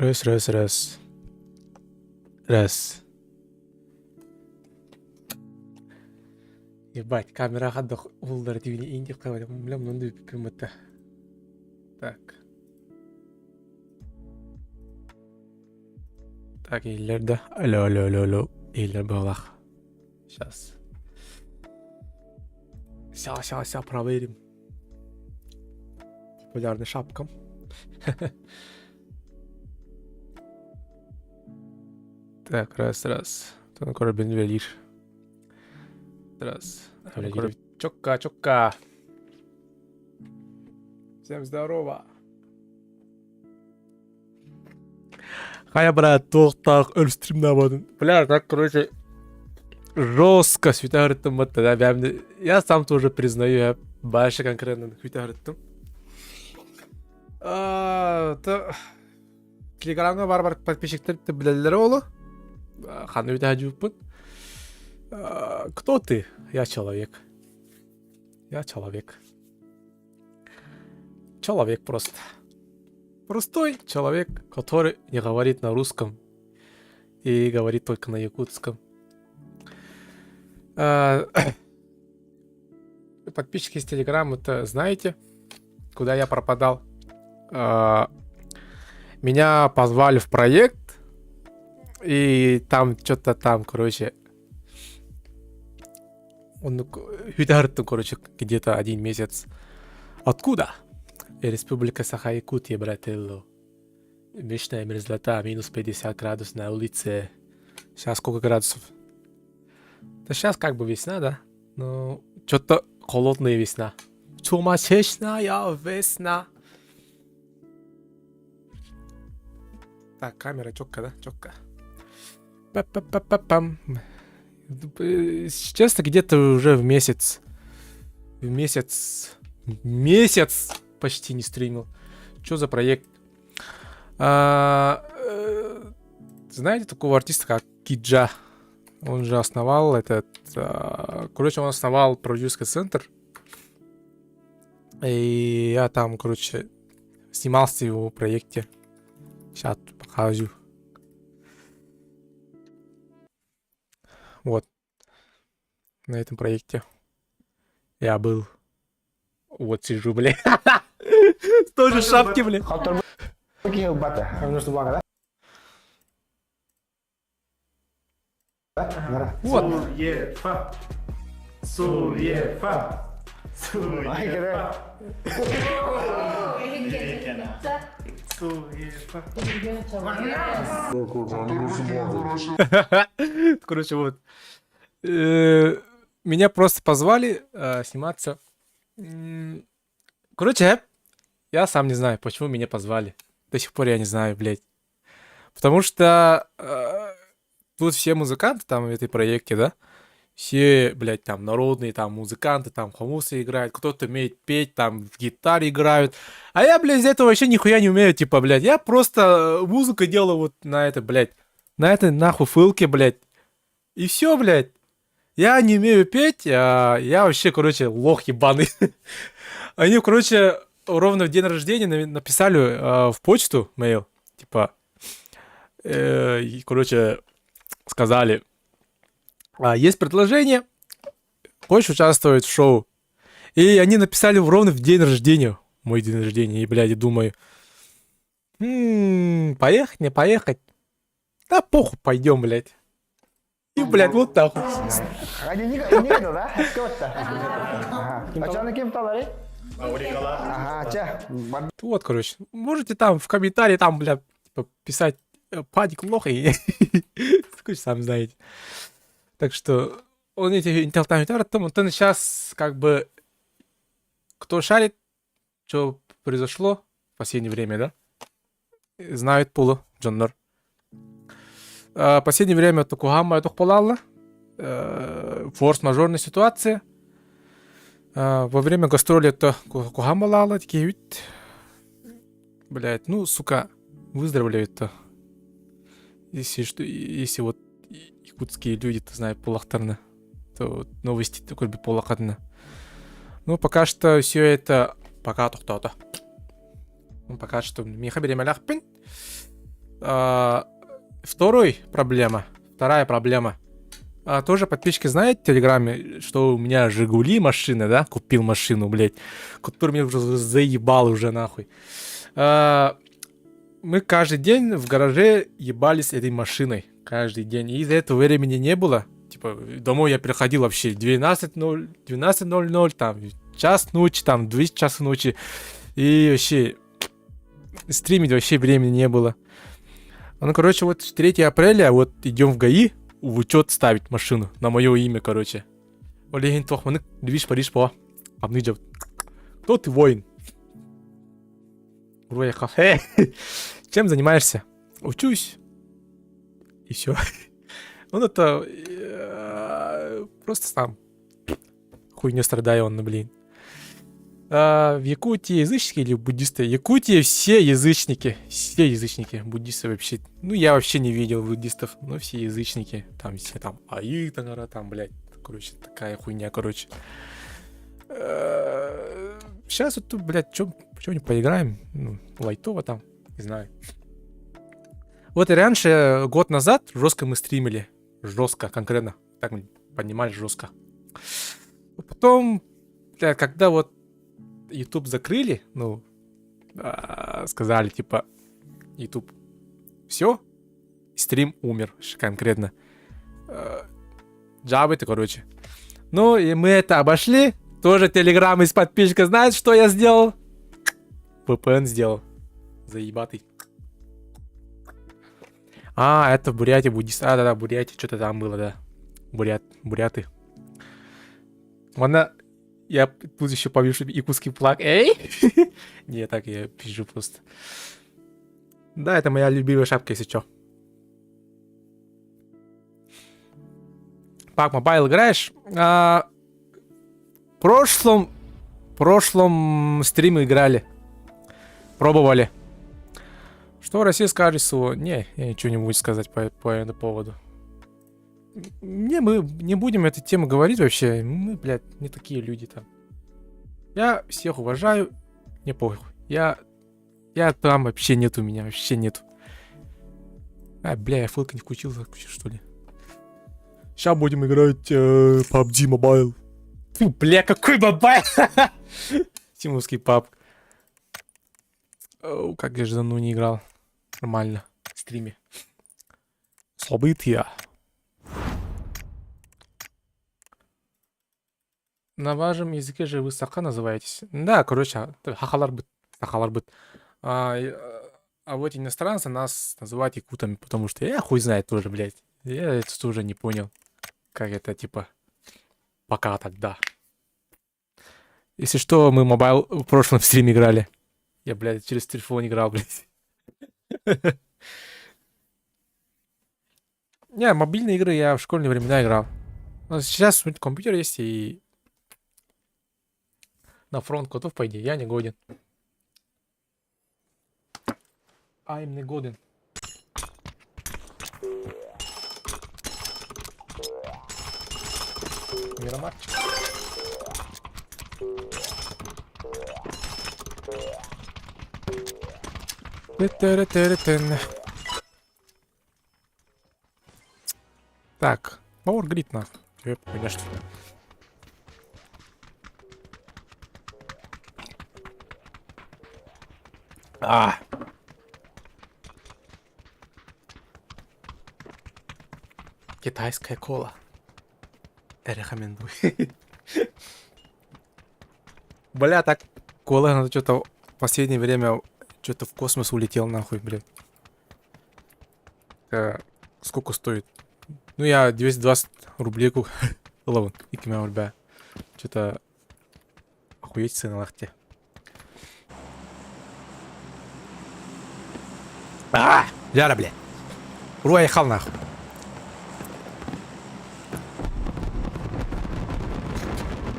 Раз, раз, раз. Раз. Ебать, камера хаддах уллар дивини инди кабада мля мунду пимата. Так. Так, иһиллэр да. Алло, алло, алло, алло. Иһиллэр быһалаах. Сейчас. Ся, ся, ся, проверим. Популярный шапкам. Так, раз, раз. Тон көрө үлэлиир. Раз. Үлэлиир. Чокка, чокка. Всем здорово. Хайа, брат, туохтаах өр стримнаабатын. Бля, так, короче, жестко сүтэ да, я сам тоже признаю, я больше конкретно сүтэ Телеграмҥа бар бар подписчиктар билэллэрэ олу. Ханна үтэ жууппут. Кто ты? Я человек. Я человек. Человек просто. Простой человек, который не говорит на русском и говорит только на якутском. Подписчики из Телеграма это знаете, куда я пропадал. Меня позвали в проект, и там что-то там, короче, он, короче, где-то один месяц. Откуда? Республика Саха-Якутия, брателло. Вечная мерзлота, минус 50 градусов на улице. Сейчас сколько градусов? Да сейчас как бы весна, да? Ну, что-то холодная весна. Сумасшедшая весна. Так, камера четко, да? Четко. Па-па-па-па-пам. Честно, где-то уже в месяц. В месяц. Месяц почти не стримил. Что за проект? Знаете такого артиста, как Киджа? Он же основал этот... Короче, он основал продюсерский центр. И я там, короче, снимался в его проекте. Сейчас покажу. Вот. На этом проекте я был. Вот сижу, бля. Тоже шапки, бля. Вот. Суефа. Суефа. Суефа. Суефа. Короче, вот. Меня просто позвали сниматься. Короче, я сам не знаю, почему меня позвали. До сих пор я не знаю, блядь. Потому что тут все музыканты там в этой проекте, да? Все, блядь, там народные там музыканты, там хомусы играют, кто-то умеет петь, там в гитаре играют. А я, блядь, из этого вообще нихуя не умею, типа, блядь. Я просто музыку делаю вот на это, блядь. На этой нахуй фылке, блядь. И все, блядь. Я не умею петь, а я вообще, короче, лох ебаный. Они, короче, ровно в день рождения написали в почту mail, типа, и, короче, сказали, есть предложение, хочешь участвовать в шоу? И они написали ровно в день рождения, мой день рождения, и, блядь, я думаю, поехать, не поехать? Да похуй, пойдем, блядь. И, блядь, вот так вот. Вот, короче, можете там в комментарии там, бля, типа, писать паник лох и... Короче, сами знаете. Так что он эти он сейчас как бы кто шарит, что произошло в последнее время, да? Знают полу, дьоннор. В последнее время Токухама Тохполалла, форс-мажорная ситуация. Во время гастроли это Кухамалала, такие ведь, блядь, ну, сука, выздоровляют-то. Если, что, если вот якутские люди-то знают полахтарна, то вот новости такой бы полахатна. Ну, пока что все это пока тохтоото. Ну, пока что миэхэ бириэмэлээхпин. Второй проблема. Вторая проблема. Тоже подписчики знают в Телеграме, что у меня Жигули машина, да? Купил машину, блядь. Который меня уже заебал уже нахуй. Мы каждый день в гараже ебались этой машиной. Каждый день. И из-за этого времени не было. Типа, домой я приходил вообще 12.00, 12.00, там, час ночи, там, 2 часа ночи. И вообще, стримить вообще времени не было. Ну, короче, вот 3 апреля вот идем в ГАИ в учет ставить машину на мое имя, короче. Ол иһин туох маннык Движ Париж по. Кто ты воин? Кафе. Чем занимаешься? Учусь. И все. Он это просто сам хуйню страдаю он, блин. А, в Якутии язычники или буддисты? Якутии все язычники. Все язычники. Буддисты вообще. Ну, я вообще не видел буддистов, но все язычники. Там все там Аи, там, блядь. Короче, такая хуйня, короче. Сейчас вот тут, блядь, чё, чё-нибудь поиграем? Ну, лайтово там, не знаю. Вот и раньше, год назад, жестко мы стримили. Жестко, конкретно. Так мы поднимали жестко. Потом, бля, когда вот YouTube закрыли, ну, сказали, типа, YouTube, все, стрим умер конкретно. Java это, короче. Ну, и мы это обошли. Тоже Телеграм из подписчика знает, что я сделал. VPN сделал. Заебатый. А, это в Бурятии буддист. А, да-да, Бурятия, что-то там было, да. Бурят, буряты. Она... Я тут еще повешу якутский флаг. Эй! Не, так я пишу просто. Да, это моя любимая шапка, если чё. PUBG Mobile играешь? А, в прошлом стриме играли. Пробовали. Что Россия скажет СВО? Не, я ничего не буду сказать по этому поводу. Не, мы не будем эту тему говорить вообще. Мы, блядь, не такие люди там. Я всех уважаю. Не похуй. Я там вообще нету меня, вообще нету. А, бля, я фылка не включил, что ли? Сейчас будем играть PUBG Mobile. Фу, бля, какой mobile? Тимовский паб. Как я же давно не играл. Нормально. В стриме. События. На вашем языке же вы саха называетесь. Да, короче, сахалар быт. Сахалар быт. А вот иностранцы нас называют якутами, потому что я хуй знает тоже, блядь. Я это тоже не понял. Как это, типа, пока тогда. Если что, мы mobile в прошлом стриме играли. Я, блядь, через телефон играл, блядь. Не, мобильные игры я в школьные времена играл. Но сейчас у меня компьютер есть и на фронт готов, по идее, я не годен. I'm не годен. Мирамарчик. Так, Power Grid нахуй. Тебе конечно. А. Китайская кола. Рекомендую. Бля, так кола, надо что-то в последнее время что-то в космос улетел нахуй, блядь. Сколько стоит? Ну, я 220 рублей ылабын. Икки рубля. Что-то охуеть цены те. А, Яра, блядь. Руайхал нахуй.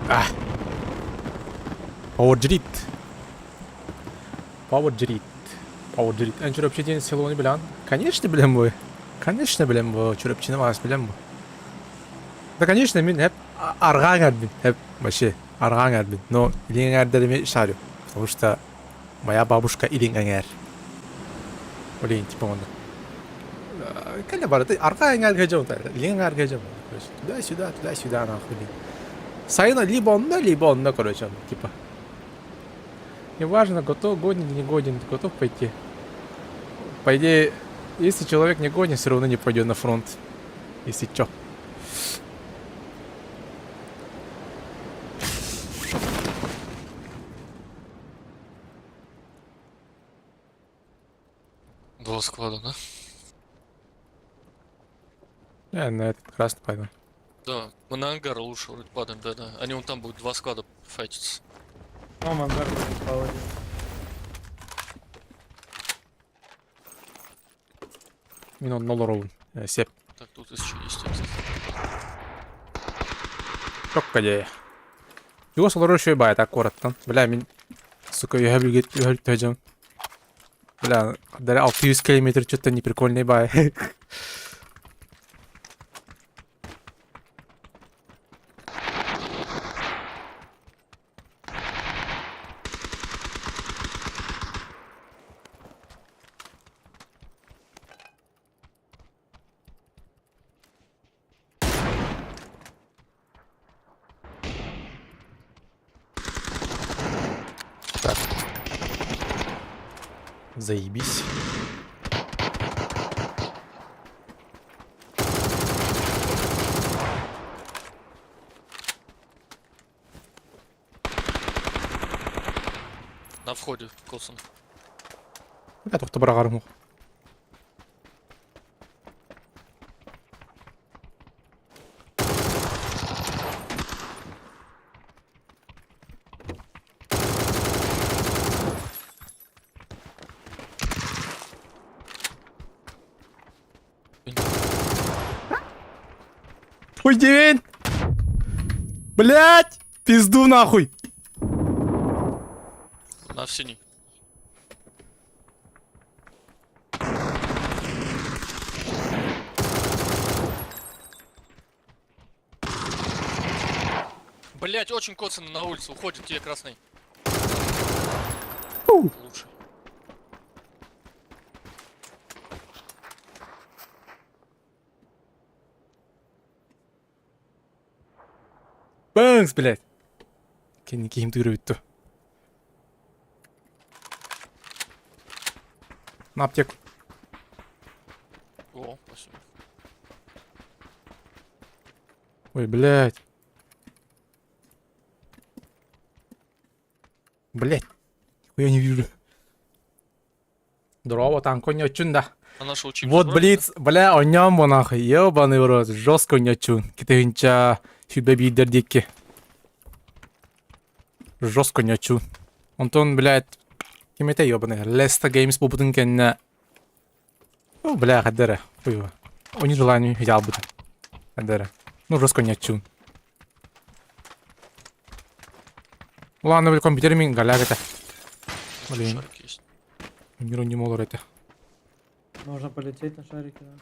А. Power Grid. Power Grid. Power Grid. Эн Чурапчы диэн селону билэҕин? Конечно, билэбин бу. Конечно, билэбин бу. Чурапчыны баҕас билэбин бу. Да, конечно, мин һэп арҕаа эҥээрбин. Һэп вообще арҕаа эҥээрбин. Но илин эҥээрдэрими шарю. Потому что моя бабушка илин эҥээр. Блин, типа он. Кэлэ барыта арҕаа эҥээргэ дьон, илин эҥээргэ дьон. Туда-сюда, туда-сюда, нахуй. Сайын либо онно, либо онно, короче, типа. Неважно, готов, годен или не годен, ты готов пойти. По идее, Если человек не гонит, все равно не пойдет на фронт. Если чё. Два склада, да? Я на этот красный пойду. Да, мы на ангар лучше вроде падаем, да-да. Они вон там будут два склада файтиться. Там ангар попал один. Мин онно олоробун. Сөп. Так, тут еще есть один. Чокка дии. Чугас олорор үчүгэй баайта куораттан. Бля, мин, сука, үһэ бүлгэ үһэ дьон. Бля, даже 600 километр что-то неприкольный бай. Так. Заебись. На входе, Коцан. Бля, туох да быраҕарым суох. Хуй день! Блять! Пизду нахуй! На синий. Блять, очень коцанный на улице, уходит тебе красный. Лучше. Бэнкс, блядь! Кэнники киһим тыырыбыт дуо? На аптеку. О, спасибо. Ой, блядь. Блядь. Я не вижу. Здорово, танк онньоччун да. А нашего чипа Вот забрали, Блиц, бля, онньоон бу нахуй, ебаный в рот, жестко онньоччун. Китыһынча сүүрбэ биирдэр диэки. Жестко онньоччун. Онтон, блядь, ким этэ ебаный, Lesta Games буолбутун кэннэ О, бля, хайда эрэ, хуй Они желание взял Хайда эрэ. Ну, жестко онньоччун. Ладно, били компьютер мин голяк этэ. да? Блин. Шарик есть. Миру не молор этэ. Можно полететь на шарике, да.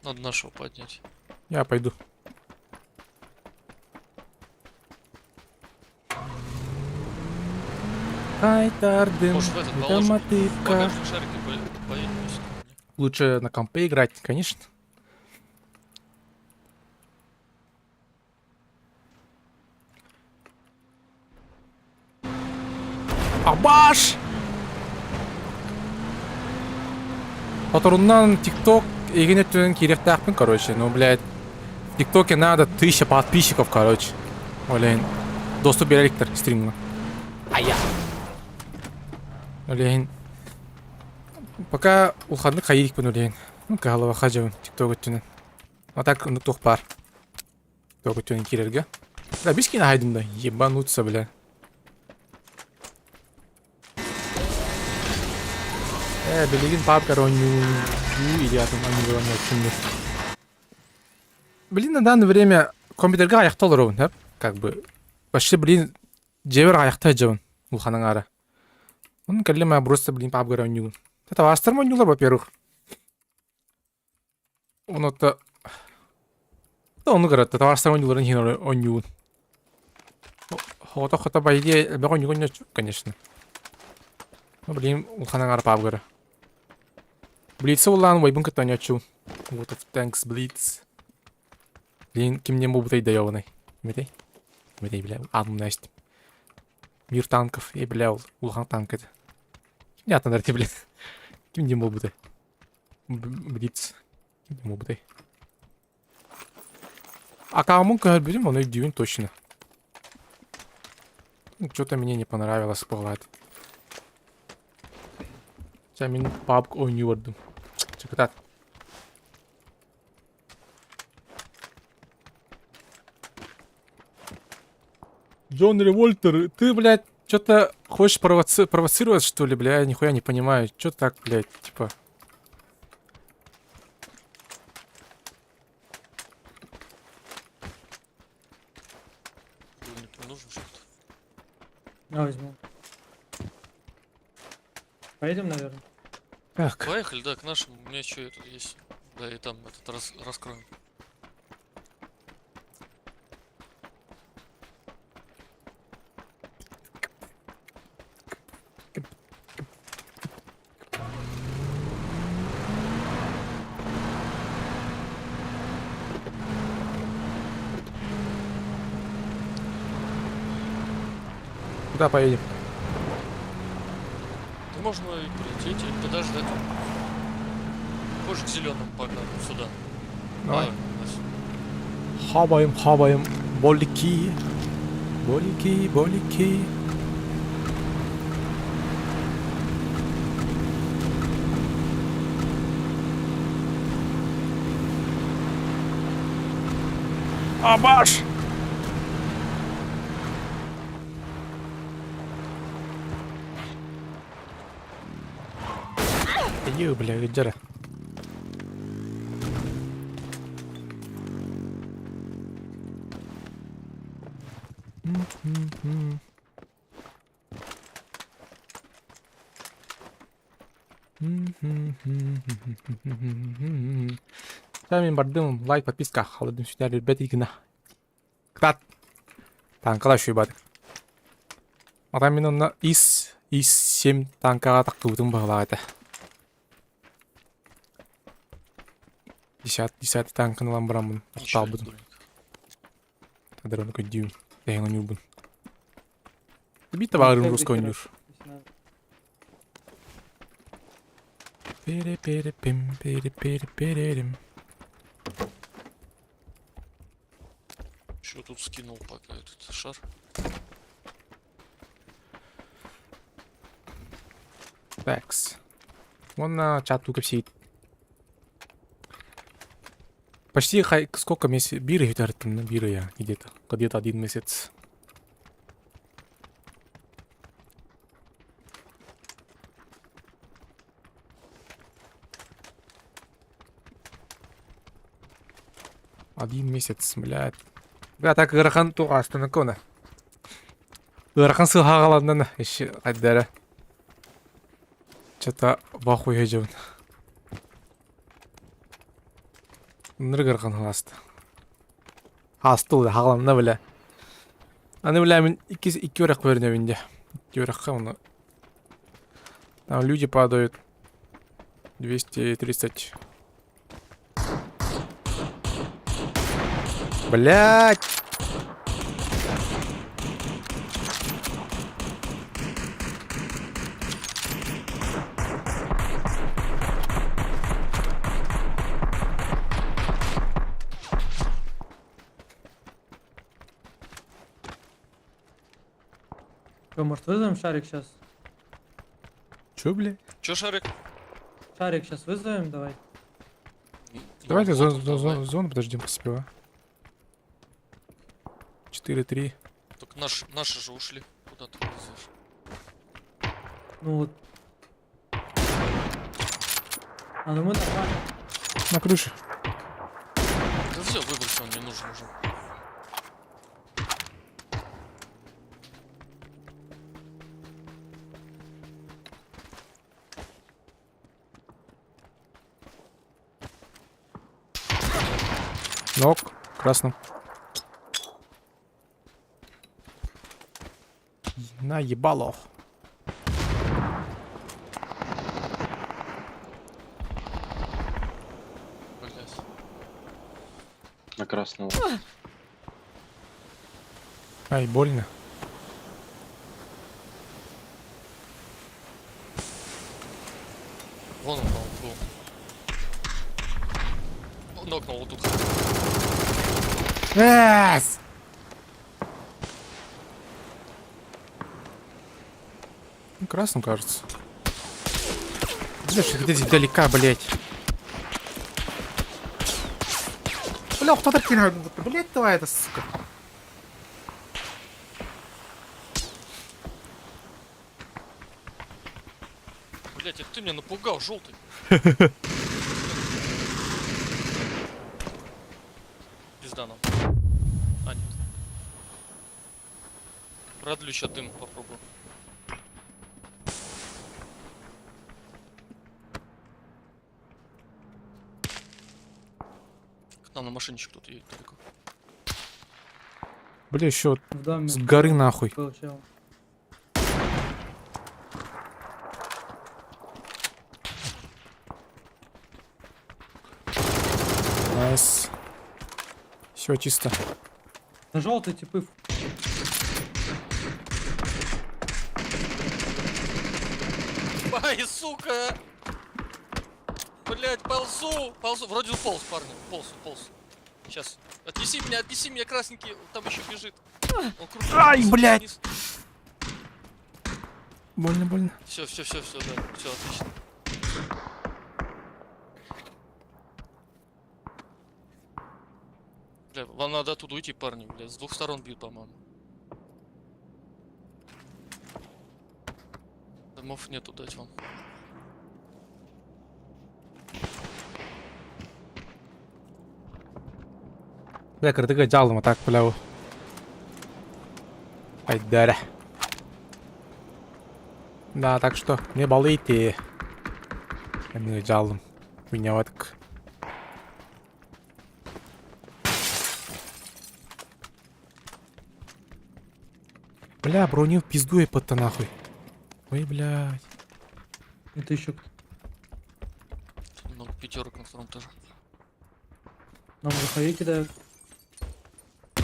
Надо нашего поднять. Я пойду. Ай, тардым, Может в этот положим? мотыка. Багажник шарик и поедем. если не. Лучше на компе играть, конечно. Абаш! Соторунан ТикТок игин өттүнэн киириэхтээхпин, короче. Ну, блядь, в ТикТоке надо 1000 подписчиков, короче. Блин, доступ биэрэ стримҥа. Ая. Блин. Пока улаханнык хайыыкпын блин. Ну, кыһаллыбакка сылдьабын ТикТок өттүнэн. А так, ну, туох баар. ТикТок өттүнэн киирэргэ. Да, бискин аһайдым да, ебануться, бля. Ээ, билигин папка оонньуу или атын оонньуур оонньооччум Блин, на данное время компьютерга аҕыйахта олоробун, сөп? Как бы, вообще, блин, дьиэбэр аҕыйахта сылдьабын улахан аҥаара. Онон кэллим ээ просто, блин, папка оонньуубун. Табаастарым оонньуулар, во-первых. Онуота оннук эрэ табаастарым оонньууларын иһин оонньуубун. Оҕото хото по идее элбэх оонньууга оонньооччу, конечно. Ну, блин, улахан аҥаара папка эрэ. Блицы улаан убайбын кытта оонньооччубун. World of Tanks Blitz. Блин, кимнен буолбутай да ёбаный. Кимэтэй? Кимэтэй, бля, аатын истим. Мир танков, е, бля, ол улахан танк этэ. Кимне ааттанар этэ, блин? Ким диэн буолбутай? Блиц. Ким диэн буолбутай? Аккаунмун көһөрбүтүм, ону өйдүүбүн точно. Что-то мне не понравилось бывает. Чэ, мин PUBG оонньуу бардым. Чыкытаат. Джон Револьтер, ты, блядь, что-то хочешь провоцировать, что ли, бля? Я нихуя не понимаю. Чё так, блядь, типа... Броник нужен что-то? На, возьму. Поедем, наверное? Так. Поехали, да, к нашему. У меня еще этот есть. Да, и там этот раскроем. Куда поедем? Да можно и полететь, или подождать. Позже к зеленому погнали, сюда. Давай. Давай, Вась. Хабаем, хабаем. Болики. Болики, болики. Абаш! Ё, бля, где Чэ, мин бардым, лайк, подписка, халадым сүтэр бэт гына. Кытаат. Танкала шуйбатык. Ата мин онно ис 7 танкаҕа тахтыбытым баҕалаах этэ. Десятый танканы ылан бараммын Еще один тохтообутум. броник. Дрон көрдүүм, тэһэн ойуубун. Биир табаарым русский ойнуур. Если надо. Пере-пере-пим, пере-пере-перерим. Еще тут скинул пока этот шар. Такс. Уонна чат кэпсиит. Почти хай, сколько месяцев? Биры биры я где-то. Где-то один месяц. Один месяц, блядь. Бля, так ыарахан туох астыныкона. Ыарахан сыһаҕаланнан еще айдара. Что-то бахуй дьон. Ынырык ыарахан хааласта. Хаастыл да хааланна бля. Аны бля мин икки үрэх көрүнэбин дьэ. Икки үрэххэ оны. Там люди падают. 230. Блять! Что, может вызовем шарик сейчас? Чё, бля? Че, шарик? Шарик сейчас вызовем, давай. Давайте Ну, зону, вот, зону, давай. зону подождем сперва. 4-3. Только наши же ушли. Куда ты вызовешь? Ну вот. А, ну мы нормально. На крыше. Да все, выбрось, он не нужен уже. Нок. Красным. На ебало. Блять. На красного. Ай, больно. Вон он, по-моему, был. Нокнул вот тут. Эс! Ну, красным, кажется. Бля, что где здесь далека, блять. Бля, кто так Блять, давай это, сука. Блять, это ты меня напугал, желтый. Пизда нам. А, нет. Продлю сейчас дым попробую. К нам на машине еще кто-то едет далеко. Бля, еще В доме с горы нахуй. был чел. Nice. Все чисто. На желтый типы. Ай, сука! Блять, ползу! Ползу. Вроде уполз, парни. Полз, уполз. Сейчас. Отнеси меня, красненький. Там еще бежит. Он кружит. Ай, вниз, блядь! вниз. Больно, больно. Все, все, все, все, да. Все, отлично. Бля, вам надо оттуда уйти, парни, бля. С двух сторон бьют, по-моему. Домов нету дать вам. Бля, кырдыга жалым, а так, бля. Айдара. Да, так что, не балыйте. Мен жалым. Меня вот. Бля, броню в пизду я под нахуй. Ой, блядь. Это еще кто? Тут много пятерок на втором этаже. Нам уже кидают.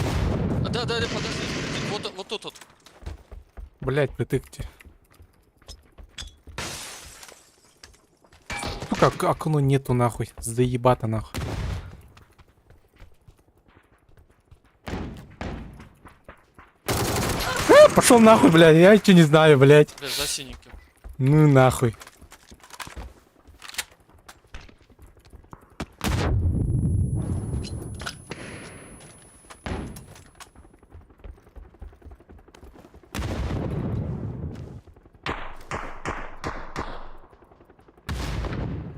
А, да, да, да, подожди. Вот, вот тут вот. Блядь, притыкте. Сука, окно нету нахуй. Заебато нахуй. Пошел нахуй, блядь, я ничего не знаю, блядь. Бля, за синеньким. Ну нахуй.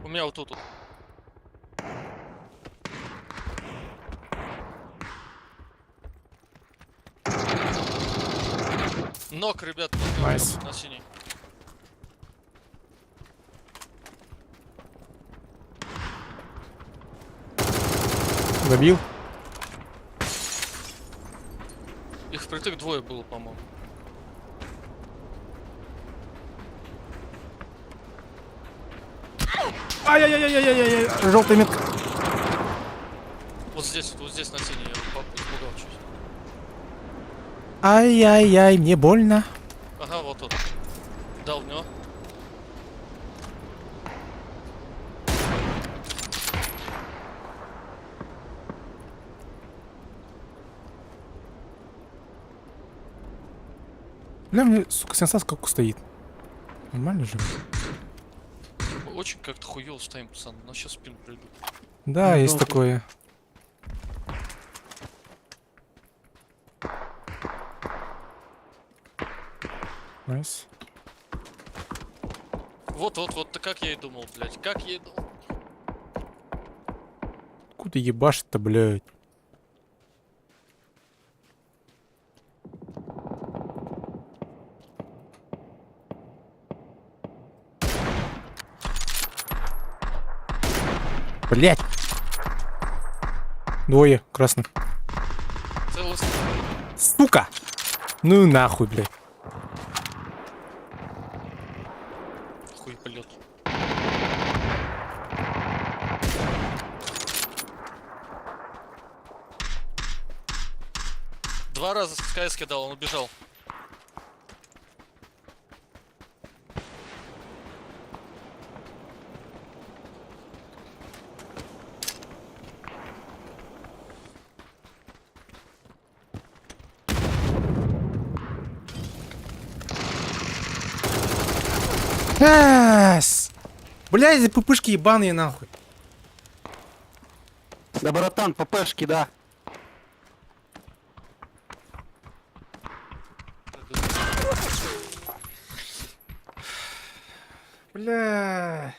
У меня вот тут вот. Knock, ребят, Nice. на синий. Забил? Их впритык двое было, по-моему. Ай-яй-яй-яй-яй-яй, желтая метка. Вот здесь на синий, я испугал чуть. Ай-яй-яй, мне больно. Ага, вот тут. Дал в него. Бля, мне, сука, сенса сколько стоит. Нормально же? Очень как-то хуёво стоим, пацан. Но сейчас спину придут. Да, Ну, есть долго. такое. Nice. Вот, вот, вот, как я и думал, блядь. Как я и думал. Откуда ебашит-то, блядь? Блядь! Двое, красный. Целый Сука! Ну и нахуй, блядь. хуй полет. Два раза с КС кидал, он убежал. Эс! Бля, эти пупышки ебаные нахуй. Да, братан, ППшки, да. Бля.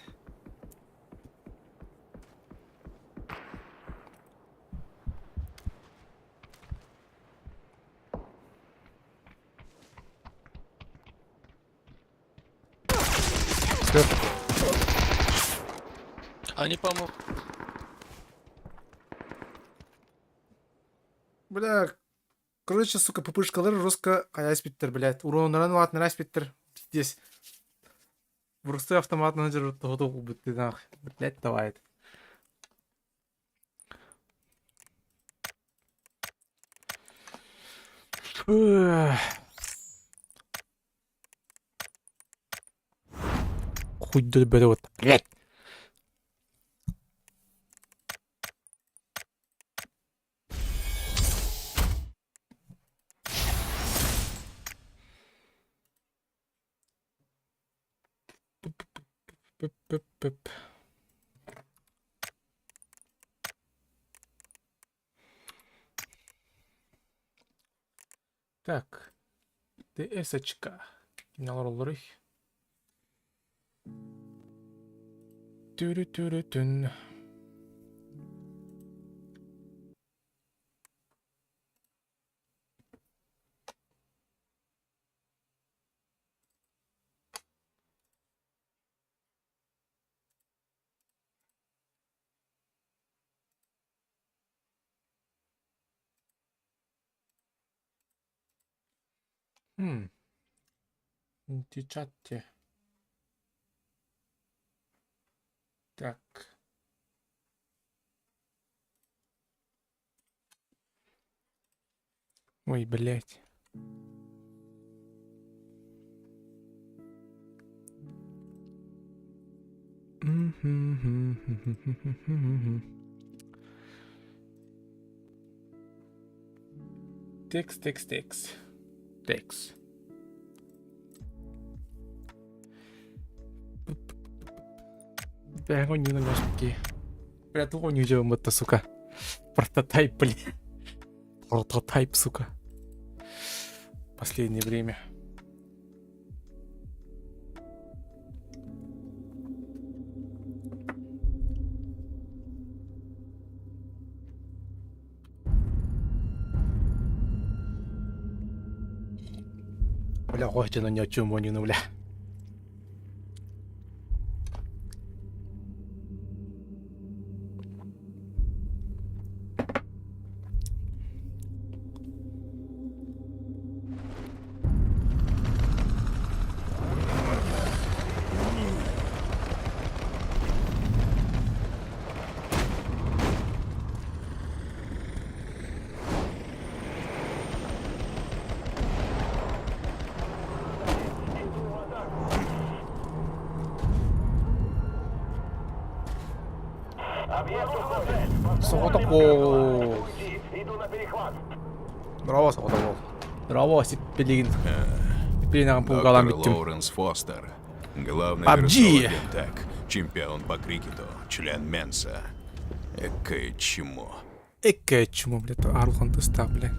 Всё. Они, по-моему, Бля, короче, сука, пупышкалар жестко хайа испиттэр, блядь. Уроннарын улаатыннара испиттэр. Здесь. Простой автомат менеджер тоҕо ты нахуй. Блядь, давай. Хуй вот, блядь. Пып-пып-пып. Так. ТС-очка. Кимнялар Түрү-түрү-түн. Хм. Чатте. Так. Ой, блядь. Текст, текст, текст. Текст. Бля, он не на Бля, туго не это, сука. Прототайп, блин. Прототайп, сука. Последнее время. Бля, хоть на не чем они, ну, бля. Соҕотох. Браво, соҕотох. Браво, сиппилигин. Сиппилигин пулгалан Доктор бүттүм. Лоуренс Фостер. Главный PUBG. вирусолог Гентек, чемпион по крикету, член Менса. Экое чмо. Экое чмо, блядь, Арухан тыста, блядь.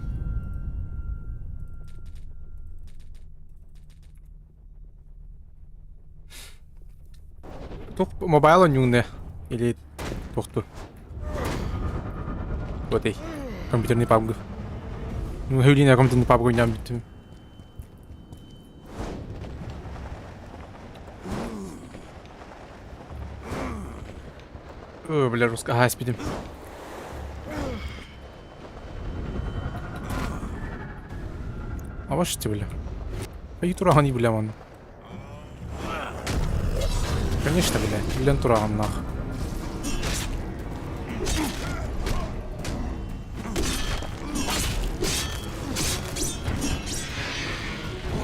Туох mobile оонньууну или туохту. Вот эй, компьютерный PUBG. Ну, хөйлине компьютерный PUBG ойнаан бүттүм. Ой, бля, жестко. Ага, спидим. А вот что, бля. Ай, тураган бля, ман. Конечно, бля. Блин, тураган, нах.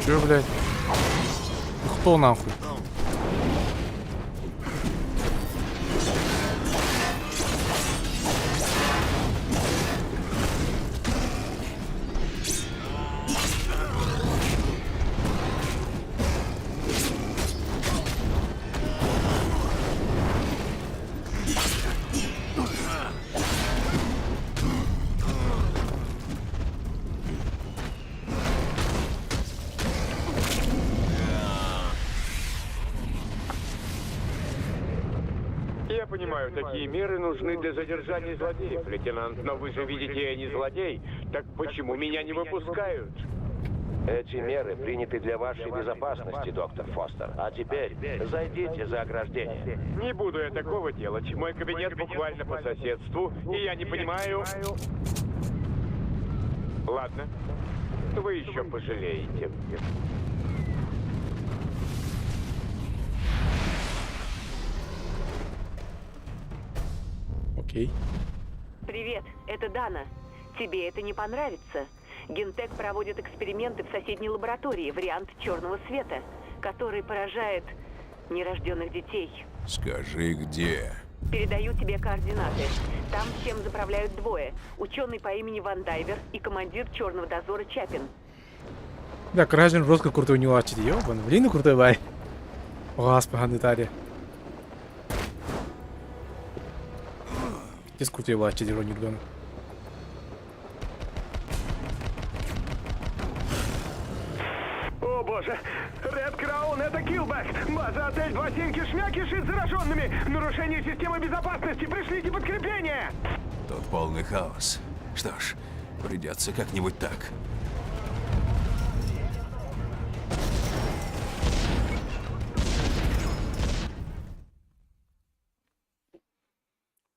Чё, блядь? Ты кто нахуй? понимаю, такие меры нужны для задержания злодеев, лейтенант, но вы же видите, я не злодей. Так почему меня не выпускают? Эти меры приняты для вашей безопасности, доктор Фостер. А теперь зайдите за ограждение. Не буду я такого делать. Мой кабинет буквально по соседству, и я не понимаю... Ладно, вы еще пожалеете. Окей. Привет, это Дана. Тебе это не понравится. Гентек проводит эксперименты в соседней лаборатории, вариант черного света, который поражает нерожденных детей. Скажи, где? Передаю тебе координаты. Там всем заправляют двое. Ученый по имени Ван Дайвер и командир черного дозора Чапин. Да, Кражин жестко крутой не лачит, ёбан. Блин, ну крутой бай. Господи, Наталья. Пиздец крутой лачит, Рони Дон. О боже! Ред Краун, это Килбэк! База отель 27 кишмя кишит зараженными! Нарушение системы безопасности! Пришлите подкрепление! Тут полный хаос. Что ж, придется как-нибудь так.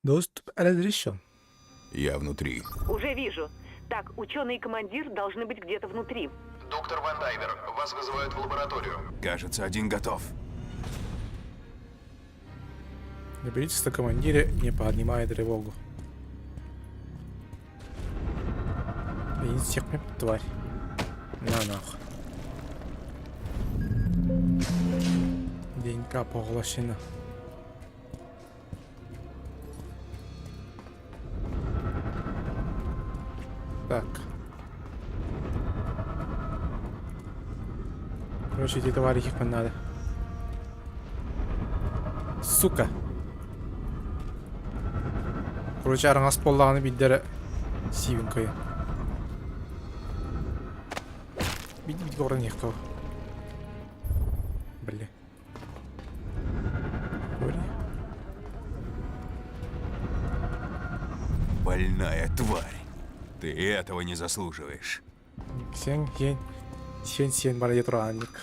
Доступ разрешен. Я внутри. Уже вижу. Так, ученый и командир должны быть где-то внутри. Доктор Ван Дайвер, вас вызывают в лабораторию. Кажется, один готов. Доберитесь до командира, не поднимая тревогу. И всех мне, тварь. На нахуй. ДНК поглощена. Так. Короче, эти товарищи их надо. Сука. Короче, араҥас буоллаҕына биирдэрэ сиибин кыйа. Биир бииргэ олорон иһиэххэ Бля. Ори. Больная тварь. Ты этого не заслуживаешь. Сен сен сен сен бара турааник.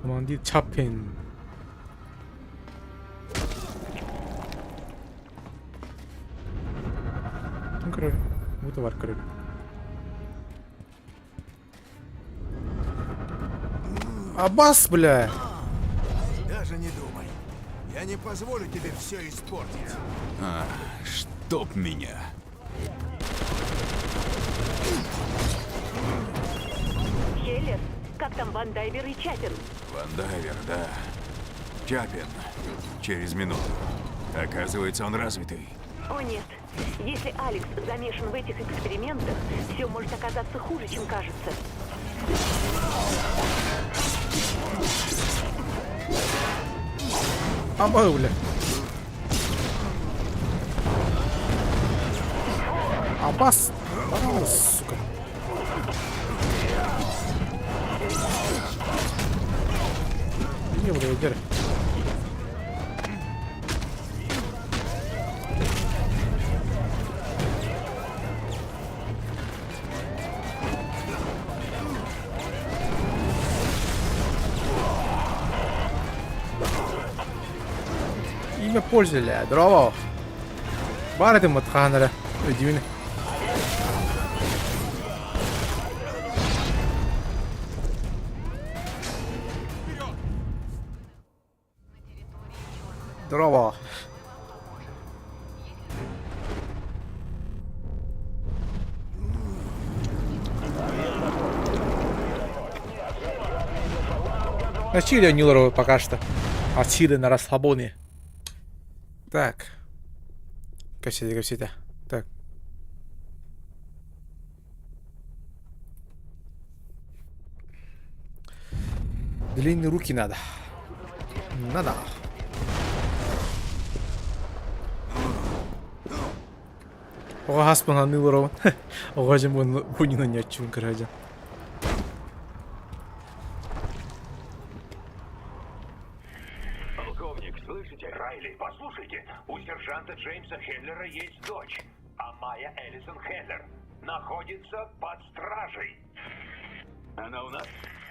Командир Чапин. Көрөр. Бу бар көрөр. Аббас, бля! Даже не думай. Я не позволю тебе все испортить. А, чтоб меня. Хеллер, как там Ван Дайвер и Чапин? Ван Дайвер, да. Чапин. Через минуту. Оказывается, он развитый. О нет, если Алекс замешан в этих экспериментах, все может оказаться хуже, чем кажется. Аба, бля. Аббас! А, сука. Не, бля, дер. Имя пользователя, здорово. Бар этим матханера. Өдүүнэ. Здорово. На чиле Нилорова пока что. Отсюда на расслабоне. Так. Кассета, кассета. Так. Длинные руки надо. Надо. Оҕо хаспын аннылар Оҕо дьон бунина няччун кыраджа. Хеллера есть дочь, а Майя Эллисон Хеллер находится под стражей. Она у нас?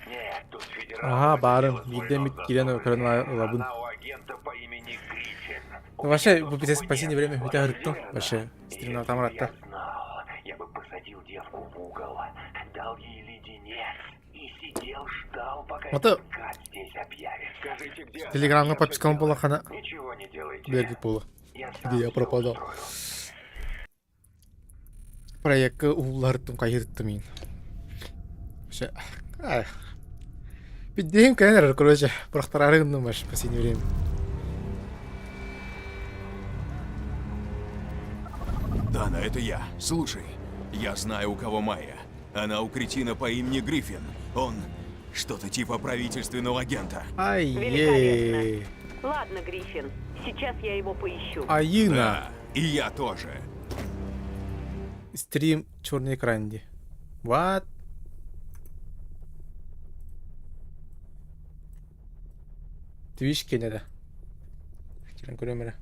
Нет, тут федерал. Аһаа, баарын биирдэ эмит киирэн көрөн ылабын. Она у агента по имени Гриффин. Вообще, бу последнее время бүтэ сырыттым. Вообще, стримна тамаратта. Я знал, я бы посадил девку в угол, дал ей леденец и сидел, ждал, пока Ата этот гад здесь объявится. Скажите, где она? Телеграмҥа Я всё подпискам сделаю. буоллаххына Ничего не делайте. билэргит буолуо. Я сам Где я всё пропадал. устрою. Проекка уһулларыттым хайыһыттым иин. Вообще, ай. Биддиһим кэлэн эрэр, короче, бырахтараары гынным вообще в последнее время. Дана, это я. Слушай, я знаю, у кого Майя. Она у кретина по имени Гриффин. Он что-то типа правительственного агента. Ай-ей. Ладно, Гриффин, сейчас я его поищу. Айына. Да, и я тоже. Стрим черный экран дии. What? Twitch киэнэ да. Киирэн көрүөм эрэ.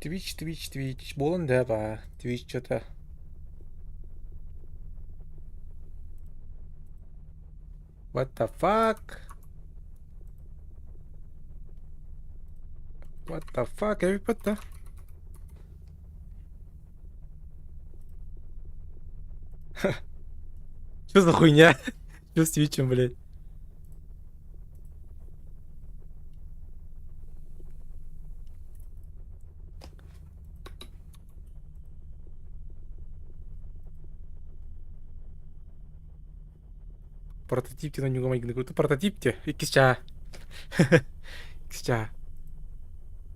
Twitch, Twitch, Twitch. Буолан да баа. Twitch что-то. What the fuck? What the fuck? Эбиппэт да? Что за хуйня? Что с Твичем, блядь? Прототип на ньюга майгына круто. Прототип те. Иккис чаа. Иккис чаа.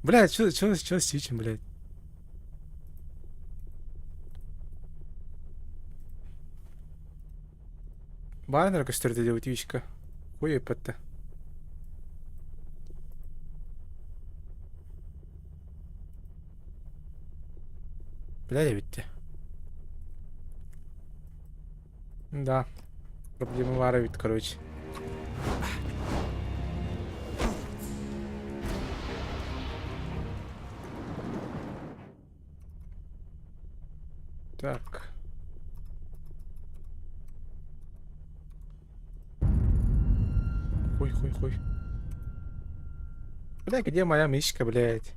Блядь, что с Твичем, блядь? Баар көстөр дии Твичка. Хуй эппэттэ. Блядь, эбит Да. Проблема баар эбит, короче. Так. Хуй, хуй, хуй. Бля, где моя мышка, блядь?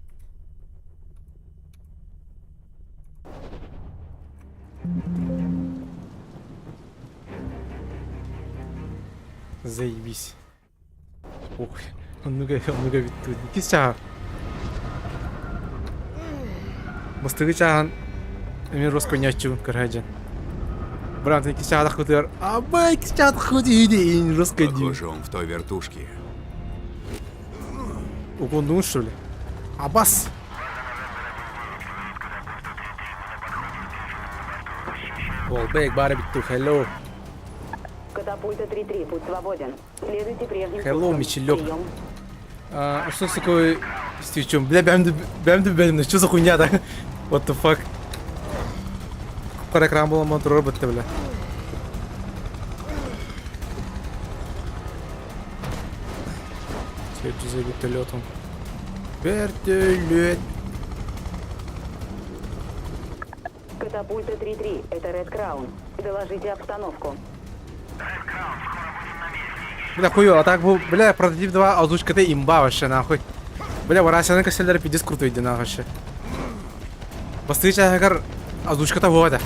Заебись. Ох, оннуга оннуга бүттү. Иккис чааһа. Бастакы чааһын эмиэ Росконяччу көрһөдьөн. Брат, иккис чааһа Аба, иккис чааһа иди, Росконяччу. Похоже, он в той вертушке. Угондуҥ что ли? Абас! Wallbang баар эбит hello. Катапульта 3-3, путь свободен. Следуйте прежним Hello, курсом. Мичелек. Прием. А что с такой с Твичом? Бля, бэм бэм бэм, что за хуйня да? What the fuck? Кара экран буолан турар бытта, бля. Следуйте за вертолетом. Вертолет. Катапульта 3-3, это Ред Краун. Доложите обстановку. Бля, хуё, а так был, бля, прототип 2 озвучка имба вообще, нахуй. Бля, Варасяны костеллер пиздец крутой иди нахуй вообще. Бастыгы чаһыгар озвучката вот.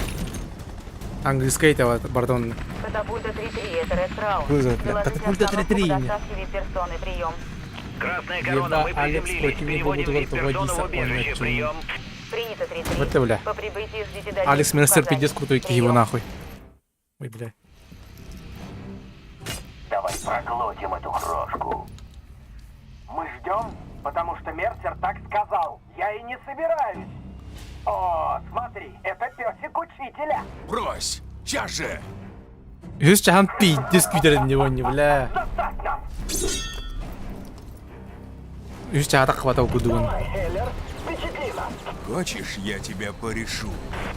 Английская это, пардон. Катапульта 3-3, это Ред Краун. Хуй знает, бля, Доложите Катапульта обстановку 3-3. по доставке вип-персоны. Прием. Красная Еба, Алекс против буду Прием. Принято 3-3. Вот ты, бля. По прибытии ждите дальнейших Алекс Мерсер указаний. пиздец крутой его Прием. нахуй. Ой, бля. Давай проглотим эту крошку. Мы ждем, потому что Мерсер так сказал. Я и не собираюсь. О, смотри, это песик учителя. Брось! Сейчас же! Үһүс чааһын пиздец күүтэр него не, бля. Достать нам! Үһүс чааһа хватал кудугун. Хеллер, впечатли нас! Хочешь, я тебя порешу?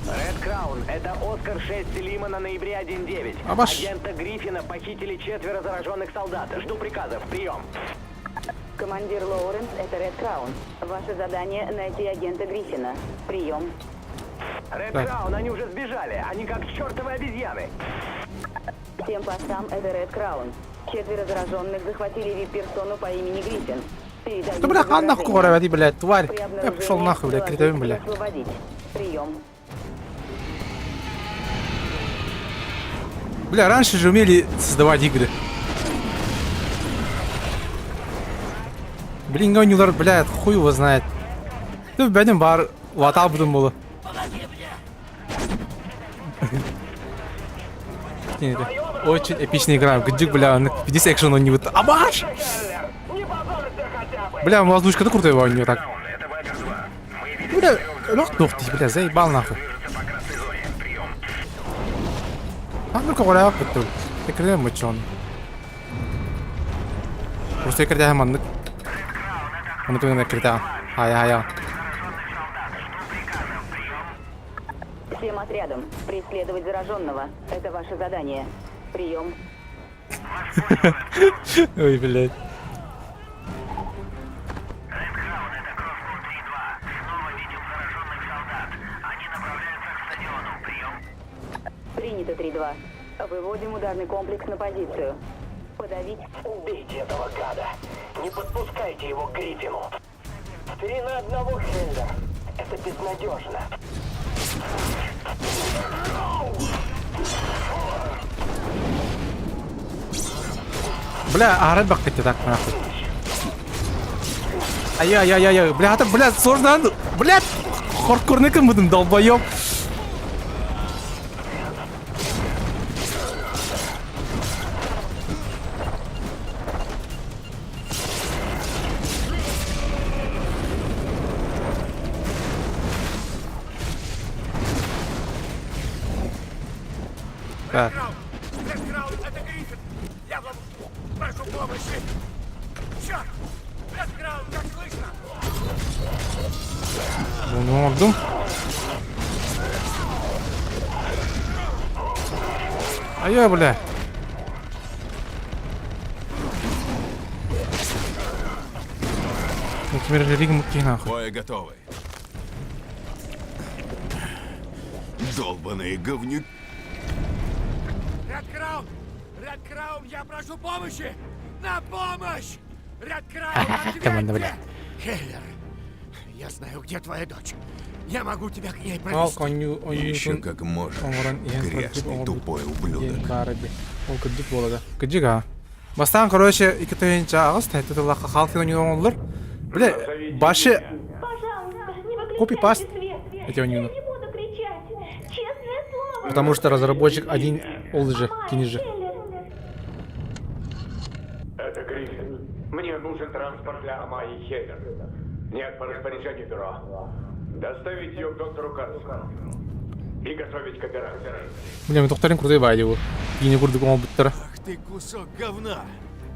Ред Краун, это Оскар 6 Лима на ноябре 1.9. Абаш. Агента Гриффина похитили четверо зараженных солдат. Жду приказов. Прием. Командир Лоуренс, это Ред Краун. Ваше задание – найти агента Гриффина. Прием. Ред Так. Краун, они уже сбежали. Они как чертовы обезьяны. Всем постам это Ред Краун. Четверо зараженных захватили вип-персону по имени Гриффин. Передаю Да бля, хан нахуй изображение. говори, блядь, тварь. При Я пошел обнаружении нахуй, блядь, доложить критовым, и бля. освободить. Прием. Бля, раньше же умели создавать игры. Блин, ойнуулар, бля, хуй его знает. Ты бәдем бар, латал будем было. Не, это Очень эпичная игра. Гдюк, бля, он 50 экшен он не вот. Абаш! Бля, у озвучка да крутая у нее так. Бля, лёг ты, бля, заебал нахуй. А ну-ка, говоря, бутыл. Экрен мочон. Просто экрен маннык. Оны күнүн экрен. Хая хая. Всем отрядам преследовать зараженного. Это ваше задание. Прием. Ой, блядь. Принято 3-2. Выводим ударный комплекс на позицию. Подавить. Убейте этого гада. Не подпускайте его к Гриффину. Три на одного, Хеллер. Это безнадежно. Бля, аарат баккете так нахуй. Ай-яй-яй-яй, бля, это, бля, сложно, бля, хардкорный кем будем, долбоёб. Так. Это Гриффин! Я в ловушке! Прошу помощи! Черт! Ред Краун, как слышно? Ну, ордум. Ай, бля. Ну, теперь риг муки нахуй. Двое готовы. Долбаные говнюки. Ред Краун! Ред Краун, я прошу помощи! На помощь! Ред Краун, Команда, бля. Хеллер, я знаю, где твоя дочь. Я могу тебя к ней Ал провести. коню Еще ойнуутун как можешь, оҥорон иһэн кырдьык грязный оҥорбут тупой диэн ублюдок. баар эбит. Ол кырдьык буолла да. Кырдьык аа. Бастаан, короче, икки тыһыынча аҕыс тэһэттэ тыллаахха хаалкин ойнуу оҥороллор. Бля, башы копи-паст эти ойнууну. Не буду кричать. Честное слово. Потому что разработчик один ол же, кини же. Это Гриффин. Мне нужен транспорт для Амайи Хеллер. Нет, по распоряжению бюро. Доставить ее к доктору Карлсону. И готовить к операции. Бля, мин тохторин крутой баайы бу. Кини курдук оҥорбуттара. Ах ты кусок говна!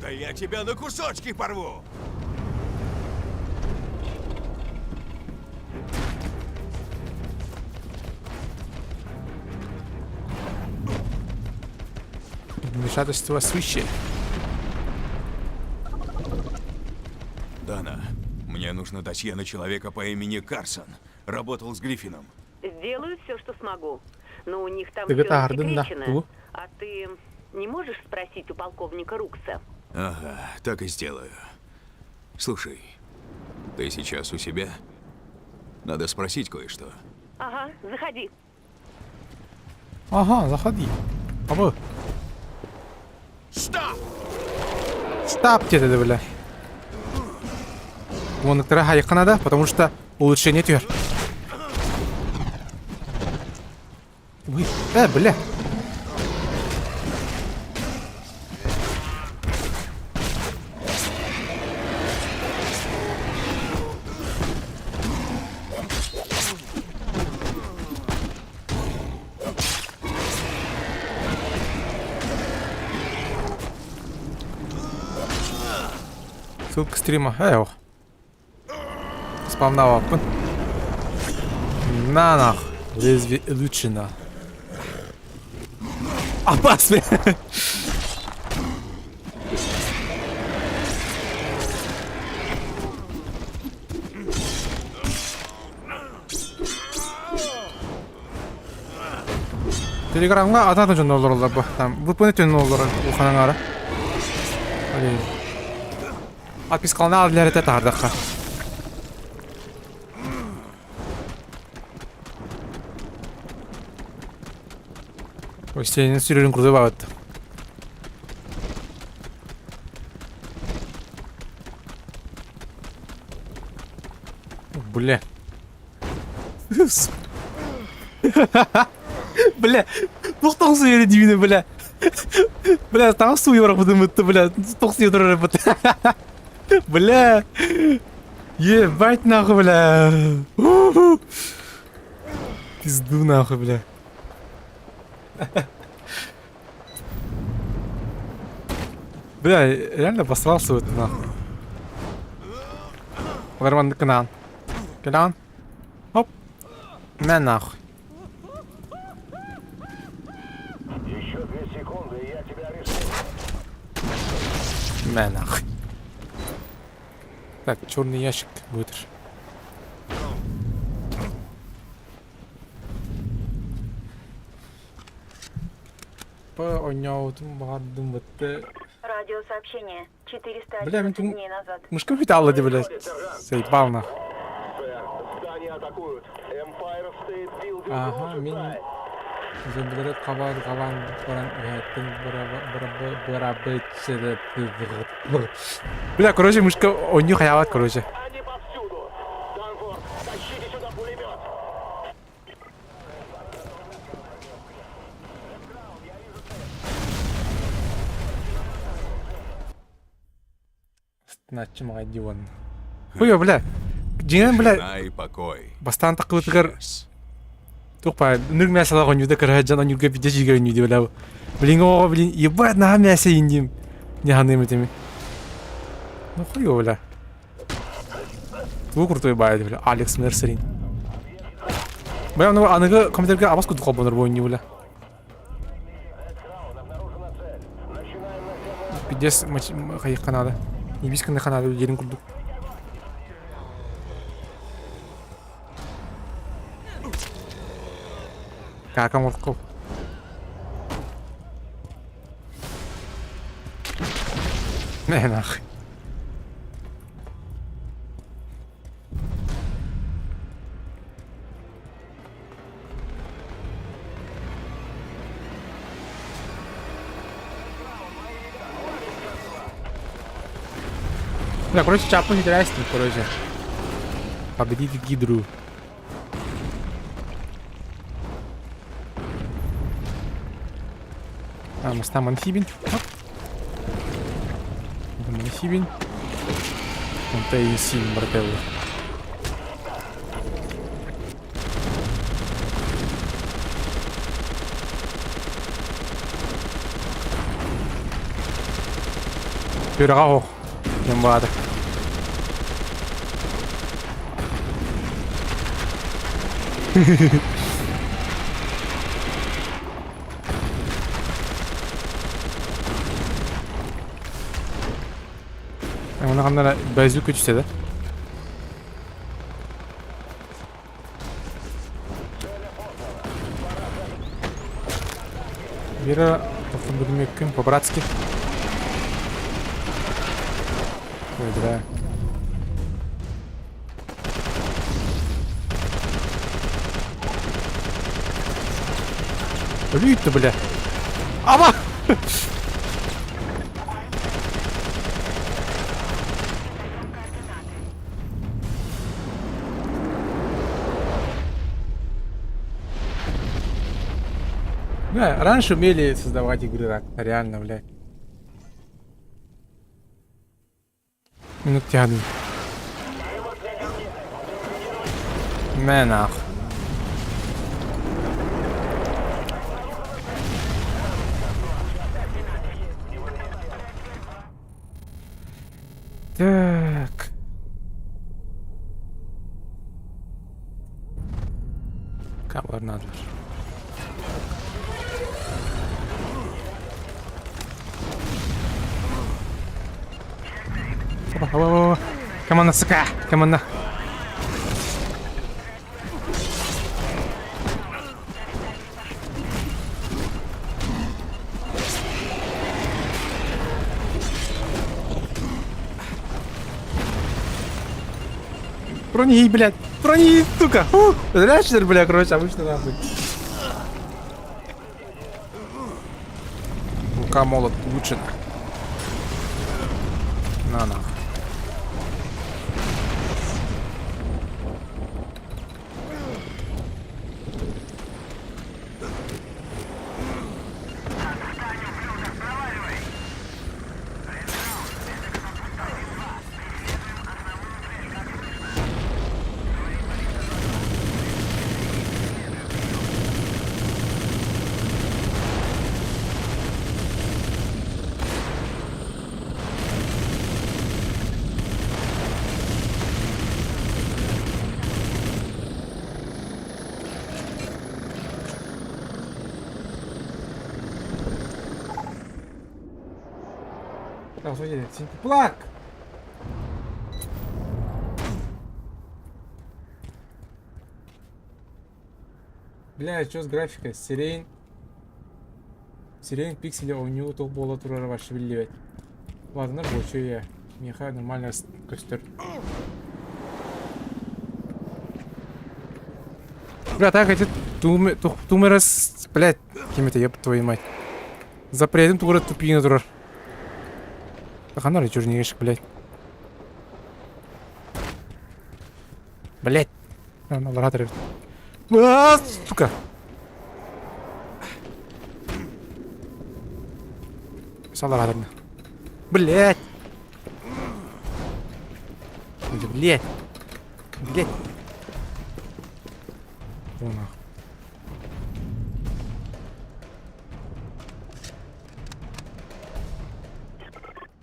Да я тебя на кусочки порву! Вмешательство свыше. Дана, мне нужно досье на человека по имени Карсон. Работал с Гриффином. Сделаю все, что смогу. Но у них там Ты все это Арден, да. засекречено. Ту. А ты не можешь спросить у полковника Рукса? Ага, так и сделаю. Слушай, ты сейчас у себя? Надо спросить кое-что. Ага, заходи. Ага, заходи. Абы. Стоп! Стоп диэтэ бля. Уонныктара хайыхха надо, потому что улучшение түһэр. Ой, бля. Ссылка стрима. Эх. Спамнаабаппын. На нах. Лезвие улучшено. Опасно. Телеграмҥа атын-атын дьоннор олороллор бу. Там VPN өттүнэн олорор улахан аҥаара. Блин. Отпискалана аллар этэ таһардахха. Ой, сенин сүрүрүн курдук бабыт. Бля. Бля, туох тоҕус үйэни диибин бля. Бля, таҥас сууйа барахпытын бытты, бля, тоҕус үйэ турар быт. Бля. Ебать нахуй, бля. Пизду нахуй, бля. Бля, реально обосрался в это нахуй. Олар кынаан. Кэлэҕин? Хоп. Мэ нахуй. Мэ нахуй. Так, черный ящик будет. Оонньообутум баҕардым бытты. Радиосообщение. Бля, мин 411 дней назад. Мышка металла ди, блядь. Заебал нахуй. Аха, мин зомбилары хабар хабан баран үһэттин Бля, короче, мышка оонньуу хайаабат, короче. Астынааччы маҕай дии уонна. Хуй, бля. Дьиҥинэн, бля, Тишина и покой. бастаан таххыбытыгар Исчез. туох баар, ныр мясалаах оонньууда кыраһа дьон оонньуурга видео дьиигэр оонньуу дии, бля. Билиҥҥи оҕоҕо, блин, ебать, наһаа мясо иин диим. Не ханыым этими. Ну хуй его, бля. Тугу крутой баайы, бля, Алекс Мерсерин. Бля, ну аныгы компьютерга абас курдук холбонор бу оонньуу, бля. Пиздец, хайыхха наада. Ибис гына ханаада диэрин курдук. Кака морков. Не нахуй. Бля, короче, чаппын интересный, короче. Победить Гидру. А, там амфибин. Оп. Там амфибин. Вон Тейсин, брателло. Үрэҕэ оһох диэн баата. Оны ханна эрэ базюка түстэ да? Вера бүгүн по-братски. Ой, бля. Өлүүттэ, бля. Ама! Бля, раньше умели создавать игры так, реально, бля. Минут тягну. Мэ нахуй. Так. Камалар наадалар. Опа, опа, опа. Команда, сука! Команда. Брони, блядь! Брони, сука! Фу! Знаешь, бля, короче, обычно нахуй. Рука молот улучшена. На нахуй. Так, смотрите, плак! Бля, что с графикой? Сирень... Сирень пикселя оонньуу туох буола турара вообще биллибэт. Ладно, буочуйа. Миэхэ нормально көстөр. Бля, так эти тумерас, блядь, ким это, еб твою мать. Запретим тугура тупина турар. Ханар чужнешек, блядь. Блядь. Лаборатория. А, сука. Саларадырна. Блядь. Блядь. Блядь. О, нахуй.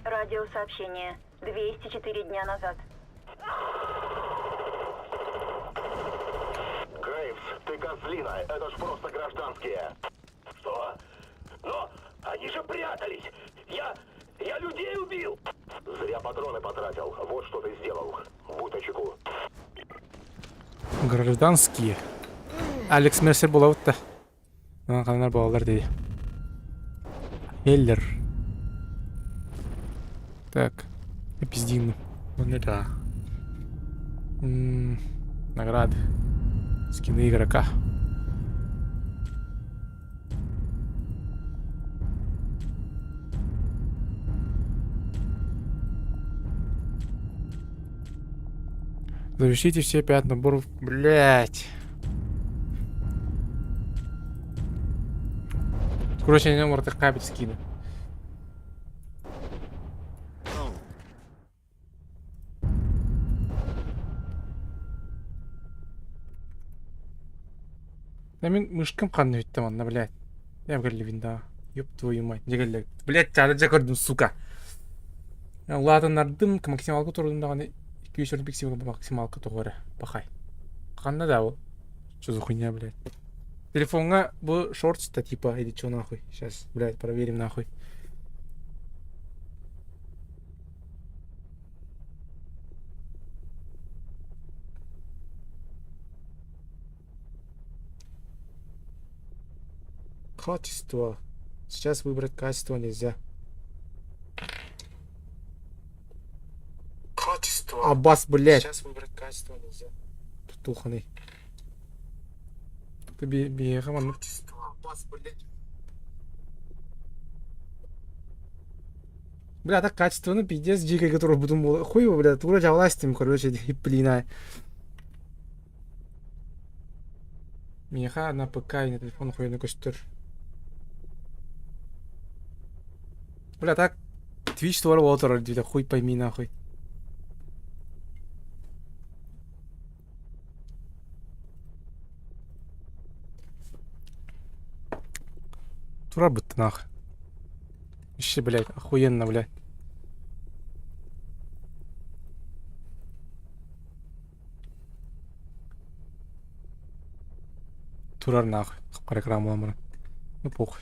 Радиосообщение. 204 дня назад. Грейвс, ты козлина, это ж просто гражданские. Что? Но они же прятались! Я... я людей убил! Зря патроны потратил, вот что ты сделал. Будь начеку. Гражданские. Алекс Мерсер буолабыт да. Ханнар буолалар дии. Хеллер. Так. Пиздин. Ну да. М, Награды. Скины игрока. Завершите все пять наборов. Блять. Короче, на нем кабель скины. Да мин мышкам ханна бүттэ манна, блядь. Я көрдүм да. Ёб твою мать. Дьэ кэллэ. Блядь, чааны дьэ көрдүм, сука. Улаатыннардым, максималка турдум даҕаны 240 пиксель максималка тоҕо эрэ пахай. Ханна да ол? Что за хуйня, блядь? Телефоҥҥа бу шортс-то типа или чё нахуй? Сейчас, блядь, проверим нахуй. Качество. Сейчас выбрать качество нельзя. Качество. Аббас, блядь. Сейчас выбрать качество нельзя. Туханый. Ты биэхэ маннык. Аббас, блядь. Бля, так качественно, пиздец, дикой, который буду хуй его, бля, тура властем, короче, блин, Миэхэ на ПК и на телефон охуенно көстөр. Бля, так Twitch туора буола турар диэтэ, хуй пойми нахуй. Турар бытты нахуй. Вообще, блядь, охуенно, блядь. Турар нахуй. Хап-хара экран буолан баран. Ну похуй.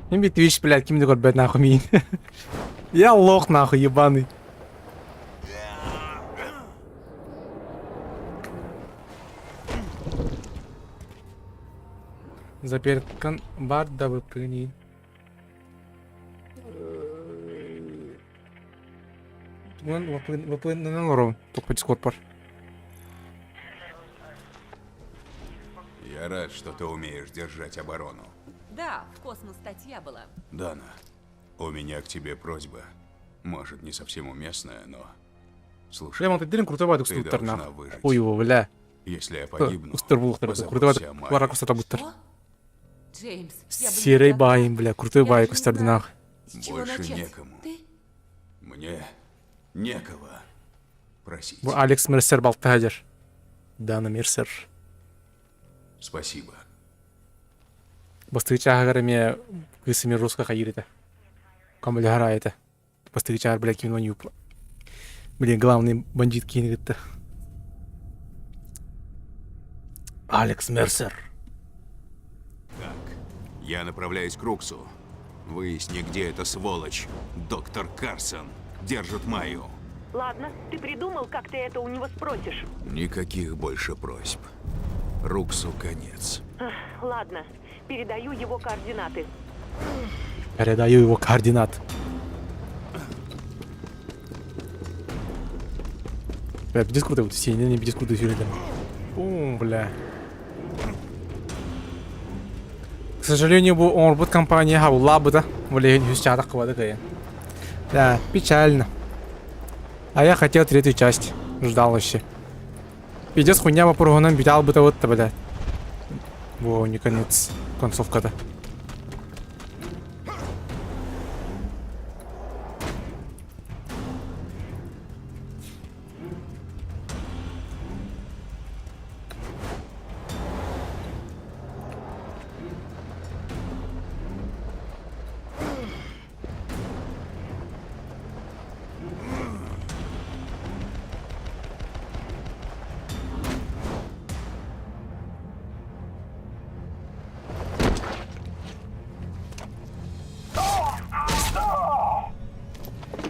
Мин би Twitch, блядь, ким да көрбөт нахуй миин. Я лох нахуй, ебаный. Заперткан бар да выпрыгни. Тугунан выпрыгнан олоробун. Тохпо дискорд бар. Я рад, что ты умеешь держать оборону. Да, в космос статья была. Дана, у меня к тебе просьба. Может, не совсем уместная, но... Слушай, Бля, мантыдырын крутой байды ты устуттар должна нах. выжить. Ой, его, бля. Если я погибну, Устар булуктар. Крутой позаботься о байды. Квара Майе. кустата буттар. Джеймс, я бы Серый никогда- байым, бля. Крутой Я бай даже не кустарды знаю, нах. С чего Больше начать? некому. Ты? Мне некого просить. Бу Алекс Мерсер балтагер. Дана Мерсер. Спасибо. Бастыгы чааһыгар эмиэ кыыс эмиэ русска хайыыр этэ. Камбаляхара этэ. Бастыгы чааһар, бля, кимин онньууп. Блин, главный бандит киини кытта. Алекс Мерсер. Так, я направляюсь к Руксу. Выясни, где эта сволочь, доктор Карсон, держит Майю. Ладно, ты придумал, как ты это у него спросишь. Никаких больше просьб. Руксу конец. Ах, Ладно, передаю его координаты. Передаю его координат. Бля, пиздец круто, вот все, не, не, пиздец круто сюжетом. Бум, бля. К сожалению, бу оҥорбут компания хабыллаабыта. Блин, үс чаатах кыбады кыйын. Да, печально. А я хотел третью часть. Ждал вообще. Пиздец хуйня боппуруһунан бүтэ албыта бытта, блядь. Во, не конец. Концовка-то.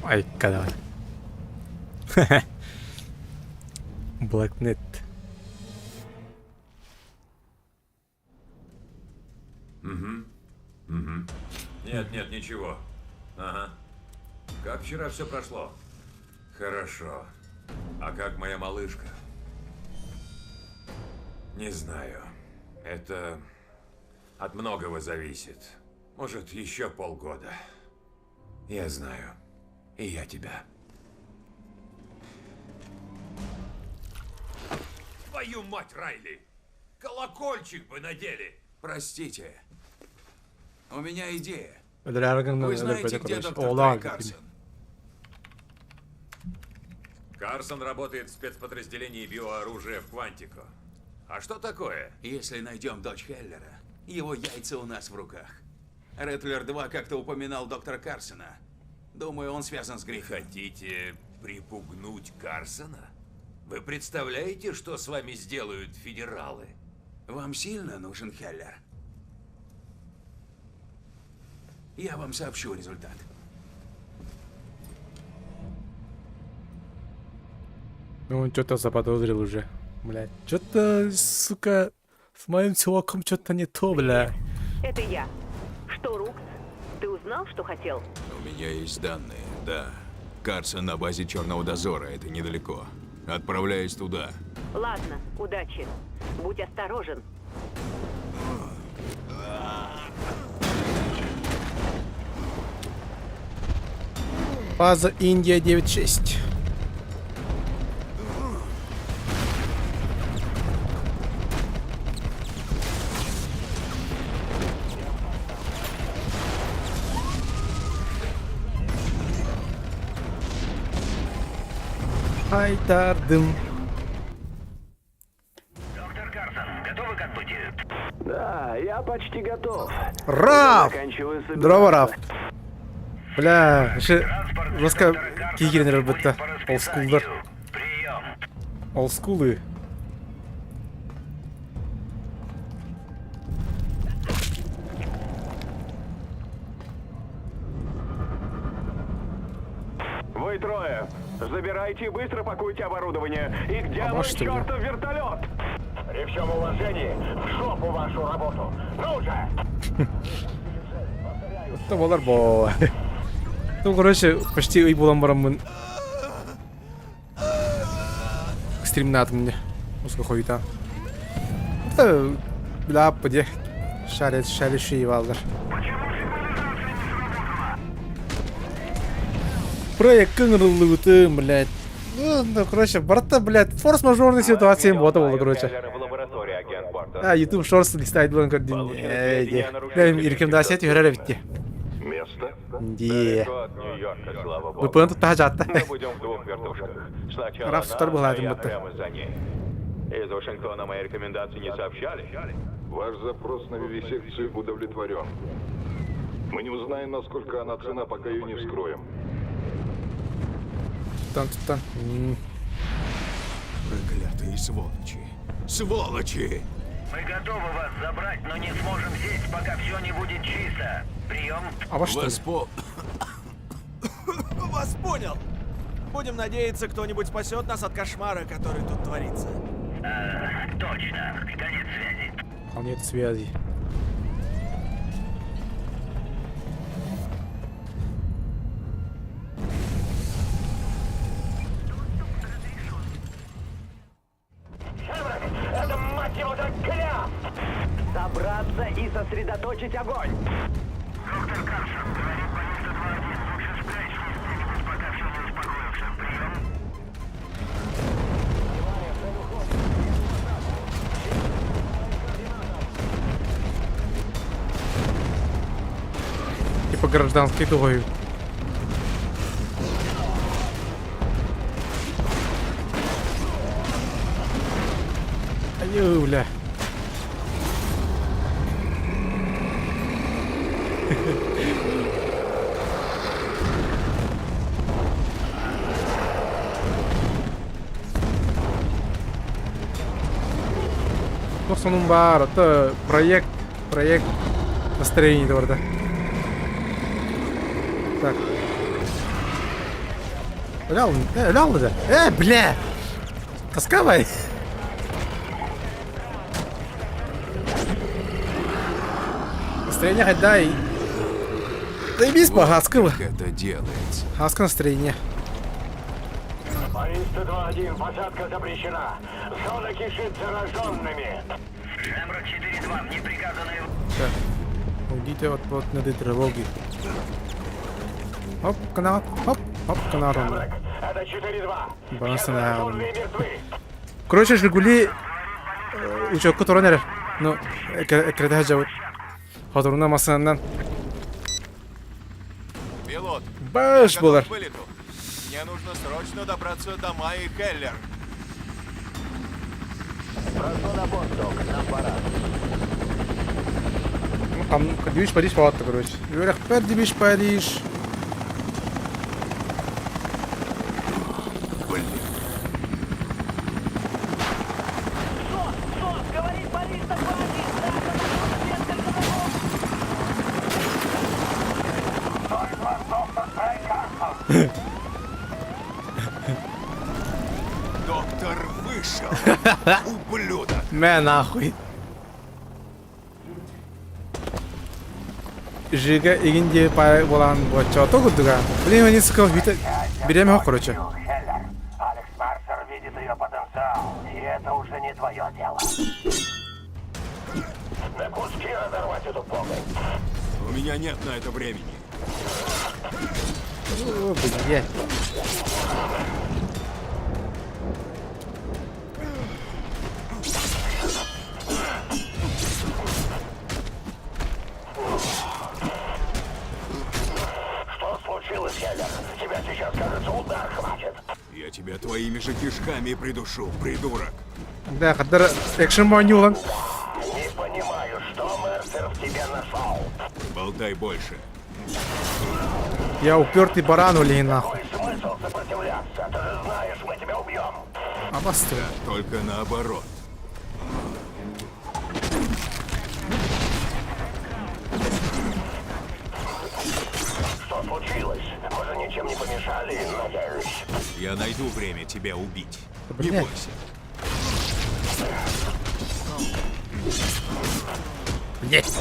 Айка давай. Blacknet. Угу. Угу. Нет, нет, ничего. Ага. Как вчера все прошло? Хорошо. А как моя малышка? Не знаю. Это от многого зависит. Может, еще полгода. Я знаю. И я тебя. Твою мать, Райли! Колокольчик бы надели! Простите. У меня идея. Вы Вы знаете, где доктор Трей Карсон? Карсон работает в спецподразделении биооружия в Квантико. А что такое? Если найдем дочь Хеллера, его яйца у нас в руках. Ретлер 2 как-то упоминал доктора Карсона. Думаю, он связан с Гриффином. Хотите припугнуть Карсона? Вы представляете, что с вами сделают федералы? Вам сильно нужен Хеллер? Я вам сообщу результат. Ну, он что-то заподозрил уже. Блядь, что-то, сука, с моим чуваком что-то не то, бля. Это я. Что, Рукс? Ты узнал, что хотел? У меня есть данные, да. Карсон на базе Черного дозора, это недалеко. Отправляюсь туда. Ладно, удачи. Будь осторожен. База Индия 9.6. Айтардым. Доктор Карсон, готовы к отбытию? Да, я почти готов. Раф! Заканчиваю Здорово, Раф. Бля, вообще, жестко кигерин бітті. Олдскулдар. Олдскулы. Вы трое, забирайте и быстро пакуйте оборудование. И где А мой может, что ли? чертов вертолет? При всем уважении, в жопу вашу работу. Ну же! Это болар бо. Ну, короче, почти ый буолан бараммын. Стримнаатым мне. Музыка хойута. Это... Бля, диэ. Шарит, шариши баллар. Проект ыҥырыллыбытым, блядь. Ну, короче, барыта, блядь, форс-мажорный ситуация бота болды, короче. А, YouTube Shorts листает буолан көрдүм. Рекомендация түһэрэр эбит Место? Дии. Далеко от Нью-Йорка, слава богу. VPN туттаха жаатта. Мы будем в двух вертушках. Сначала Раф она, сутар а быһаатын я бытта. прямо за ней. Из Вашингтона мои рекомендации не сообщали? Ваш запрос на вивисекцию удовлетворен. Мы не узнаем, насколько она цена, пока ее не вскроем. Туттан, туттан. Проклятые сволочи! Сволочи! Мы готовы вас забрать, но не сможем сесть, пока все не будет чисто. Прием. А что ли? Вас по... Вас понял. Будем надеяться, кто-нибудь спасет нас от кошмара, который тут творится. Точно. Конец связи. Конец связи. Это, мать его, так кляп! Собраться и сосредоточить огонь! Доктор Карсон, говорит баллиста 2-1. Лучше спрячься где-нибудь, пока все не успокоился. Прием. Типа гражданский дугою. Аю, бля. Туох сонун баар, это проект, проект настроение барда. Так. Лял, лял да. Бля! Тасковай! Настроение хоть дай. Заебись по хаска. Как это делается? Хаска настроение. Баллиста 2-1, посадка запрещена. Зона кишит зараженными. Шемрок 4-2, мне приказано... Так. Уйдите от плотной тревоги. Хоп, канал, хоп, хоп, канал. Шемрок, это 4-2. Баланс Все на- зараженные мертвы. Короче, Жигули учетку туран эрэр. Ну, эккирэтэ сылдьабыт. Хотуруна массыынанан Пилот, баш я готов буолар. к вылету. Мне нужно срочно добраться до Майи Келлер. Прошу на борт, док, нам пора. Ну, там Дивиш Париж палатта, короче. Үөрэхпэр Дивиш Париж. Блин. Говорит баллиста 2-1! Доктор вышел. Ублюдок. Мэ нахуй. Жига игин диэ пай буолан буоччоото курдуга. Блин, они сука вита бириэмэ хоқ короче. Хеллер, Алекс Марсер видит ее потенциал, и это уже не твое дело. На куски разорвать эту погонь. У меня нет на это времени. О, блядь. Что случилось, Хеллер? Тебя сейчас, кажется, удар хватит. Я тебя твоими же кишками придушу, придурок. Да, хаддар экшен моонньуулан. Не понимаю, что Мерсер в тебе нашел. Болтай больше. Я упертый баран, блин, нахуй. Какой смысл сопротивляться? Ты же знаешь, мы тебя убьем. Абасты. Только наоборот. Что случилось? Мы же ничем не помешали, надеюсь. Я найду время тебя убить. Не Блядь. бойся. Блядь.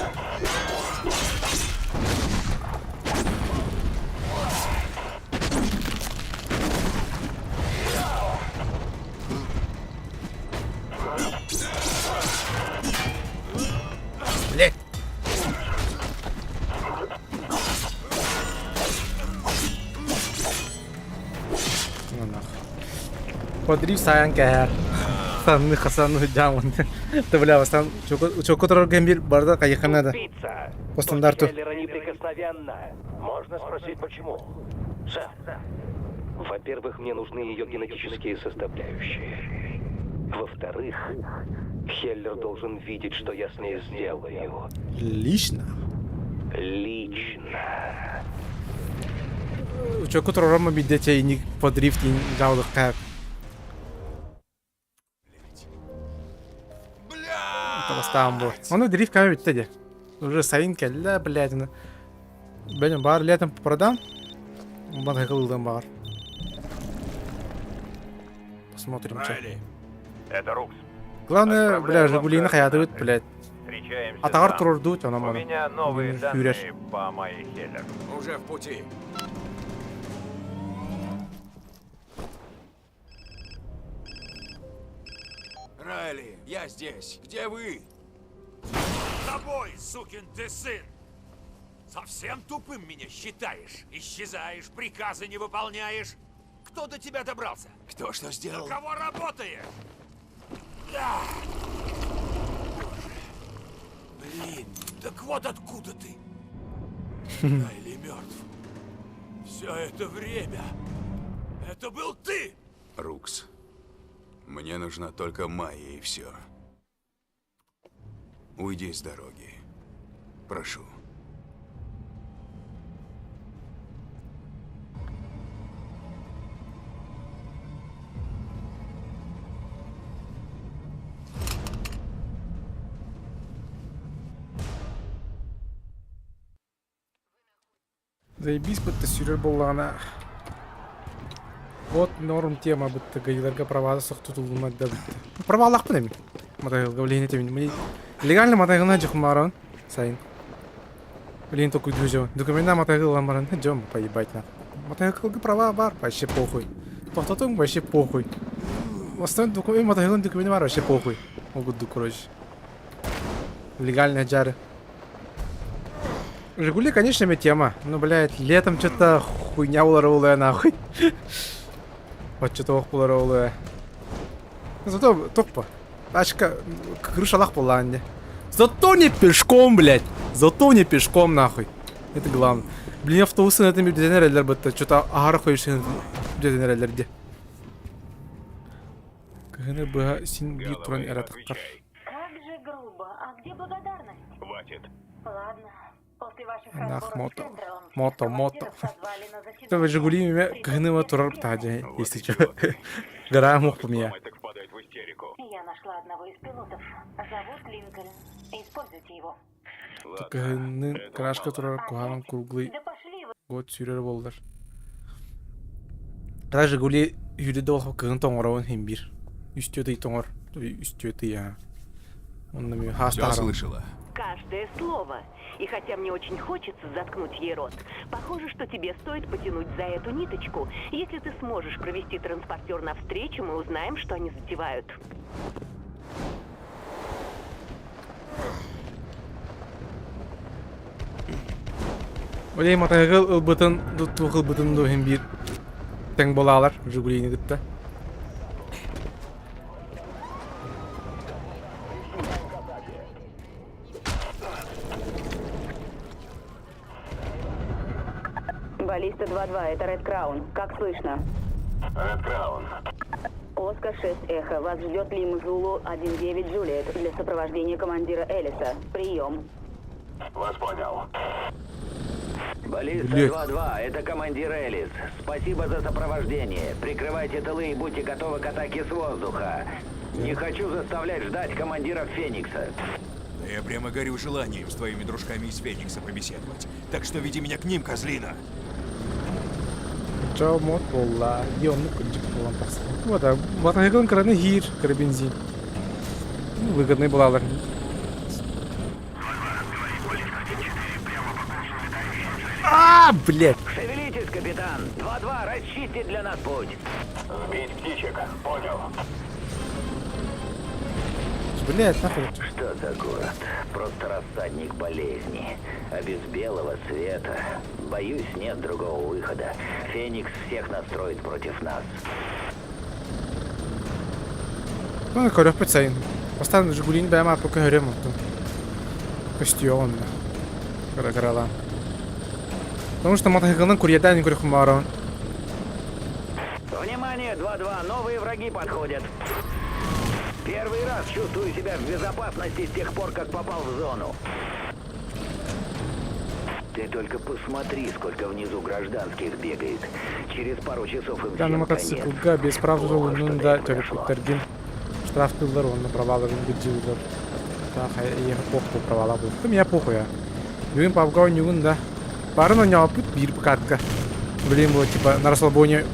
Подрив сайан кэһэр. Санны хасанны жамын. Ты бля, бастан чоко турар гембир барда кайыхана да. По стандарту. неприкосновенна. Можно спросить, почему? Сэр, во-первых, мне нужны ее генетические составляющие. Во-вторых, Хеллер должен видеть, что я с ней сделаю. Лично? Лично. Чоко турар ма бидде чайник подрив тин жаулык кап. Бастаан бу. Ону дрифт каме бүтте де. Уже сайын кэллэ, блядь, аны. Бәлем бар летом продам. Банка бар. Посмотрим, что. Райли, это Рукс. Главное, бля, Жигулина хаятыбыт, блядь. Встречаемся Атаҕар там. турордуу, она У меня новые данные по Майе Хеллер. Уже в пути. Райли, я здесь. Где вы? Тобой, сукин ты сын! Совсем тупым меня считаешь? Исчезаешь, приказы не выполняешь. Кто до тебя добрался? Кто что сделал? На кого работаешь? Да! Боже. Блин, так вот откуда ты. Райли мертв. Все это время. Это был ты! Рукс, мне нужна только Майя и все. Уйди с дороги. Прошу. Заебись бытта сүүрэр буоллаҕына. Вот норм тема бытта гаиларга правада суох тутуллумат да бытта. Правалаахпын эми. Матайылга билиһин этебин. Мин легально матайгына дьохумааран сайын. Билин токуйдуу дьон. Документна матайгы ылан баран дьон поебать на. Матайгылга права бар вообще похуй. Тохтотуҥ вообще похуй. Основной документ матайгылын документы бар вообще похуй. Ол курдук короче. Легальная жары. Жигули, конечно, мне тема. Но, блядь, летом что-то хуйня уларулая нахуй. Вот что-то ох уларулая. Зато топа. Тачка, крыша лах буоллаҕа. Зато не пешком, блядь. Зато не пешком, нахуй. Это главное. Блин, автобусы на этом дизайнерлер бытта. Что-то агар хуйшин дизайнерлер де. Кыһыны быһа син биир туран эрэ таххар. Как же грубо. А где благодарность? Хватит. Ладно. После ваших Нах, разборок с мото. Централом Мото, мото. командиров позвали на Это заседание. Жигули ме кыһыны ма турар таажа, если чё. Гора мух меня. Так впадает в истерику. Я нашла одного из пилотов. Зовут Линкольн. Используйте его. Кыһынын крашка турар куһаҕан круглый год сүүрэр буоллар. Когда Жигули сүүрдэ ол кыһын тоҥоробун хин биир. Үстүө ый тоҥор. Үстүө ый а. Онно ми Все хаастаһарым. слышала. Каждое слово. И хотя мне очень хочется заткнуть ей рот, похоже, что тебе стоит потянуть за эту ниточку. Если ты сможешь провести транспортер навстречу, мы узнаем, что они затевают. Олей матайгыл ылбытын, тух ылбытын ду хин биир тэҥ буолаалар Жигулини кытта. Баллиста 2-2, это Ред Краун. Как слышно? Ред Краун. Оскар 6 Эхо, вас ждет Лима Зулу 1-9 Джулиет для сопровождения командира Элиса. Прием. Вас понял. Баллиста Блядь. 2-2, это командир Элис. Спасибо за сопровождение. Прикрывайте тылы и будьте готовы к атаке с воздуха. Не хочу заставлять ждать командиров Феникса. Да я прямо горю желанием с твоими дружками из Феникса побеседовать. Так что веди меня к ним, козлина. Чао мот буолла. Дьонну кырдьык буолан тахсан. Вот, матайгылын кыраны хиир, кыра бензин. Ну, выгодный буолалар. А, блядь. Шевелитесь, капитан. 2-2, расчистить для нас путь. Сбить птичек. Понял. Блядь, нахуй. Что за город? Просто рассадник болезни. А без белого света. Боюсь, нет другого выхода. Феникс всех настроит против нас. Ну, көрүөхпүт сайын. Бастаан Жигулини бэйэм ааппа көһөрүөм оттон. Көстүөҕэ онно. Кыра-кыралаан. Потому что мотоциклынан курьердаан көрүөхпүн баҕарабын. Внимание, 2-2, новые враги подходят. Первый раз чувствую себя в безопасности с тех пор, как попал в зону. Ты только посмотри, сколько внизу гражданских бегает. Через пару часов им Аны всем конец. мотоциклга без прав Плохо, что жолунун до да этого дошло. төрөппүттэргин штрафтыыллар уонна праваларын былдьыыллар. Таах эйиэхэ похуй правала буолбута. Меня похуй а. Бүгүн пабга оонньугун да. Барын оонньооппут биир катка. Блин, было типа на расслабоне.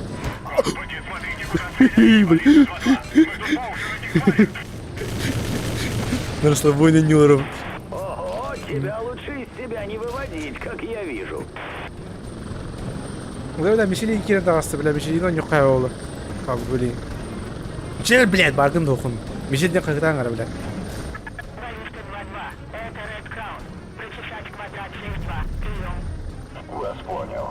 На расслабоне Нюров. Ого, тебя лучше из себя не выводить, как я вижу. Бля, Мишелин киирэн таҕыста, бля, Мишелин оонньуохха буолла. Как, блин. Мишель, блядь, бардым дохун. Мишель диэн хаһытаан гара, бля. Вас понял.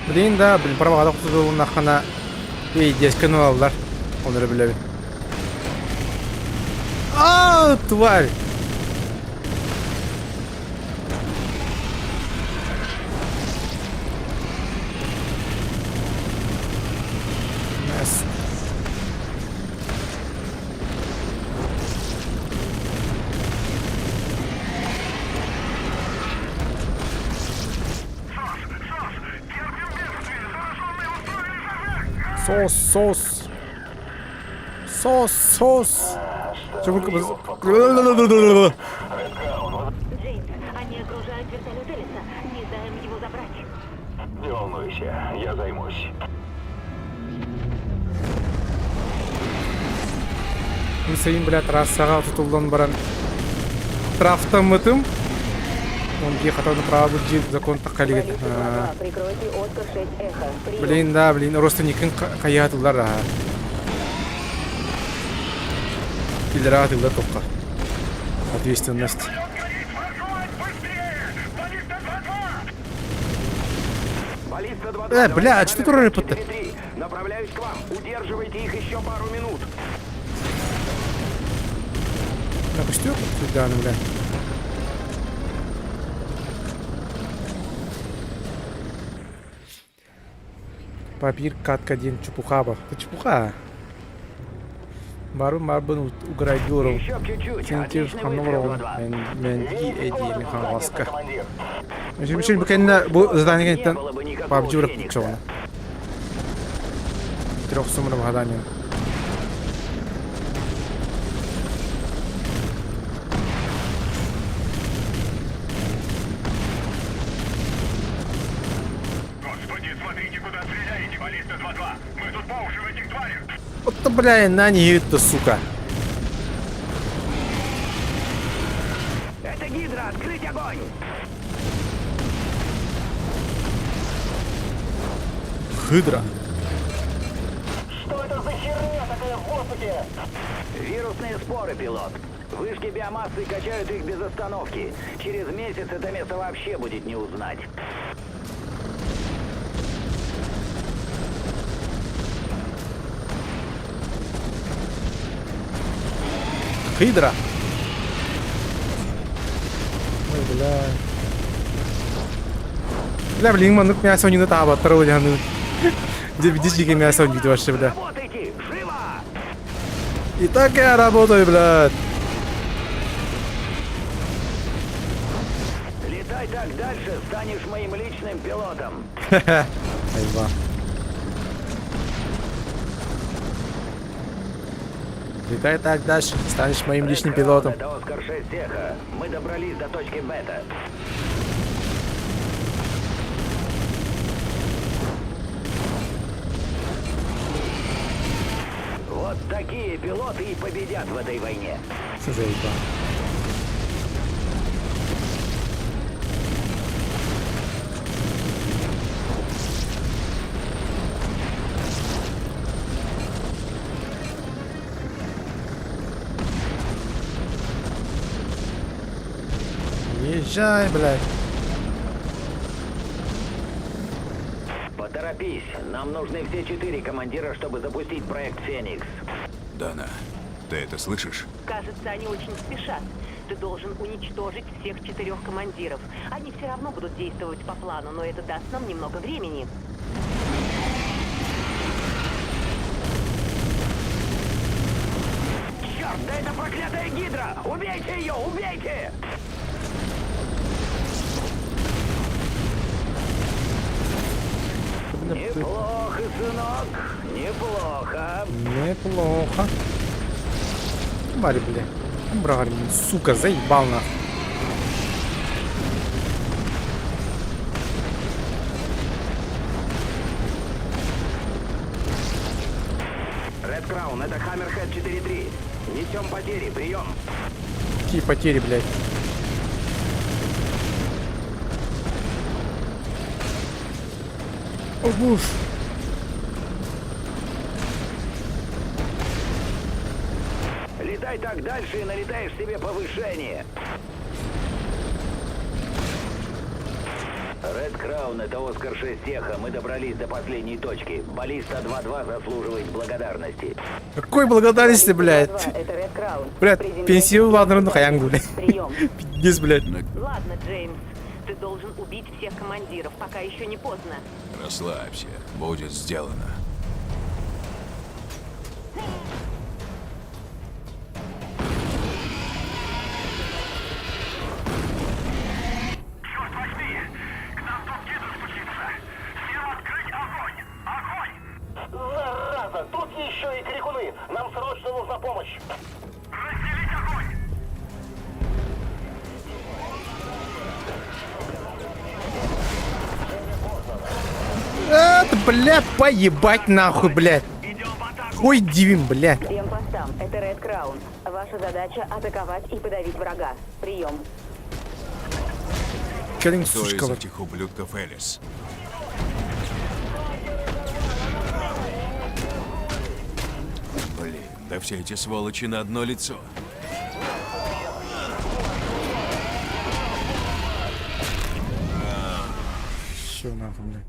Блин, да, блин, праваҕа охсулуннаххына, пиздец ылаллар. Оны эрэ билэбин. А, тварь! Yes. Сос, сос. Сос, сос. Джеймс, они окружают вертолет Элиса. Не даем его забрать. Не волнуйся, я займусь. Мин сайын, бля, трассаҕа тутуллан баран штрафтаммытым. Он хата право закон таккалигит. Прикройте Оскар 6 Эхо. Прием. Блин, да, блин, родственникин хайаатылар аха. Киллераатылар тоққа. Ответственность. Баллиста 2-2. Бля, а что ты рыпать-то? Направляюсь к вам. Удерживайте их еще пару минут. Напустил? Да, ну, бля. Папир катка один чепуха ба. Это чепуха. Мару марбын уграйдюров. Еще чуть-чуть. Сентир Отличный выстрел, 2-2. Менди Эди Михайловска. Командир. Мишель букенна бу задание Не кенттен было бы никакого PUBG урап Феникса. чоҕуна. Трех суммаров гадание. Господи, смотрите, куда стреляете, баллиста 2-2! Мы тут по уши в этих тварях! Вот бля, на не это, сука. Это Гидра, открыть огонь! Хыдра. Что это за херня такая в воздухе? Вирусные споры, пилот. Вышки биомассы качают их без остановки. Через месяц это место вообще будет не узнать. Хыдра. Ой, бля. Бля, блин, маннык мясо не таба, тарыл яны. Где видите, мясо не вообще, бля. Работайте! Живо! И так я работаю, блядь. Летай так дальше, станешь моим личным пилотом. Айва. Летай так дальше, станешь моим личным пилотом. Это Оскар 6 Эхо. Мы добрались до точки Бета. Вот такие пилоты и победят в этой войне. Заебал. Езжай, блядь. Поторопись. Нам нужны все четыре командира, чтобы запустить проект «Феникс». Дана, ты это слышишь? Кажется, они очень спешат. Ты должен уничтожить всех четырех командиров. Они все равно будут действовать по плану, но это даст нам немного времени. Черт, да это проклятая гидра! Убейте ее, убейте! Неплохо, сынок, неплохо. Неплохо. Бари, бля. Брали, сука, заебал нахуй. Ред Краун, это Хаммерхед 4-3. Несем потери, прием. Какие потери, блядь? О, буш. Летай так дальше и налетаешь себе повышение. Ред Краун, это Оскар 6 Эхо. Мы добрались до последней точки. Баллиста 2-2 заслуживает благодарности. Какой благодарности, блядь? Это Ред Краун. Блядь, пенсию ладно, ну хаянгу, блядь. Прием. Пиздец, блядь. Ладно, Джеймс, ты должен убить всех командиров, пока еще не поздно. Расслабься, будет сделано. Зараза, тут еще и крикуны. Нам срочно нужна помощь. Это, бля, поебать нахуй, блядь. Ой, дивим, блядь. Всем постам, это Ред Краун. Ваша задача атаковать и подавить врага. Прием. Кэлен, Кто из сучка. вот. этих ублюдков Элис? Блин, да все эти сволочи на одно лицо. Всё, нахуй, блядь.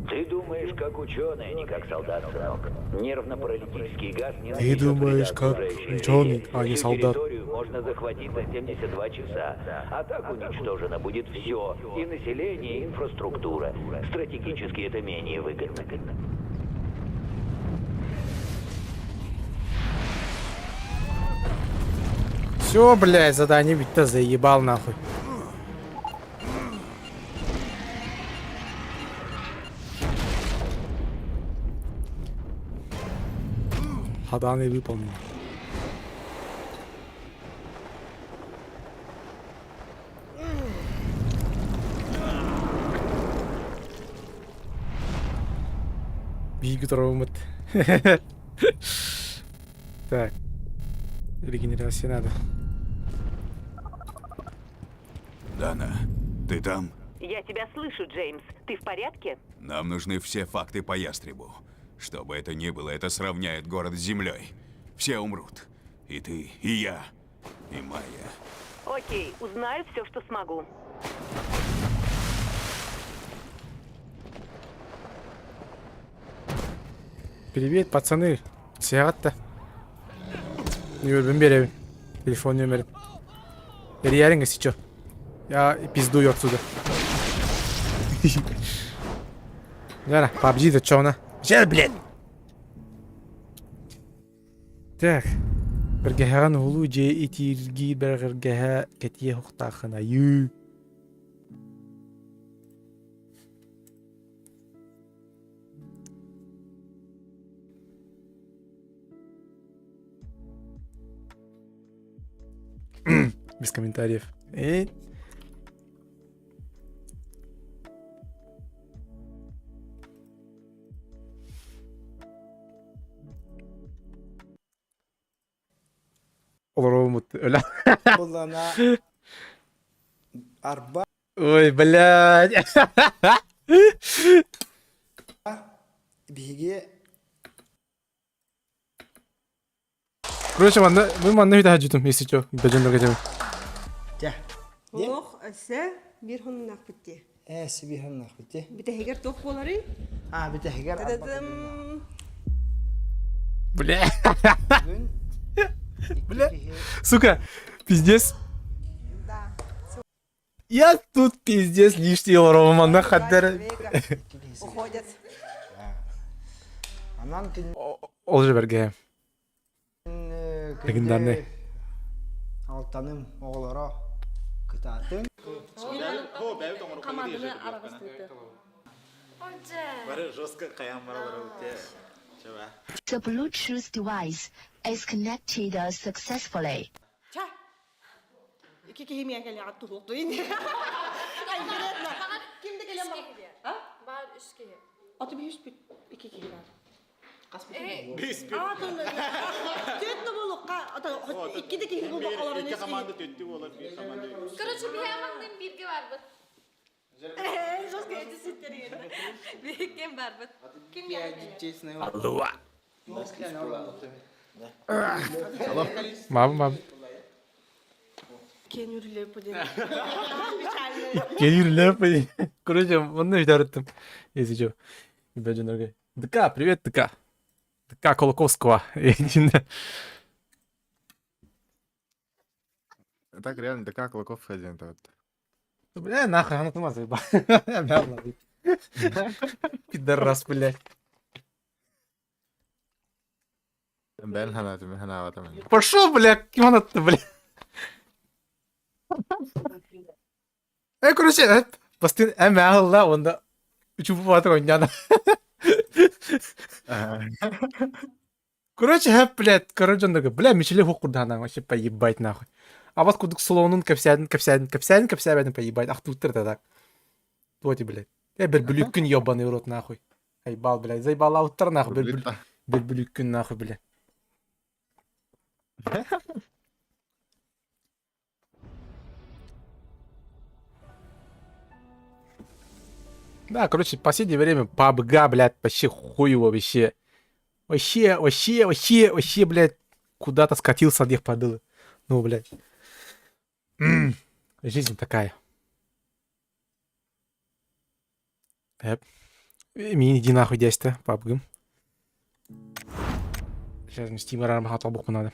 Ты думаешь, как ученый, а не как солдат, сынок. Нервно-паралитический газ не Ты нанесет думаешь, вреда как окружающей ученый, среде. а не Всю солдат. территорию можно захватить за 72 часа. А так уничтожено будет все. И население, и инфраструктура. Стратегически это менее выгодно. Все, блядь, задание ведь-то заебал нахуй. Задание выполнено. Биг ромот. Так. Регенерация надо. Дана, ты там? Я тебя слышу, Джеймс. Ты в порядке? Нам нужны все факты по ястребу. Что бы это ни было, это сравняет город с землей. Все умрут. И ты, и я, и Майя. Окей, узнаю все, что смогу. Привет, пацаны. Сигаретта. Нөмірін беремін. Телефон нөмірін. Реально сейчас. Я пиздую отсюда. Яра, PUBG да чё она? Сейчас, блядь! Так. Бергеһэҕин улуу дьиэ итииргиир бэргэргэһэ кэтиэ уохтааххына айыы. Без комментариев. И... Олоробут өлө. Буллана арба Ой, блядь. биһиги Короче, манна, мы манна үтә жүтүм, если чё, бөжөн хотя бы. дьэ Олох өсө Биир хонуннаахпыт дии. Ээ, биир хонуннаахпыт дии. Бүтэһигэр туох буоларый? Аа, бүтэһигэр Та-да-дам! Бля. Бля. Сука, пиздец. Я тут пиздец лишний Романа Хаддера. Уходят. Анан Ол же берге. Легендарный. Алтаным оҕолоро кытаатын. Команданы арагыстыыты. Бары жестко каян баралар өте. The Bluetooth device is connected successfully. Ча. Ики киһи миэн кэлиэҕэ туһуохтуйун. Конкретно. Ким да кэлэн бар. А? Бар үс киһи. Аты биһүспүт ики киһи бар. Бис Түөт болукка, икки да киһи булбак олорун Икки команда төттү болар, бир команда. Короче, биһи аманныын бииргэ барбыт. Жестко эти ситтерин. Биһи ким барбыт? Ким Алло. Мам, мам. Кенюрлепы. Короче, онно өйдөрүттүм. Если чё. Бэдьэнэргэ. ДК, привет, ДК. ДК Колоковского. Так реально ДК Кулаков один вот. Бля, нахуй, она тума заебала. Пидорас, блядь. Бен ханаты, мен ханавата мен. Пошел, бля, ким она-то, бля. Э, короче, э, бастын әмә алла, онда үчү бата ойняна. Короче, хэп, блядь, короче, он такой, бля, мечеле хукурдана, вообще поебать нахуй. А вас кудук солонун кэпсээн, кэпсээн, кэпсээн, кэпсээбэтин поебать, ах тут так. Тоти, блядь. Э, бер бүлүккүн ебаный в рот нахуй. Айбал, блядь, заебал ауттар нахуй, бер бер бүлүккүн нахуй, блядь. Да, короче, в последнее время PUBG, блядь, вообще хуево вообще. Вообще, вообще, вообще, вообще, блядь, куда-то скатился от них подыл. Ну, блядь. М, Жизнь такая. Эп. Мин иди нахуй, дядь-то, PUBG. Сейчас мне Steam рарам хатал надо.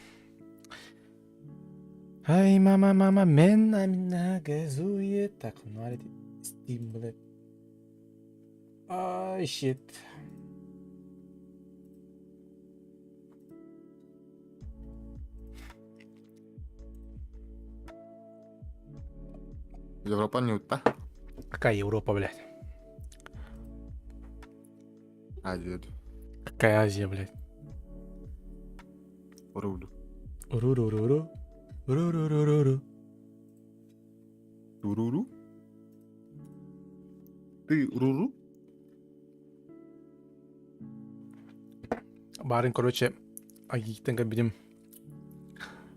Ай, мама, мама, мен на газует. Так, ну, а Steam, блядь. Ай, щит. Европа не утта. Какая Европа, блядь? Азия. Какая Азия, блядь? Руду. Ру-ру-ру-ру. Ру-ру-ру-ру-ру. Туруру? Ты руру? Барын, короче, агиттен кабидим.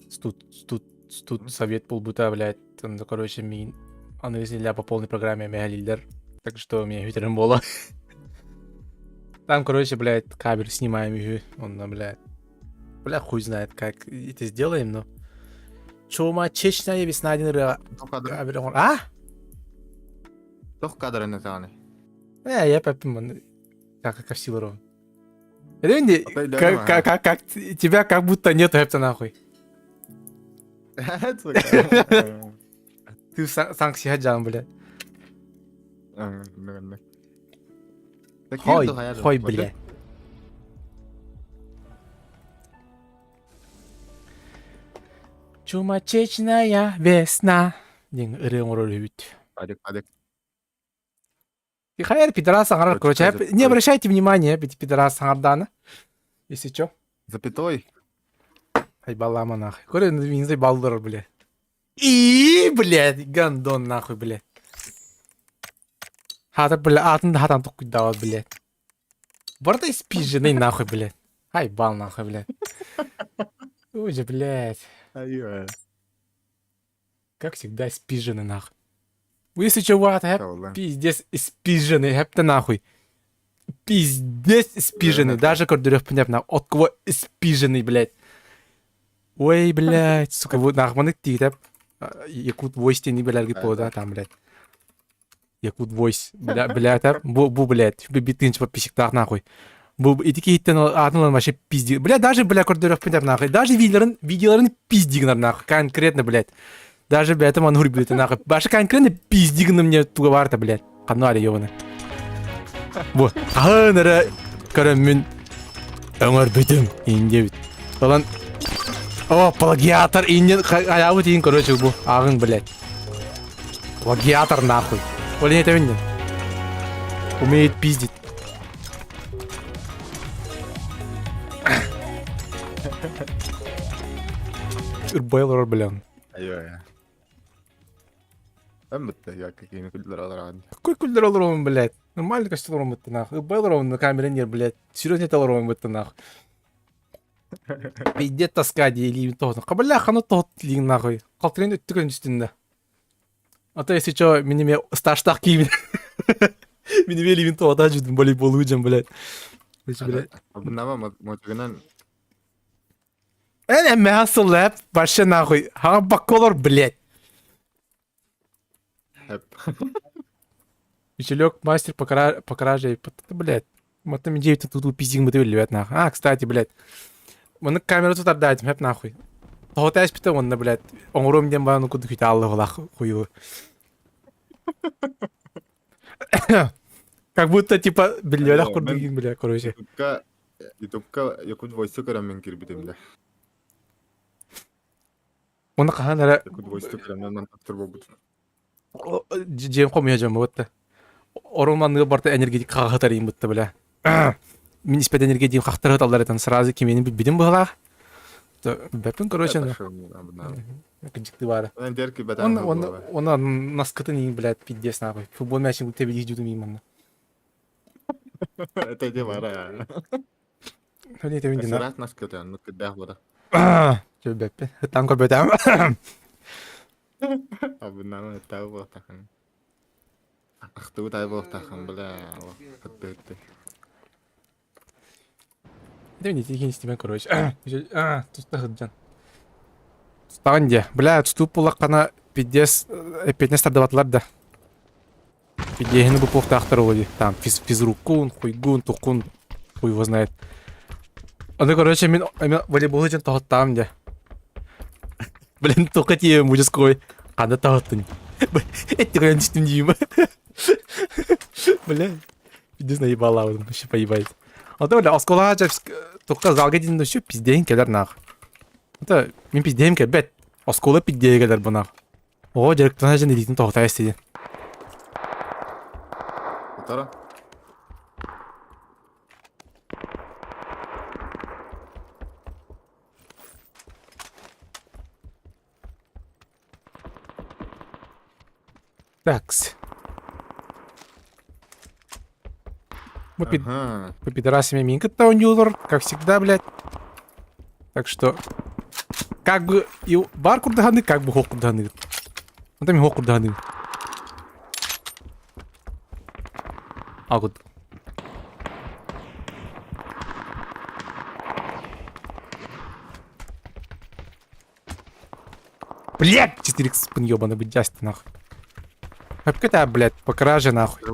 Студ, студ, студ совет полбута, блядь. Там, короче, мин аны ля по полной программе мегалилдер. Так что меня ветеран бола. Там, короче, блядь, кабель снимаем, и он, блядь. Бля, хуй знает, как это сделаем, но... Чума чечная весна один рыа. Кабель, он- А? Тох кадры на таны. Э, я папим, как как в силу Как, как, как, как тебя как будто нету, это нахуй. Ты сам сигаджан, блядь. Хой, хой, блядь. Чумачечная весна. Дин ырын үт. Адек, адек. Хайр, пидорас аңарар, короче, не обращайте внимания, ведь пидорас аңарданы. Если чё. Запятой. Айбалама нахуй. Короче, не заебал бля. И, блядь, гандон нахуй, блядь. Хата, бля, атын хатан тукуйдават, блядь. Барда испиженный нахуй, блядь. Айбал нахуй, блядь. Ой, блядь. Как всегда, спиженный нахуй. Если чё, what, пиздец, испиженный, хэп нахуй. Пиздец испиженный, даже көрдөрөх понятно, от кого испиженный, блядь. Ой, блядь, сука, вот нахуй, тип, якут войсти не блядь, да, там, блядь. Якут Voice, бля, бля, это, бу, бу, блядь, битынч подписчиктаах нахуй. Бу ити киһиттэн аатын ылан вообще пизди. Бля, даже, бля, көрдөрөхпүн нахуй. Даже видеоларын, видеоларын пизди гынар нахуй. Конкретно, блядь. Даже, бля, это манур блядь, нахуй. Баша конкретно пизди гына мне туга барта, блядь. Ханна али ёбаны. Бу, хаһан эрэ көрөммүн өҥөрбүтүм инде бит. Талан О, плагиатор иннен аябыт иин короче бу ааҕыҥ блядь. Плагиатор нахуй. Ол не этэбин Умеет пиздить. Ырбай олорор блин. Айо. Эммитте я какие күллер аларан. Какой күллер олоробун, блядь? Нормально костюм олоробун нахуй. Ырбай олоробун на камере нет, блядь. Серьезно это олоробун нахуй. Пиздец тоска диэлиибин тоһутун. Бля, ханы тоһут лиин нахуй. Қалтырын өттүгөн үстүндэ. А то если чё, минеме сташтах киибин. Минеме лиибин тоһута жүдүм волейбол ыдьан, блядь. Блядь. Абынама мотугунан Эн эммэһэ сыллэп, вообще нахуй. Хаҥа бакколор, блядь. Веселек мастер по, кра... по краже. Блядь. Маттам идею тут пиздин бы ты нахуй. А, кстати, блядь. Маны камеру тут отдать, мэп нахуй. Тоҕо эспите онно, блядь. Оҥоруом диэн баран курдук үтэ аллах хую. Как будто типа биллиэлэх курдук бля, короче. Ютубка Ютубка Якут Войсу көрөммүн кирбитим да. Оны хаһан эрэ Якут Войсу көрөммүн мантактыр буолбут. Дьиэм хомуйа дьон буотта. Орун барта энергетик хаҕа тарыйын бытта бля. Мин испэт энергетик хахтары таллар этен сразу кимиэнин билбитим быһалаах. Бэппин короче. Кыдьыкты баара. Он он он наскытын иин блядь пиздец нахуй. Футбол мячин тебили жудум иин манна. Это де бара. Хани тебин дина. Сырат наскыты, ну кыдах бара. Бэппин. Там көрбөтөм. Абыннан тау буолтахан. Ахтыбыт ай буолтахан бля. Хатты. Тебин итин истимен короче. Туста хыджан. Тустаҕын дии. Бля, тутууп буллаххына пиздец эппиэтинэс тардыбатылар да. Пиздеһини бупуохтаахтар ол дии. Там физ физруккун, хуйгун, тукун, хуй его знает. Аны короче мин эме волейболу дьон тоһуттаҕым дии. Блин, тоққа тиийэм участковый. Ханна тоһуттун? Эттигэн түстүм диим. Бля, пиздец наебала вообще поебать. А то бля, осколаҕа дьэ тоққа залга диэн все пиздейин кэлэр нах. Это мин пиздейим кэлбэт. Оскуола пиздейи кэлэр бу нах. Оҕо дьарыктана дьэн илиитин тоһутаа истиди. Утара. Такс. Мы, пи- Ага. мы пидорасами мин кытта оонньуулар, как всегда, блядь. Так что, как бы и бар курдаханы, как бы хоқ курдаханы. Онта мин хоқ курдаханы. А вот. Блядь, 4 спин ёбаный, блядь, нахуй. Опять, блядь, по краже нахуй.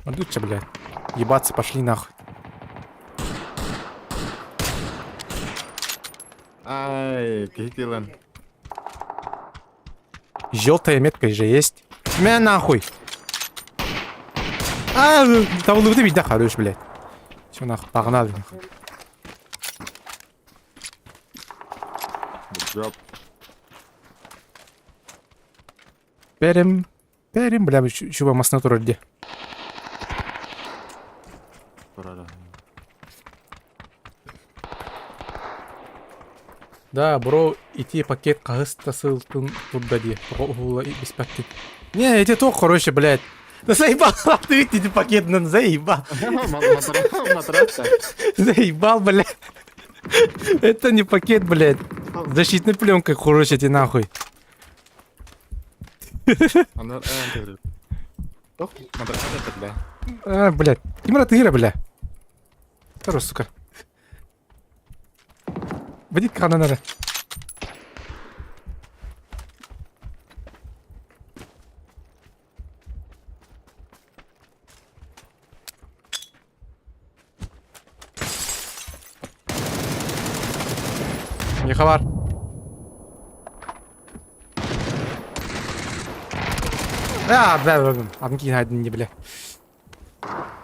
Лучше, блядь. Ебаться пошли нахуй. Ай, киһи Желтая метка же есть. Мя нахуй. А, там он ведь да, хорош, блядь. Все нахуй, погнали. нахуй. Drop. Перем, перем, бля, чува масна турар Турара. Да, бро, ити пакет хаһыс да сылтын турда дии. Тоҕо уһула биспэккин. Не, эти то, короче, блядь. Да заебал, ты ведь эти пакет, ну, заебал. Матраса. Заебал, блядь. Это не пакет, блядь. Защитной пленкой, короче, эти нахуй. Аны Тох, матраса это, бля. А, блядь. Кимра ты бля. Второй, сука. Выйди крана надо. Миэхэ бар. А, бля, бля, бля. Атын киин хайдын не бля.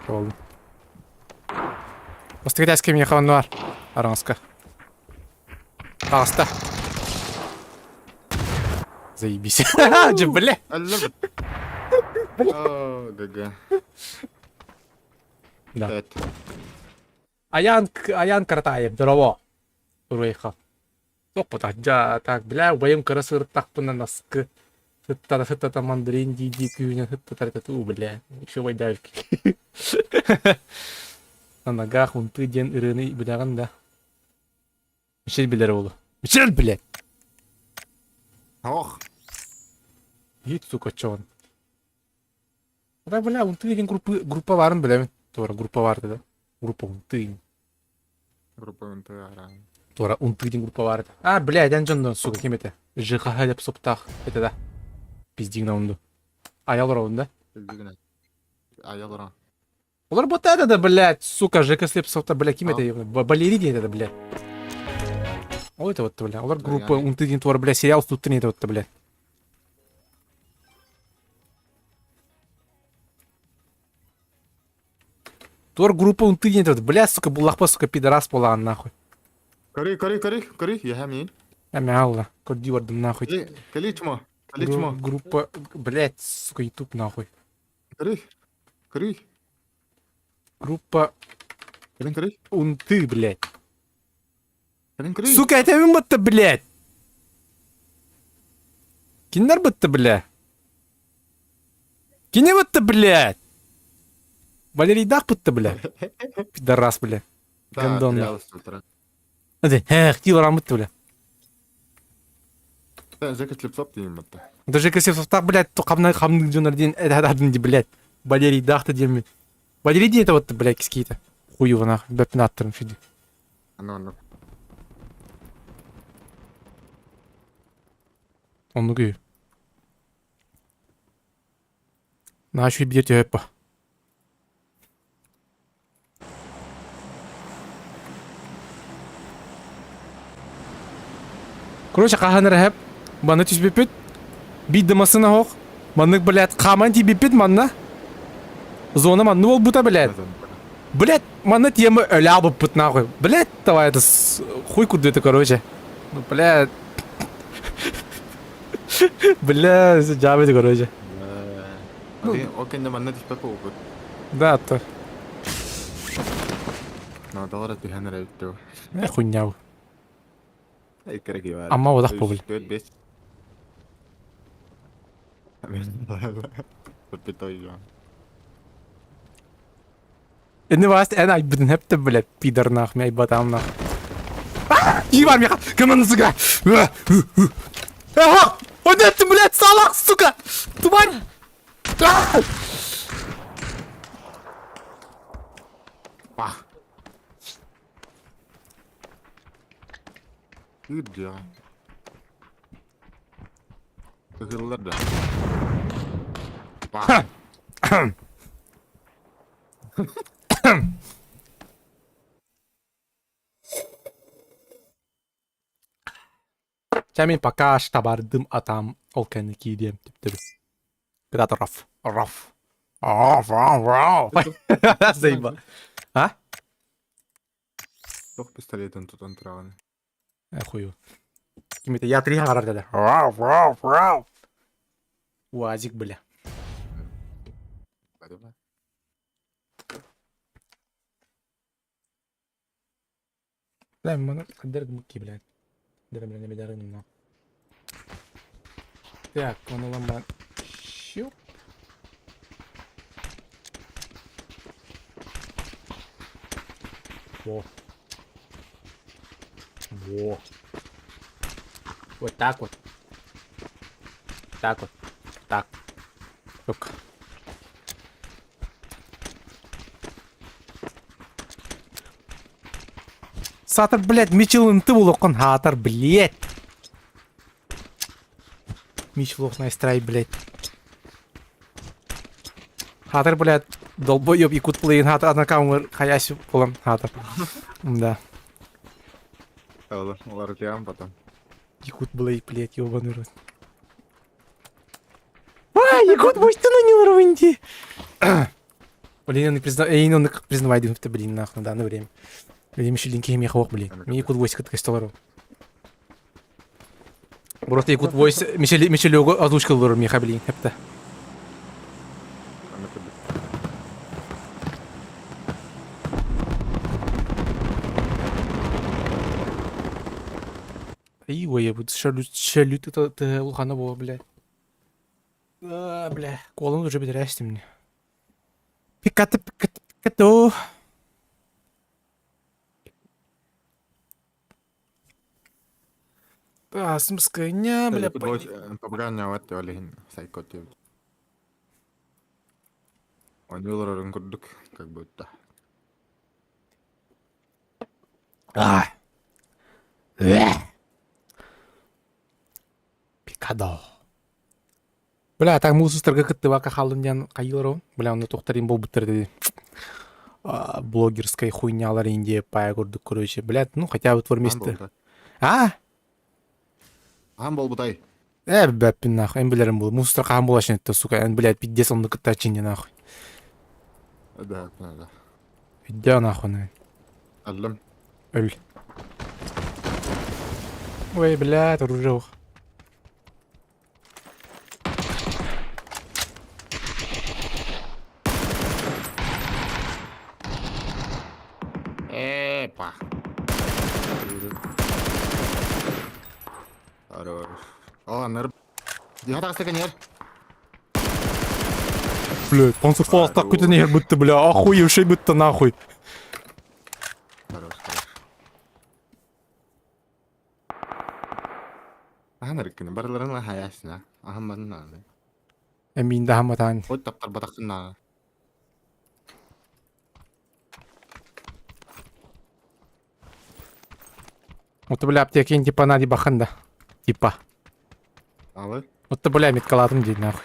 Болдум. Бастакы тээскэ миэхэ онно бар. Араҥаска. Таҕыста. Заебись. Дьэ, бля. О, ГГ. Да. Аян, Аян Каратаев, здорово. Уруйха. Топпута, дьа, так, бля, убайым кыра сырыттахпына наскы сыттата сыттата мандарин дии-дии күүнэн сыттатар этэ бля, еще вайдавки. На ногах унты диэн ырыаны билэҕин да? Мишель билэр уолу. Мишель, блядь! Ох! Иит, сука, чон. Да, бля, унты диэн группа, группа баарын билэбин. Туора группа баар да. Группа унты. Группа унты араан. Туора унты диэн группа баар этэ. А, бля, эн дьоннон, сука, ким этэ? ЖХХ деп соптаах этэ да. Пиздигна унду. Аял олоробун да? Пиздигна. Аял олорон. Олор вот это да, блядь, сука, ЖК Слепцов-то, бля, ким это, Валерий диэн это, блядь. Ол это вот, бля, олор группа унты диэн туора, бля, сериал туттун это вот, бля. Туор группа унты диэн это, бля, сука, буллахпа, сука, пидорас буолаан, нахуй. Кори, кори, кори, кори, я мин. Эмэ алла, көрдүү бардым, нахуй. Кали чмо, кали чмо. Группа, блядь, сука, ютуб, нахуй. Кори, кори. Группа Кэлин кори. Унты, блядь. Кэлин кори. Сука, этэбин бытта, блядь. Кинилэр бытта, бля. Кини бытта, блядь. Валерийдаах бытта, бля. Пидорас, бля. Да, Гондон. сериал утра. Эх, ти баран бытта, бля. Жека Слепцов диэн батта. Даже Слепцовтаах, блядь, хамна хамны дьонор диэн этадын ди, блядь. Валерийдаах-то диэммин. Валерий диэн это вот, блядь, кискиитэ. Хуево нахуй, бэппин аттарын фиди. Аны оннук. Оннук үһү. Наһаа үчүгэй биир түһэп по. Короче, хаһан эрэ эһэп манна түспүппүт. Биир да массыына оһох. Маннык, блядь, хааман тиийбиппит манна. Зона манна буолбута, блядь. Блядь, манна тема өлө албыппыт нахуй. Блядь, давай это хуй курду это, короче. Ну, блядь. Бля, дьаабы короче. Ол кэннэ манна түспэт буолбут. Да, то. Наадалара түһэн эрэ эбит Э, хуйня. Иккерeki бар. Ама одах побыл. 4 5. Подпитой Инни васт эн айбытын хепте блядь, пидор нах, мэй батам нах. Иван меха, кымын сука. Ага! Он это, блядь, салах, сука! Тварь! Пах. Кырдьа. Кыһыллар да. Пах. Чэ мин пока штабардым атам ол кэннэ киириэм түптүбү. Кытаат раф, раф. Раф, раф, раф. Заеба. А? Туох пистолетын тутан тураҕын? Э, хую. Ким это? Я три хаҕарар деді. Раф, раф, раф. Уазик, бля. Бля, маны хаддер гымык блядь. Дere бля, не бедәргин Так, оны ламбан. Щуп. Во. Во. Вот так вот. Так вот. Так. Сука. Саатар, блядь, Мичел ты улокон хаатар, блядь. Мичел ох найстрай, блядь. Хаатар, блядь, долбоеб якут плейн хаатар, однако умыр хаясь полон хаатар. Да. Уларытыам потом. Якут Блейд, блядь, ёбаный рот. А, Якут Войстына не уровень Блин, он призна... Эй, он признавай, ты, блин, нахуй, на данное время. Блин, еще линки я хох, блин. Мне Якут Войс как столару. Просто Якут Войс, Мишель, Мишель озвучка лору, меха, блин, хепта. Ой, я шалют, шалют это ты улхана була, блядь. А, бля, колон уже бедрясти мне. Пиката, пиката, пикато. А, смскайня, бля, Пабранняват олиһин сайкот диэбит. Оонньуу олорорун курдук, как будто. А. Пикадо. Бля, так муус устарга кыттыбакка хааллым диэн хайыылар Бля, онно туохтарын буолбуттар дии. Блогерская хуйнялар Индия пая курдук, короче. Блядь, ну хотя бы твор место. А? Аһан буолбутай. Э, бэппин нахуй, эн билэрим буол. Муус устар хаһан буолашын этте, сука, эн, блядь, пиздец онно кыттааччы нахуй. Да, да. Өйдөө нахуй. Аллым. Өл. Ой, блядь, оружие. Эпа. Хорош. О, ныр. Диха Блядь, панцерфауст так какой-то не будто, бля, охуевший будто нахуй. Хорош, хорош. Ахан эркини барыларын хаясына. Ахан манна. Эмин да хаматан. От таптар батаксына. Вот, бля, аптекин типа нади баханда. Типа. Алы? Вот, бля, меткалатым дейді нахуй.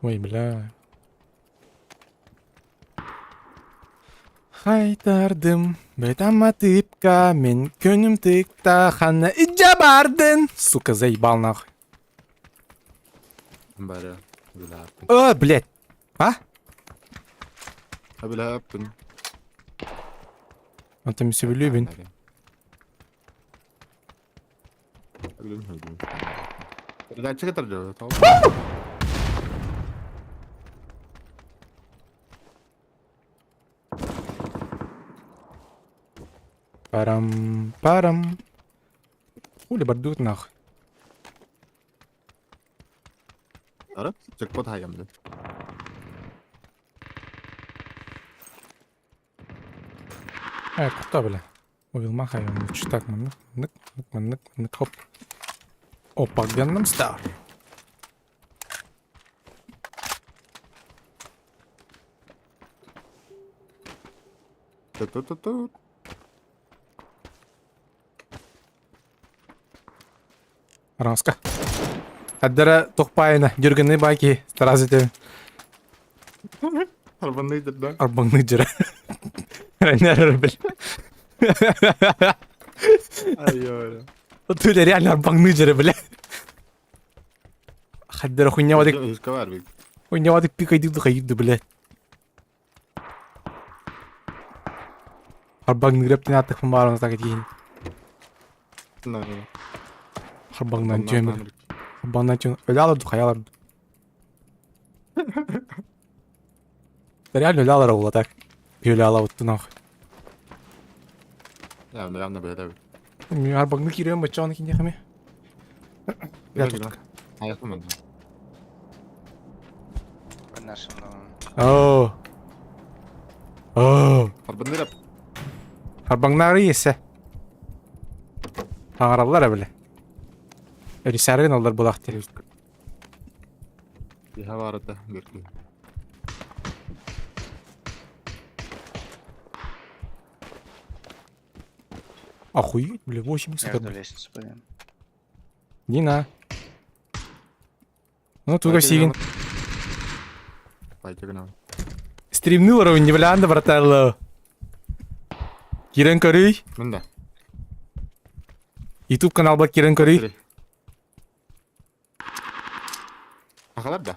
Ой, бля. Хайтардым, бетама тыпка, мен көнүм тыкта, хана иджа бардын. Сука, заебал нахуй. Бары. Бля. О, блядь. А? Бля, Вот там сөбүлүүбүн. Передача кытар Парам, парам. Хули бардут нахуй. Ара? Джекпот хайамды. Э, куда, бля? Увел махай, он лучше так, маннык, маннык, маннык, маннык, хоп. Опа, Gangnam Star. Ту-ту-ту-ту. Раска. Аддара тохпайна, жүргенни байки, старался тебе. Арбанный да? Арбанный жира. Реально, бля. Ай, Ты реально арбанный жира, бля. Хаддара хуйня вадик. Хуйня вадик пикай диду хайду, бля. Арбанный греб тинаттых фамбарон так дейін. Харбаңнан түйемір. Харбаңнан түйемір. Өлі аларды, хаяларды. Реально өлі алар ол так. Өлі ала утты нахуй. Явно, явно бэдэ. Мен арбаңны кирием бачан кине хаме. Я тут. О. О. Арбанный Арбаңнары есе. Аңараллар бile. Өрүсәрин олар булакты. Иха барыта берки. Охуеть, бля, 80 Между лестницу пойдем. Дина. Ну, туга сигин. Пойти гна. Стримни уровень не бля, брателло. Кирен көрүй. Мында. YouTube каналба кирен көрүй. Ахалар да.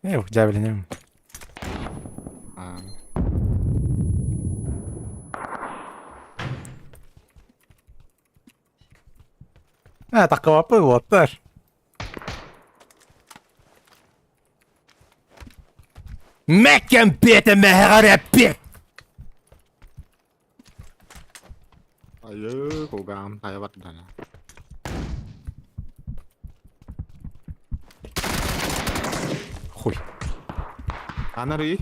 Э, дьээбэлэнэм. А, такого уоттар. Мэккэн бетэ мэһэҕэр эппит! Айыы, кулгаам хайа бардана. Хуй. Анары.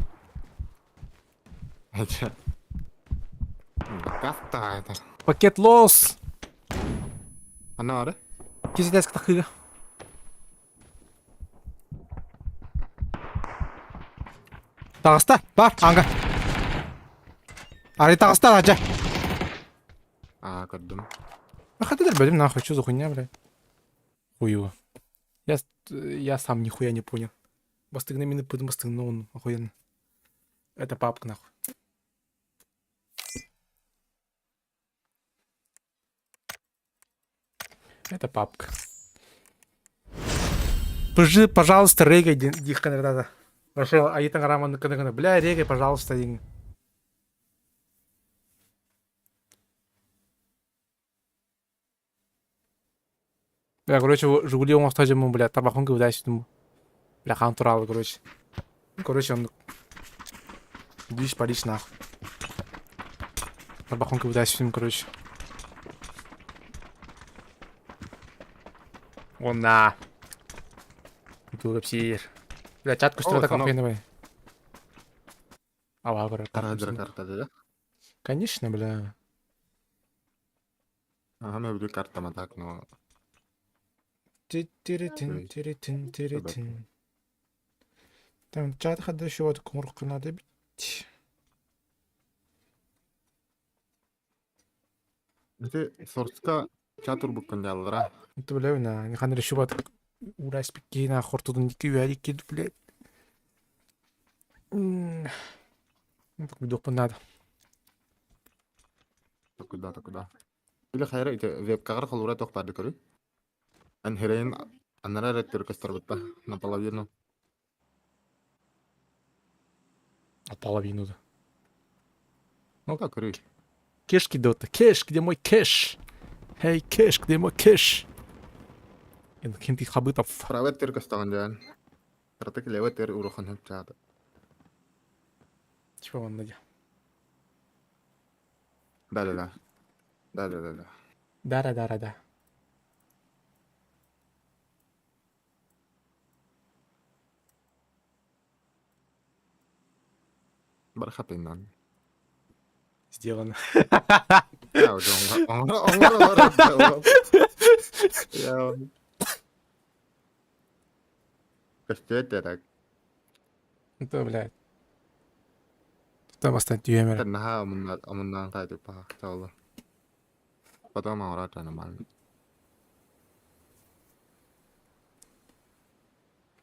Айча. Каста это. Пакет лос. Анары. Кизэтэс тахыга. Таҕыста, бар, ааҥҥа. Арый таҕыста, Раджа. Аа, көрдүм. Хатыдар бөлүм нахуй, что за хуйня, блядь? Хуево. Я сам нихуя не понял. Бастыгны мины пыдым бастыгны он охуенно. Это папка нахуй. Это папка. Пожи, пожалуйста, регай, дихканердада. Вообще, айытан раман кыныгына. Бля, регай, пожалуйста, дин. Бля, короче, Жигули оҥосто дьоммун, бля, тарбахпын кыбытааччытым. Бля, хаан тураалы, короче. Короче, оннук. Дичь, париж, нахуй. Тарбахпын кыбытааччытым, короче. Уонна. Туга псиир. Бля, чат көстүбэтэ охуенный. Ава, көрөр. Карадыр карта да? Конечно, бля. Ага, мен бүлүү картама так, но... Тиритин, тиритин, тиритин. Там чат хадда шуот куҥуруккунаада эбит. Ити сорска чат урбуккун дьааллара. Это бля, на, хан решиват ураспикки на хортудун дикки үһэрикки, блядь. Ну, так видео надо. Куда куда. Или хайра ити вебкагар холура тох барды көрү. Ан херейин аннара реттер көстөр наполовину. Наполовину, да. Ну как көрү. Кеш кидота. Кеш, где мой кеш? Эй, кеш, где мой кеш? Кенти хабытов. Правый тер көстөгөн жан. Кратык левый тер урухан хөп чаады. Типа вон надя. Да да да. Да да да да. Да да да да. Бархатыннан. Сделано. Я уже он Я Көстүөт так. Это, блядь. Там останет юмор. Наха амуннан кайтып пахталла. Потом аурата нормально.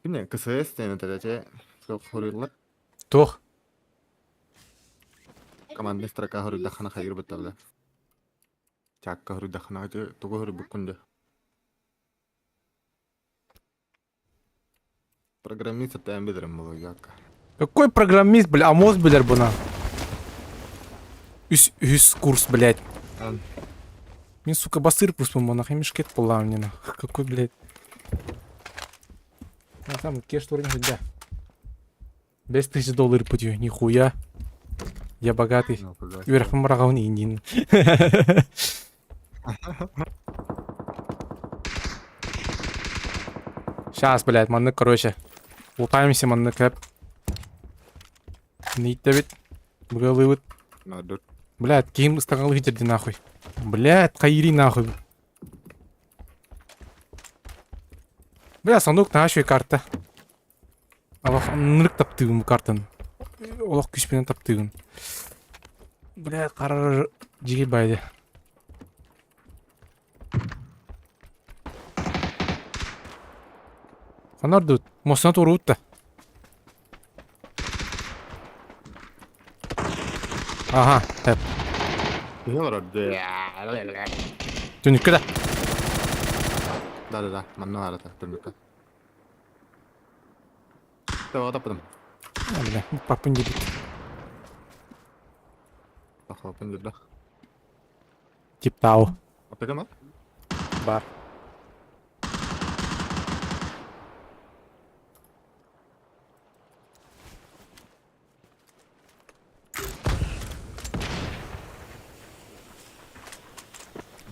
Кимне КСС тен тәдәче хориллар. Тох. Командный строка хоруйдахана хайыр батталла. Чакка хоруйдахана тугу хоруйбуккун Программист это амбидрем был Какой программист, бля, АМОС, бля, буна. Үс, үс курс, блядь. Мин, сука, басыр курс, по нахуй мешкет була мне, нахуй. Какой, блядь. А там кеш турнир, да. Без тысяч долларов путью, нихуя. Я богатый. Үөрөхпүн быраҕабын индин. Сейчас, блядь, маннык, короче. Лутаемся маннык кэп. Нииттэбит. Быгалыбыт. Блядь, ким ыстаҕалы хитерди нахуй. Блядь, хайри нахуй. Бля, сундук на карта. Алах нырык таптыгын бу картаны. Олох күспүнэн таптыгын. Бля, карар жигит байды. Ханар дут. Мосна туруутта. Ага, тэп. Киһи олорор. Түнүккэ да. Да да да, манна баар этэ, түнүккэ. Тоҕо таппытым. Бля, папын дебит. Пахлапын дебит. Тип тау. Аптека ма? Бар.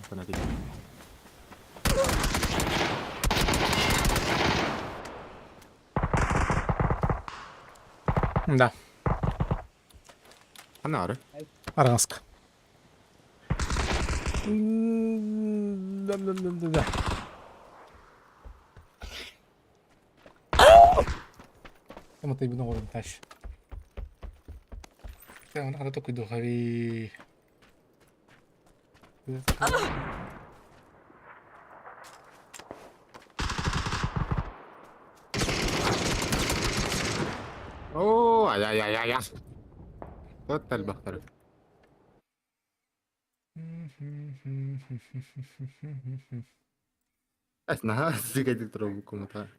Фанатик. Да. Анары. Араска. Да, да, да, да, да. Ama tabii ne oğlum taş. Ya ona kadar dokudu abi. Оо, ай ай ай ай ай. Тот элбэхтэр. Эс наһаа сигэдик турар комната.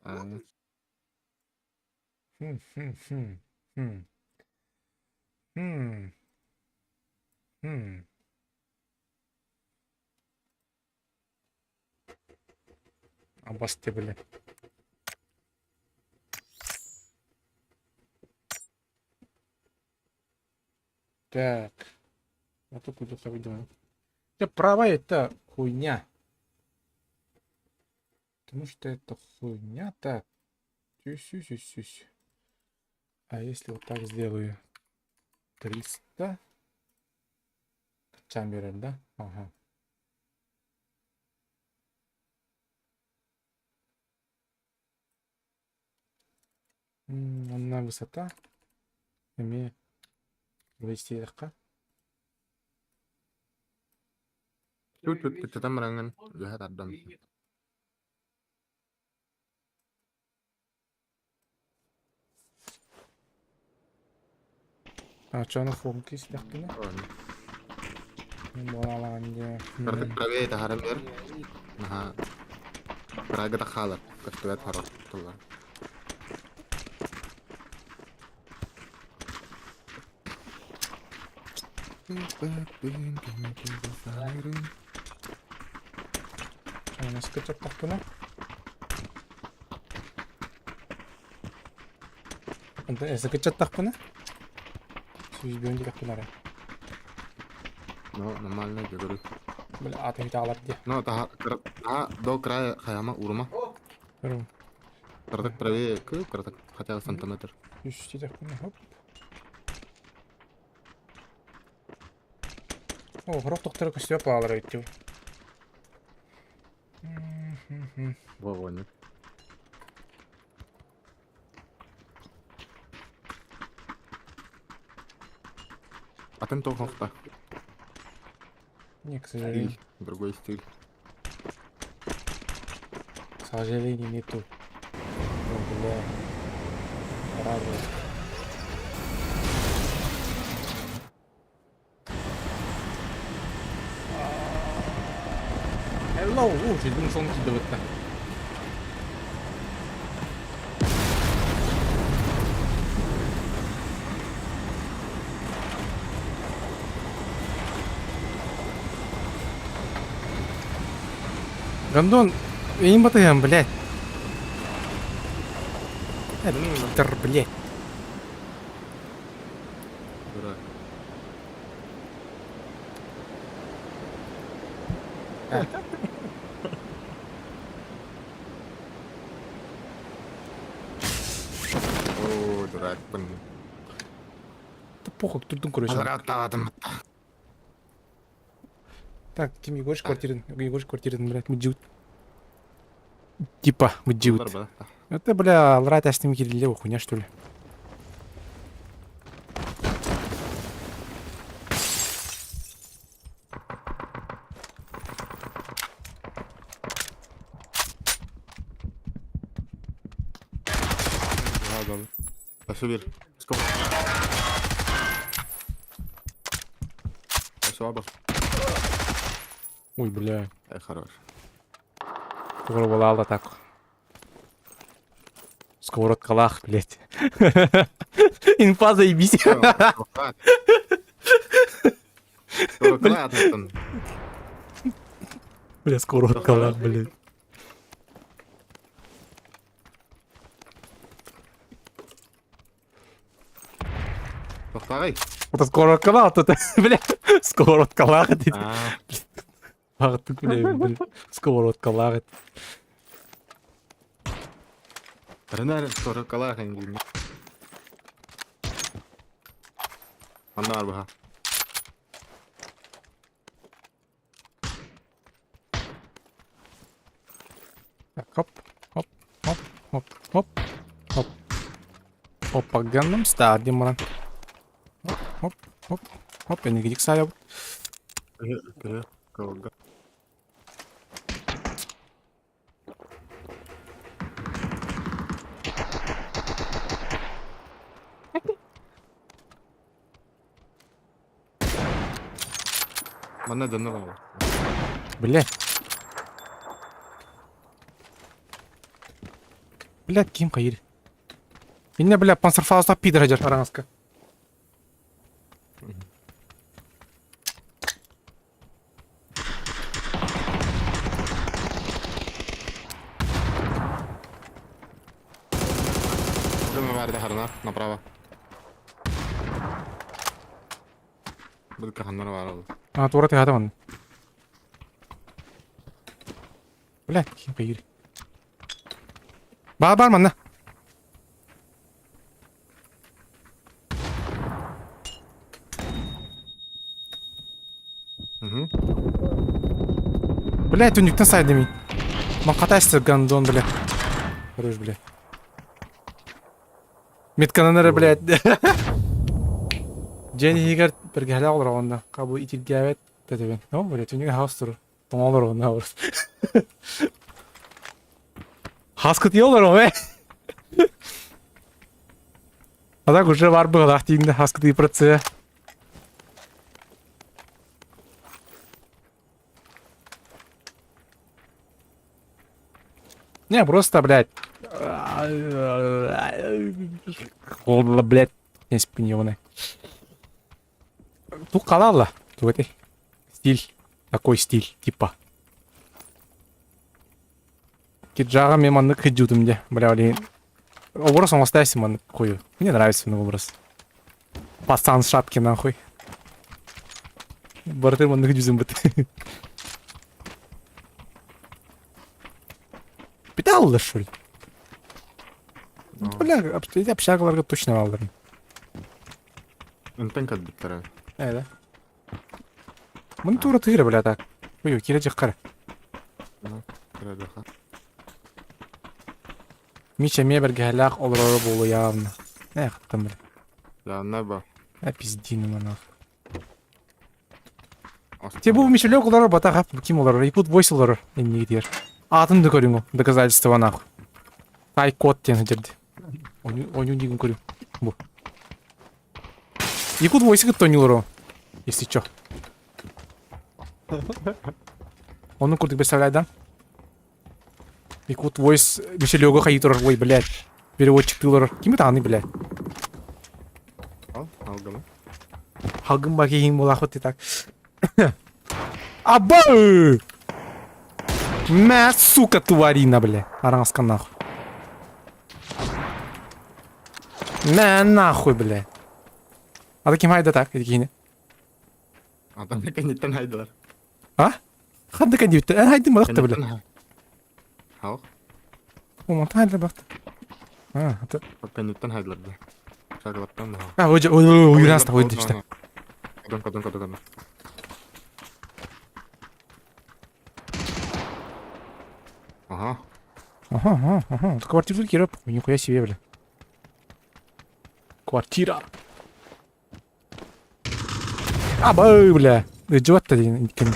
Абасты, бля. Так. А тут куда-то видимо. Да права это хуйня. Потому что это хуйня. Так. Сюсь-сюсь-сюсь. А если вот так сделаю? 300. Чамберер, да? Ага. Одна высота. Эме 200 легка. Тут тут кыччатан бараҥҥын үөһэ тардан. А что на фонке сидяхтына? Кырдык правее таһаран бер. Наһаа Прагата хаалар. Көстүбэт хоро туллар. А у нас кыччаттахпына? Эсэ кыччаттахпына? Сүүс диэхпин эрэ. Ну, нормально, я говорю. Бля, атын таалар дии. Ну, таһа, таһа до края хайама урума. Көрүм. Кырдык правее, кырдык, хотя бы сантиметр. Үс диэхпинэ, хоп. О, хорох тохтора көстүө паалар өттү. Во, во, нет. Атын тоқ Не, к сожалению. Стиль, другой стиль. К сожалению, нету. О, бля. Радует. Hello! О, жидун сон кидывает-то. Гондон, я не батаем, блядь. Питер, блядь. Дурак. О, дурак, блин. Да похуй, тут короче. Азараттаатым. Так, Ким Егорыч квартирын, Егорыч квартирын, блядь, мудиут. Типа, мудиут. Это, бля, лрать астым кирилле, хуйня, что ли? Спасибо. Сколько? Все, Ой, бля. Эй, хорош. Тугура так. Сковородкалаах, блядь. Инфа заебись. Бля, сковородкалаах, блядь. Тохтагай. Вот сковородкалаах, тут, бля, сковородкалаах дейді. Ағыттық, бля, бля, сковородкалаах. Ренар сковородкалаах эңгин. Манна бар баха. Так, хоп, хоп, хоп, хоп, хоп, хоп. Опа, ганным стар дим баран. Хоп, хоп, хоп, хоп, энергетик сайып. Манна дьонно баҕар. Блядь. Блядь, ким хайыр. Инне, бля, панцерфауста пидор хадер араҥаска. Харнар направо. Быдка ханнар бар ол. А, туора тыһаата манна. Блядь, ким хайыр. Баар бар манна. Угу. Блядь, түннүктэн сайдым мин. Ман катайся, гандон, бля. Хорош, бля. Меткананары, блядь. Дьиэн иһигэр бэргэһэлээх олороҕун да, хабы итиргээбэт тэтэбин. О, блядь, түннүгэ хаос турар. Тоҥо олороҕун да олорор. Хаскытыйа олороҕун, э? А так уже бар быһыылаах тииҥнэ хаскытыы процесс. Не, просто, блядь. Блядь, не спинёвный. Ту қалалла. Ту этой. Стиль. Такой стиль, типа. Киджага мен маннык хыджутум де. Бля, блин. Образ он остался маннык хую. Мне нравится мой образ. Пацан с шапки нахуй. Бартыр маннык жүзім бит. Питал что ли? Бля, общагаларга точно алдырым. Интен кадбиттара. Э, да. Мын тура тыгыр, бля, так. Ой, кире жаккар. Мича меберге хәләк олорору болу явно. Э, хаттым, бля. Явно ба. Э, пиздину нахуй. Те бу Мича лёг олорор бата хап, ким олорор, Якут войс олорор, энни дер. Атын да көрүң, доказательство нахуй. Тай код тен жерди. Оню дигин көрүң. Бу. Якут войс кытта олорор. Если чё. Оны курдук представляй, да? Якут войс Мича лёга хайы турар, ой, блядь. Переводчик тылар. Ким это аны, блядь? Ал, алгымы. Халгым ба кейин була хоть и так. Аба! Мә, сука, тварина, бля. Араҥаска нахуй. Мә, нахуй, бля. А ким хайда так, кихини? Адам кенеттен хайдылар. А? Ханды кандибит. Эн хайдым балакта, бля. Хау. О, манта хайда бакта. А, это... Кенеттен хайдылар, бля. Шагылаттан да. А, ой, ой, ой, ой, уйраста, ой, что. Кадон, кадон, кадон. Ага. Ага, ага, ага. Это квартиру киреп. Нихуя себе, бля. Квартира. А, бай, бля. Жуатта деген екен.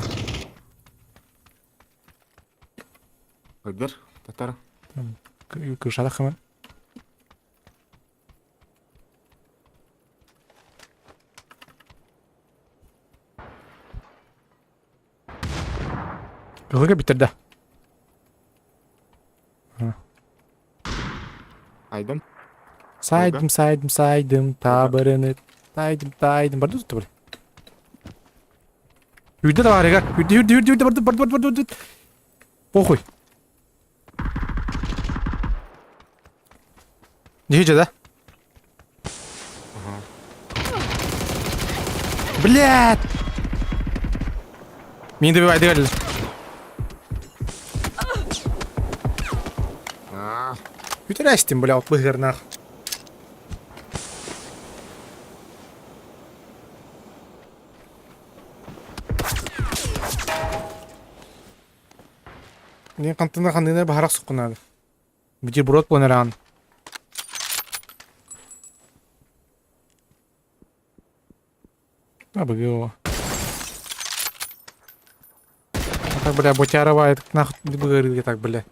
Öldür. Татар. Крышада хымын. Кыһылга бүтэрдэ. Айдым. Сайдым, сайдым, сайдым, табырыны, тайдым, тайдым. Барды tuttu били. Үрдэ таварыгар. Үрдэ, үрдэ, үрдэ, үрдэ, барды, барды, барды, барды. Похуй. Нихи да? Блядь! Мин добивай, добивай. Күтәрәстим, бля, быгыр нах. Не қантына қандына бахарақ сұққынады. Бутерброд планеран. А, БГО. А так, бля, Ботярова, это нахуй быгыры так, бля.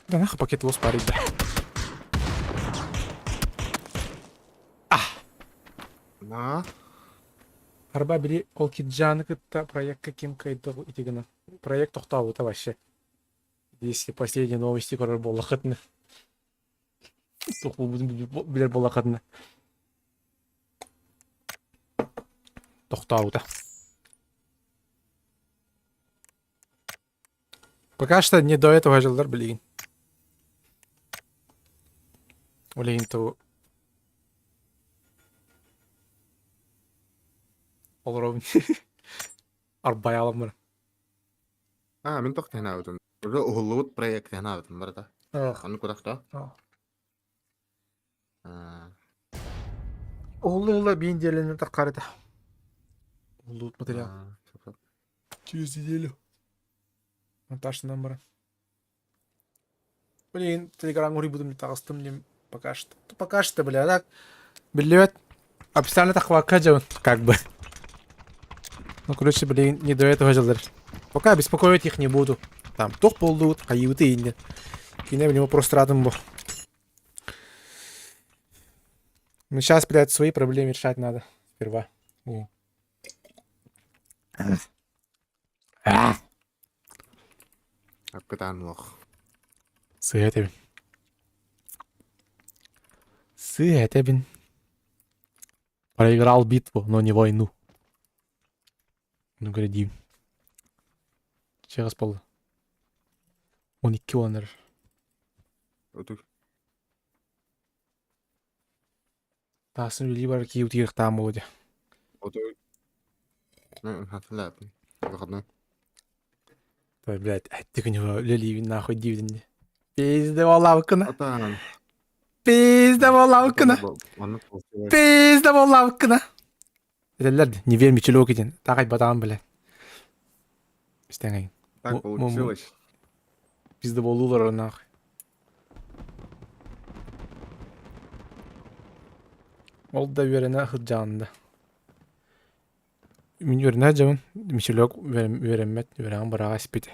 Да нахуй пакет лос парить, бля. На. Арба били ол киджаны кытта проектка ким кайдыл ити гына. Проект тохтообута вообще. Если последние новости көрөр буоллахытына. Суох буолбутун билэр буоллахытына. Тохтообута. Пока что не до этого дьыллар билигин. Билигин ту олоробун арбайаламмын. А, мин тох тэһэнээбитим. Уже уһуллубут проект тэһэнээбитим барыта. Аны курахта. Уһулла биин диэлэнэ таххарыта. Уһуллубут материал. Через неделю. Монтажынан баран. Блин, телеграм буду таҕыстым дим пока что. Пока что, бля, так. Биллибэт. Официально тахвакка дьон, как бы. Ну, короче, блин, не до этого дьыллар. Пока беспокоить их не буду. Там туох буоллугут, хайыыбыты иннин. Кине в него просто радым бу. Ну, сейчас, блядь, свои проблемы решать надо. Сперва. О. Капитан лох. Сыа этэбин. Сыа этэбин. Проиграл битву, но не войну. Ну, говори, Чего спал? Он и киллер. Таасын үлии бар киһи утуйуохтаах буолуо дии. Той, блядь, ты у него үлэлиибин нахуй диибин дии. Пизда лавкана. Пизда лавкана. Пизда лавкана. Этэллэр не верь Мичелёк диэн. Таҕайбатаҕым, блядь. Истэҥэй. Так получилось. Пизда буолуулар нахуй. Ол да үөрэнэ сылдьаҕын да. Мин үөрэнэ сылдьабын, Мичелёк үөрэммэт, үөрэҕин быраҕа испитэ.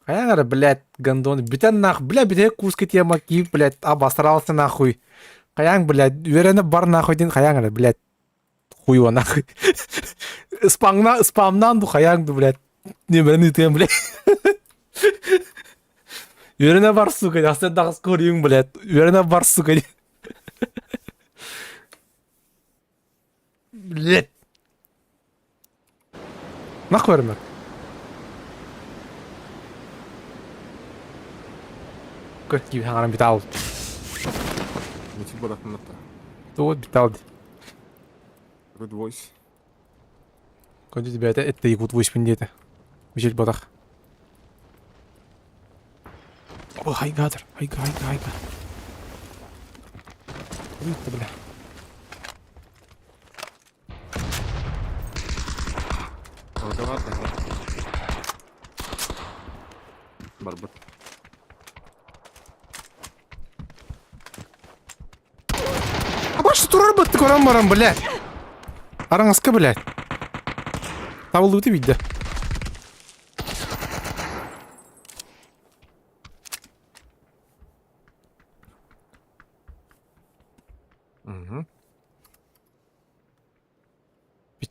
Хайаан эрэ, блядь, гондон, бүтэн нах, бля, бүтэһик курска тема киир, блядь, обосрался нахуй. Хайаан, блядь, үөрэнэ бар нахуй диэн хайаан эрэ, блядь, хуй нахуй. Спамна, спамнаан ду хайаан ду, блядь, нөмерин ыытыам, блядь. Үөрэнэ бар, сука, астан даҕас көрүөҥ, блядь, үөрэнэ бар, сука. Блядь. Нахуй өрмөк. Көр киви хаҥаран битаал. Ничего бодохматта. Туут битаал. Good voice. Көдү бэйэтэ этте якут voice диэтэ. Мичил ботах. О, хайгадыр. Хайга, хайга, хайга. Выйти, бля. Барбыт. Абаш турар бытты көрөн баран, блядь. Араҥаска, блядь. Табыллыбыты видде.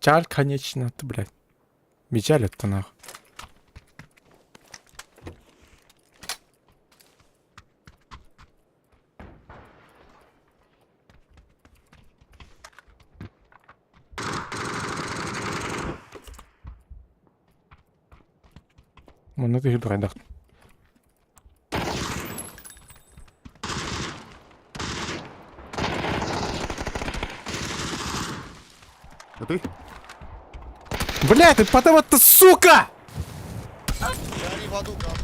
Печаль, конечно, ты, блядь. Печаль это нахуй. Манна түһү хайдах. А ты? Бля, ты потом это сука! Гори в аду, говно.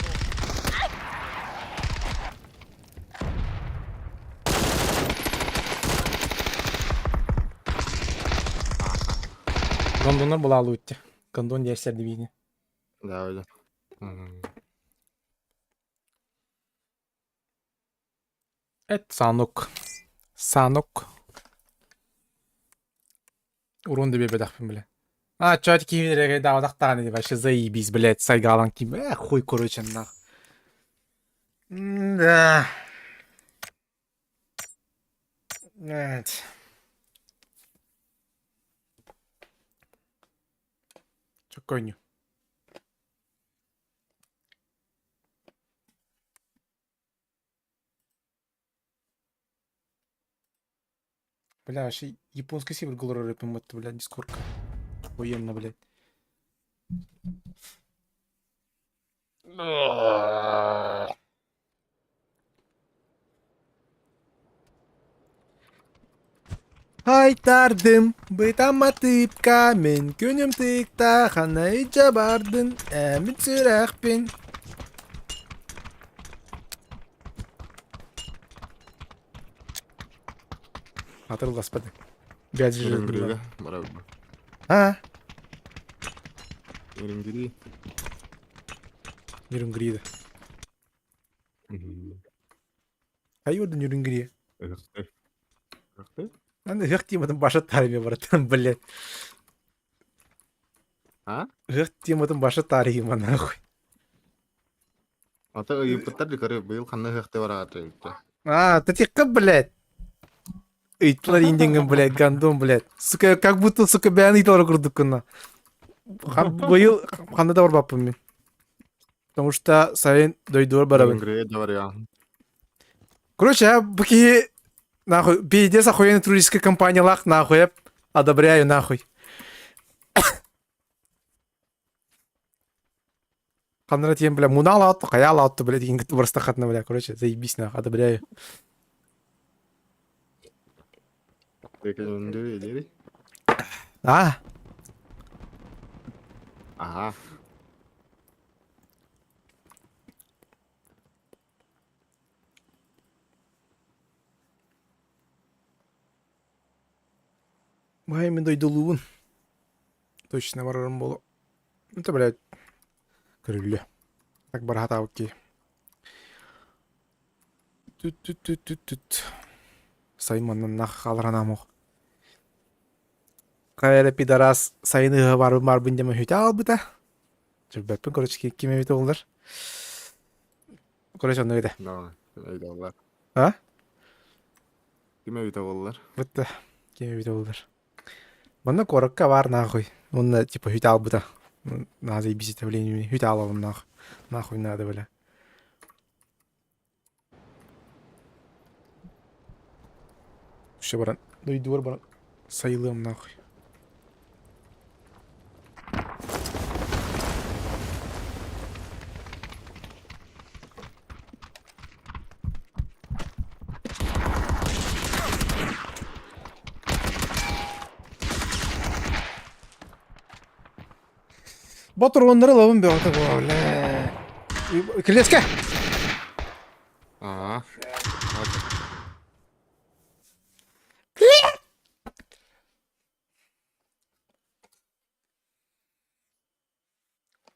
Гондоннор булаалы үтте. Гондон диэсэр дибиини. Да, да. Эт Санук. Санук. Урун да биэрбэтэхпин бile. А, чё киһи даҕатахтаҕына вообще заебись, блядь, сайгаалан ким. Э, хуй короче, нах. Да. Нет. Чокойню. Бля, вообще японский сибир голорор это, блядь, дискорка. Охуенно, блядь. Айтардым, бытаматыпка, мен күнүм тыкта, ханайча бардын, әмит сүрэхпин. Атырыл господи. Бять же. Ирингрига. Барабы. А? Ирингри. Нюрнгрида. Айорда Нюрнгри. Ыхты. Ыхты? Аны ыһыах тематын баша тарыйма братан, блядь. А? Ыһыах тематын баша тарыйма нахуй. Ата ыйыппыттар дикары быйыл ханна ыһыахты барааты. А, ты тихо, блядь. Ыйтлар индингин, блядь, гандон, блядь. Сука, как будто, сука, бэйэн ыйталар курдуккуна. Быйыл ханна да барбаппын мин. Потому что сайын дойдугар барабын. Ирингриге да барыа. Короче, я бу киһи нахуй, пиздец охуенный туристическая компания лах, нахуй, я одобряю, нахуй. Ханна тиэн, бля, муна алаатты, хайа алаатты, бля, деген кытты барыстахатына, бля, короче, заебись, нахуй, одобряю. А? Ага. Бай, мен дойдулуун. Точно барарым болу. Это, блядь, көрүллү. Так барахатаабыт киһи. Түт-түт-түт-түт-түт. Сайын манна нах хааларанаамох. Хайа эрэ пидорас сайын ыһа барбын барбын диэн үһүтэ аалбыта. Чөрбөппүн, короче, ким эбит оллар. Короче, оннук этэ. Да, өйдөөллөр. А? Ким эбитэ буоллар? Бытта, ким эбитэ буоллар. Манна куоракка баар нахуй. Уонна типа хүтэ аалбыта. Наһаа заебись давление хүтэ аалабын нах. Нахуй надо, бля. Все баран, дойдугар баран сайылыам нахуй. Ботуруоннары ылабын бөҕөтө буолла. Килиэскэ! Аа.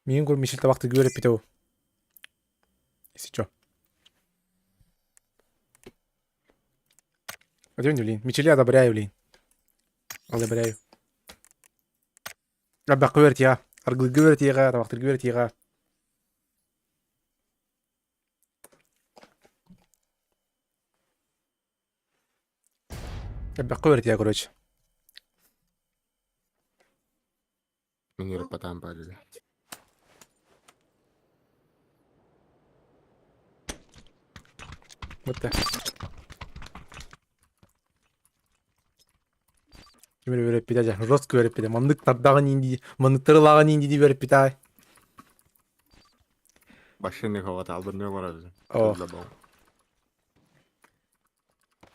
Миигин кур Мишель табахты үөрэппитэ ол. Если чё. Один блин. Мичели одобряю, блин. Одобряю. Аббакка үөрэтиэҕэ. Аргылга үөрэтиэҕэ, табахтырга үөрэтиэҕэ. Элбэххэ үөрэтиэ, короче. Мин үөрэппэтэҕим баар Вот так. Ким эрэ үөрэппитэ дьэ, жестко үөрэппитэ. Маннык тардаҕын иин дии, манныктары ылаҕын иин дии үөрэппитэ аай. Машина хавата албынныа барар. Ох.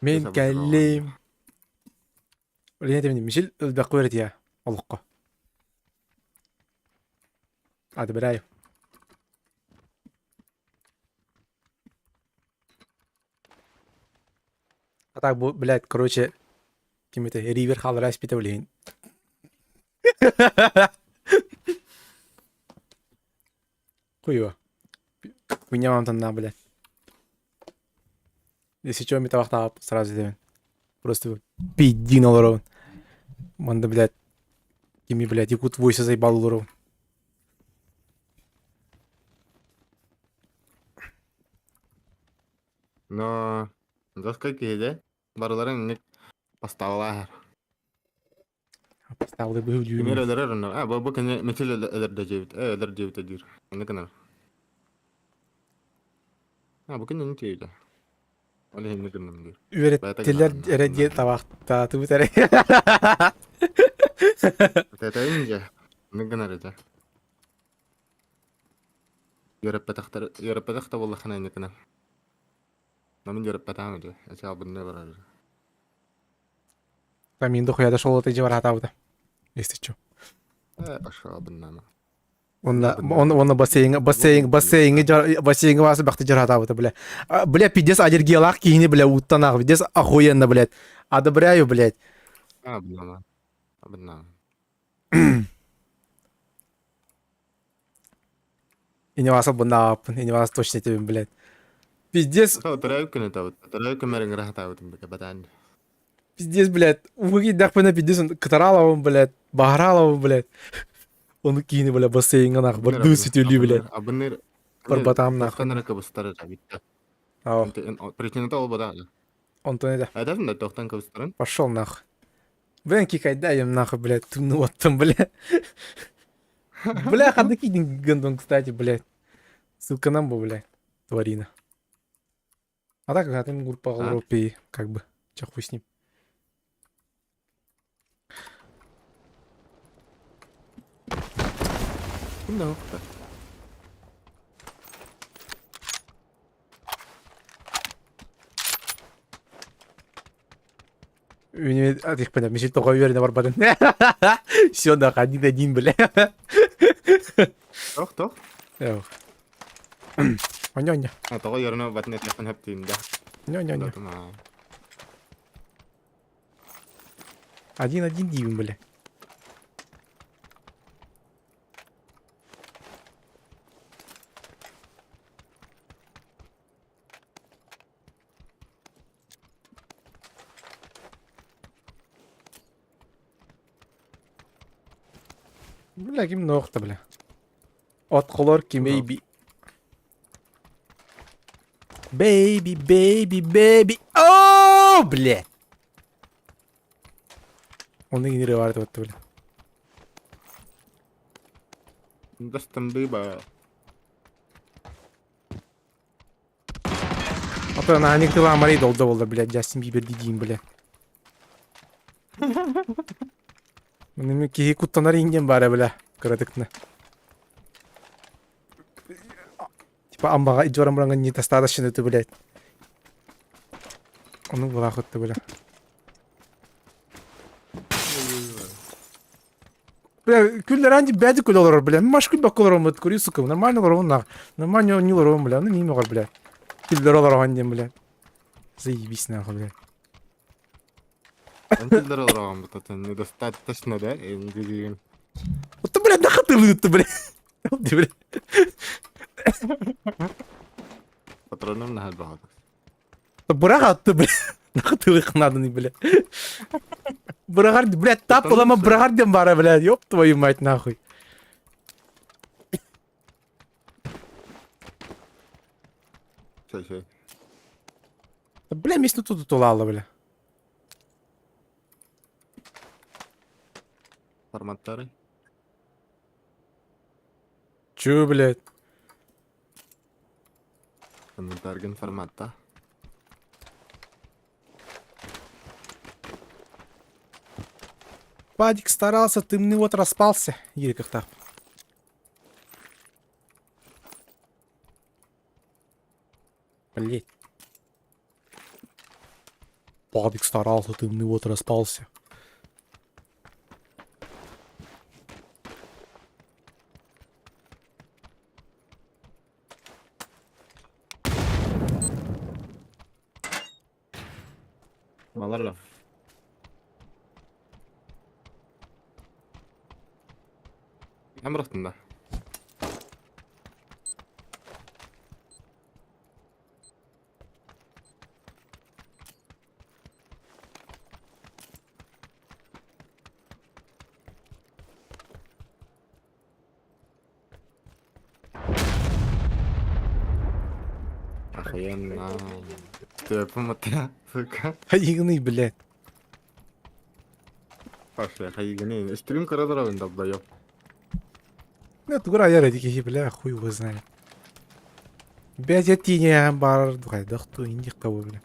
Мин кэллим. Лена этэмин мисил ылбакка үөрэтиэ олоххо. Одобряю. А так, бу, блядь, короче, ким это, Ривер хаалара испитэ билигин. Хуево. Хуйня вам там на, блядь. Если чё, метавахтаап сразу диэбин. Просто пиздин олоробун. Манна, блядь, кими, блядь, якут войса заебал олоробун. Но доска киһиде барыларын инник поставалаахар. Поставлы быһыы Кимир өлөрөр онно. А бу бу кини митил өлөрдө диэбит. Э өлөр диэбитэ диир. Оннук гынар. А бу күн инник диэбитэ. Ол иһин инник гынным диир. Бэйэтэ Үөрэттилэр гынар эрэ диэн табахтаатыбыт эрэ. Тэтэйин дьэ. Инник гынар этэ. Үөрэппэтэхтэр үөрэппэтэх да буоллаххына инник гынар. Но мин үөрэппэтэҕим этэ. Эчи албынныы барар. Там мин дохуя дошел от эти варата. Если чё. Э, пошел албыннаама. Онно онно бассейҥҥа бассейн бассейҥҥа бассейҥҥа баасы бахты дьархатаабыта бля. Бля пиздец аллергиялаах киһини бля ууттан аах пиздец охуенно блядь. Одобряю блядь. Албыннаама. Албыннаама. Иневаса бынааппын, иневас точно этебин, блядь. Пиздец. Төрөөбүт күнү табыт. Төрөөбүт күммэр ыҥыра сатаабытым бэкэ Пиздец, блядь. Угу киирдэхпинэ пиздец кытараалабын, блядь. Баһараалабын, блядь. Ону киини, бля, бассейҥҥа нах бардыы сүтүлүү, блядь. Абыныр Барбатаам нах. Тохтон эрэ кыбыстар эрэ бүттэ. Причината ол бада. Онтон это. Эдэн да тохтон кыбыстарын. Пошел нах. Блин, кикайда им нахуй, блядь, ну вот там, бля. Бля, ходаки гандон, кстати, блядь. Ссылка нам был, блядь, тварина. А так, а ты группа Европе, как бы, чё хуй с ним. No. Атыхпына, мешит тоҕо үөрэнэ барбатын. Все, нах, один-один, бля. Тох, тох. Оня, оня. А тоҕо үөрэнэ барбатын этиэхпин сөптүүм да. Оня, оня, оня. Один-один диибин, бля. Бля, ким нохта, бля. От холор кимей Baby, baby, baby. О, бля. Он игнорировал это, бля. Дастан дыба. А то на них тыла Марей долда болда, блядь, Джастин Бибер дидиин, бля. Мин киһи куттанар ингем баара, бля, кыратыкна. Типа амбаҕа идьуоран баран не достаточно ты, блядь. Ону булаахытты, бля. Бля, күллэр анди бэди күл олорор, бля. Маш күл бакка олорор, көрүү сука. Нормально олорор, нах. Нормально не олорор, бля. Ну не могор, бля. Күллэр олорор диэн, бля. Заебись нахуй, бля. Күллэр олорор бутатын недостаточно да? Эндигин. Вот ты, блядь, нахуй ты, ты, бля. Ты, бля. Патроным наһаа баҕатык. Быраҕатты, бля. Нахуй ты надо, бля. Быраҕар, блядь, тап улама быраҕар диэн баара, блядь, ёб твою мать, нахуй. Чэй, чэй. Бля, место тут тулала, бля. Форматтары. Чё, блядь? Комментарген форматта. Падик старался, ты мне вот распался. Еле как так. Блять. Падик старался, ты мне вот распался. Балар Эн бырахтын да? Охуенно. Ты сука. Хайыгыный, блядь. Пошли, хайыгыный. Стрим көрө долбоёб. Ну, тугура айар эти киһи, бля, хуй его знает. Бэйэ тииҥэ баар хайдах туу инник табы, бля.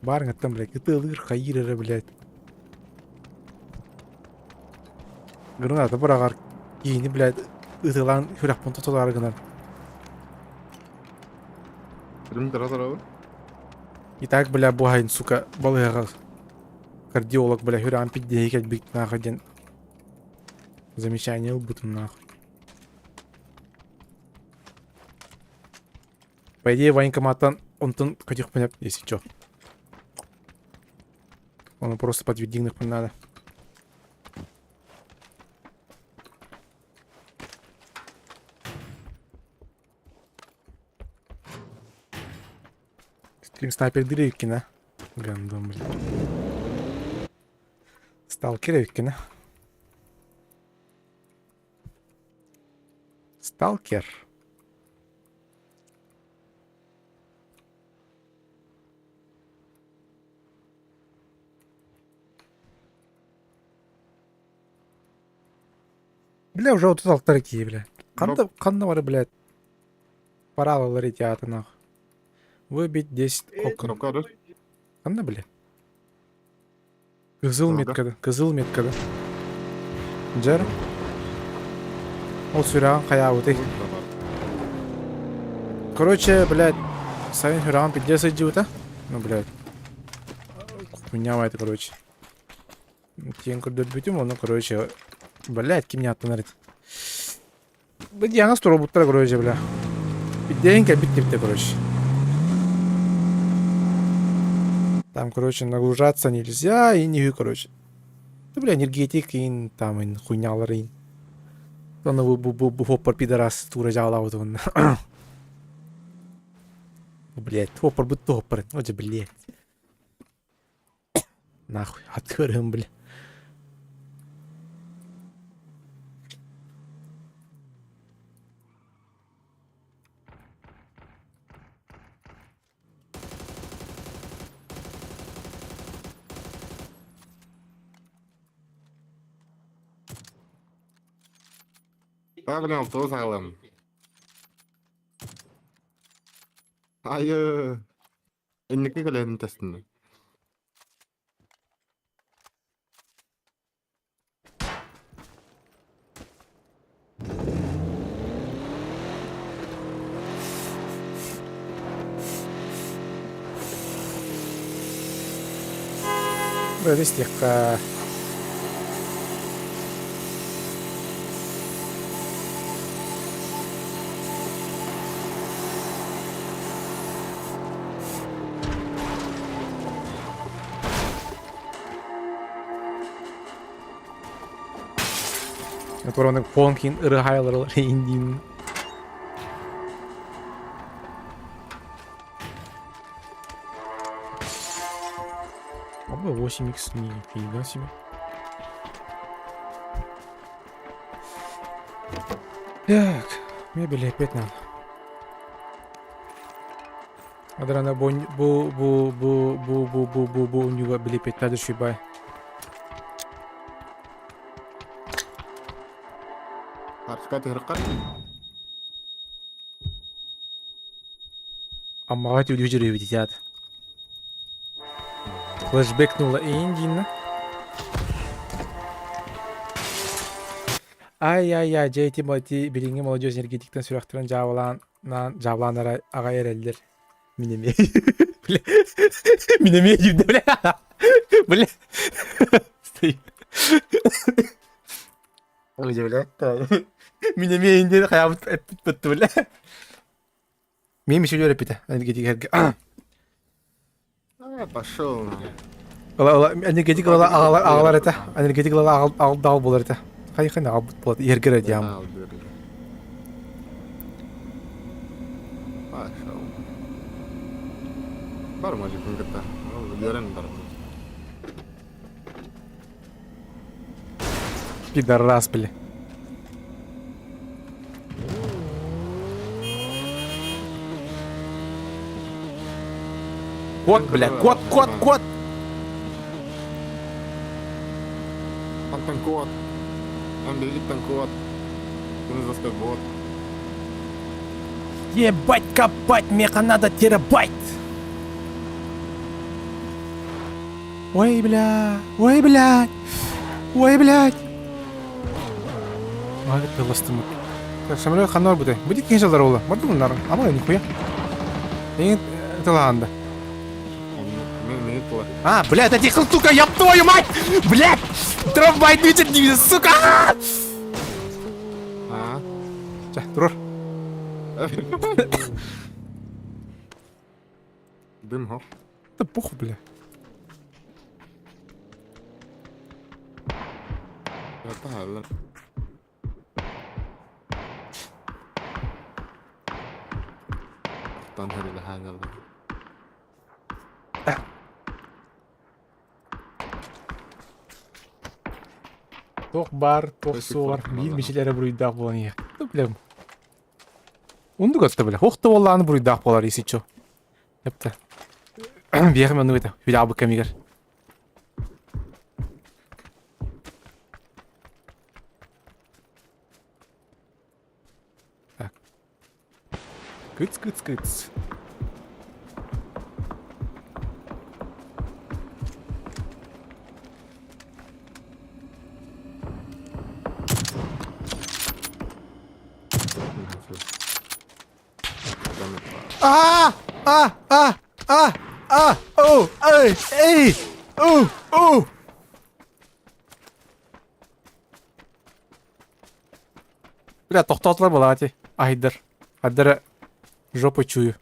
Баарыҥыттан, блядь, ытыалыыр хайыыр эрэ, блядь. Граната быраҕар киһини, блядь, ытыалаан сүрэхпин тутулаары гынан. Стрим көрө турабын. И так, бля, буһайын, сука, балыыһаҕа кардиолог, бля, сүрэҕин пиздиһи кэлбит нахуй диэн замечание ылбытым нахуй. По идее, военкоматтан онтон көтүөхпүн если чё. Ону просто подтвердигнэхпин надо. Стрим снайпер Дрейкина. Гандон, блин. Сталкер Эвиккина. Сталкер. Бля, уже 36 киһи, бля. Ханна, ханна бары, блядь. Пора театр, нахуй. Выбить 10 окон. Ханна, бля. Кызыл меткада, кызыл меткада. Дьэр. Ол сүрэҕин хайаабытый? Короче, блядь, сайын сүрэҕин пиздец сылдьыбыта. Ну, блядь. Хуйня это, короче. Тиэн көрдөрбүтүм, ону, короче, блядь, ким не аттанар Бу диаҥас туруорбуттара, короче, бля. Пиздейин кэлбит типте, короче. Там, короче, нагружаться нельзя и не короче. Ну, бля, энергетик ин там ин хуйнялар ин. Оны бу бу бу бу хоппар пидорас тура жаалаабыт уонна. Блядь, хоппар бут хоппар. О, блядь. Нахуй, атыырым, бля. Та, блин, тоҕус аҕалым. Айы. Инники кэлэн тэстин. Бэбистиэххэ. Натураны фонкин ырыхайлар индин. Оба 8х нифига себе. Так, мебели опять надо. Адрана бу бу бу бу бу бу бу бу бу нюга били петады шибай. Харчыка түһэрхэр. Аммаҕа түлүү дьүрүһүбүт итиат. Флешбекнула Индина. Ай-ай-ай, дьэ ити ити билиҥҥи молодежь энергетиктэн сүрэхтэрин дьаабылаан дьаабылаан аҕай эрэллэр. Мин эмиэ. Бля. Мин эмиэ дьиибдэ, бля. Бля. Стой. Бля. Мин эмиэ индиэн хайаабыт эппит бытты, бля. Мин мишелер эппитэ энергетик Пошел. Энергетик ыла аҕалар этэ. Энергетик ыла аҕал буолар этэ. Хайхын аҕалбыт буолар иһэргэр диам. Пошел. Бар мажикын кытта. Үөрэн бар. Пидорас, бля. Кот, бля, кот, кот, кот! Антон кот. Андрей кот. Ты бот. Ебать копать, меха надо терабайт! Ой, бля, ой, блядь, ой, блядь. Ай, тыластымыт. Самолет ханна барбытай? Будет киһи жалар ола. Барды bunlar. Ама нихуя. Эң тылаанда. А, блядь, это сука, ёб твою мать! Блядь! Трамвай движет, сука! А? Чэ, туруор. Дым хоп. Да похуй, бля. Päällä. Tanherille hänellä. Туох баар, туох суоҕар биир мичил эрэ буруйдаах буолан иһэр. Да, бля. Ундук атта, бля. Ох да буоллаҕына буруйдаах буолар если чё. Эптэ. Биэхэм оннук этэ. Хүлэҕэ кэмигэр. Так. Кыц, кыц, кыц. А! А! А! А! А! О! Эй! Эй! О! О! Бля, тохтоотулар буолаати. Айдар. Айдара жопу чую.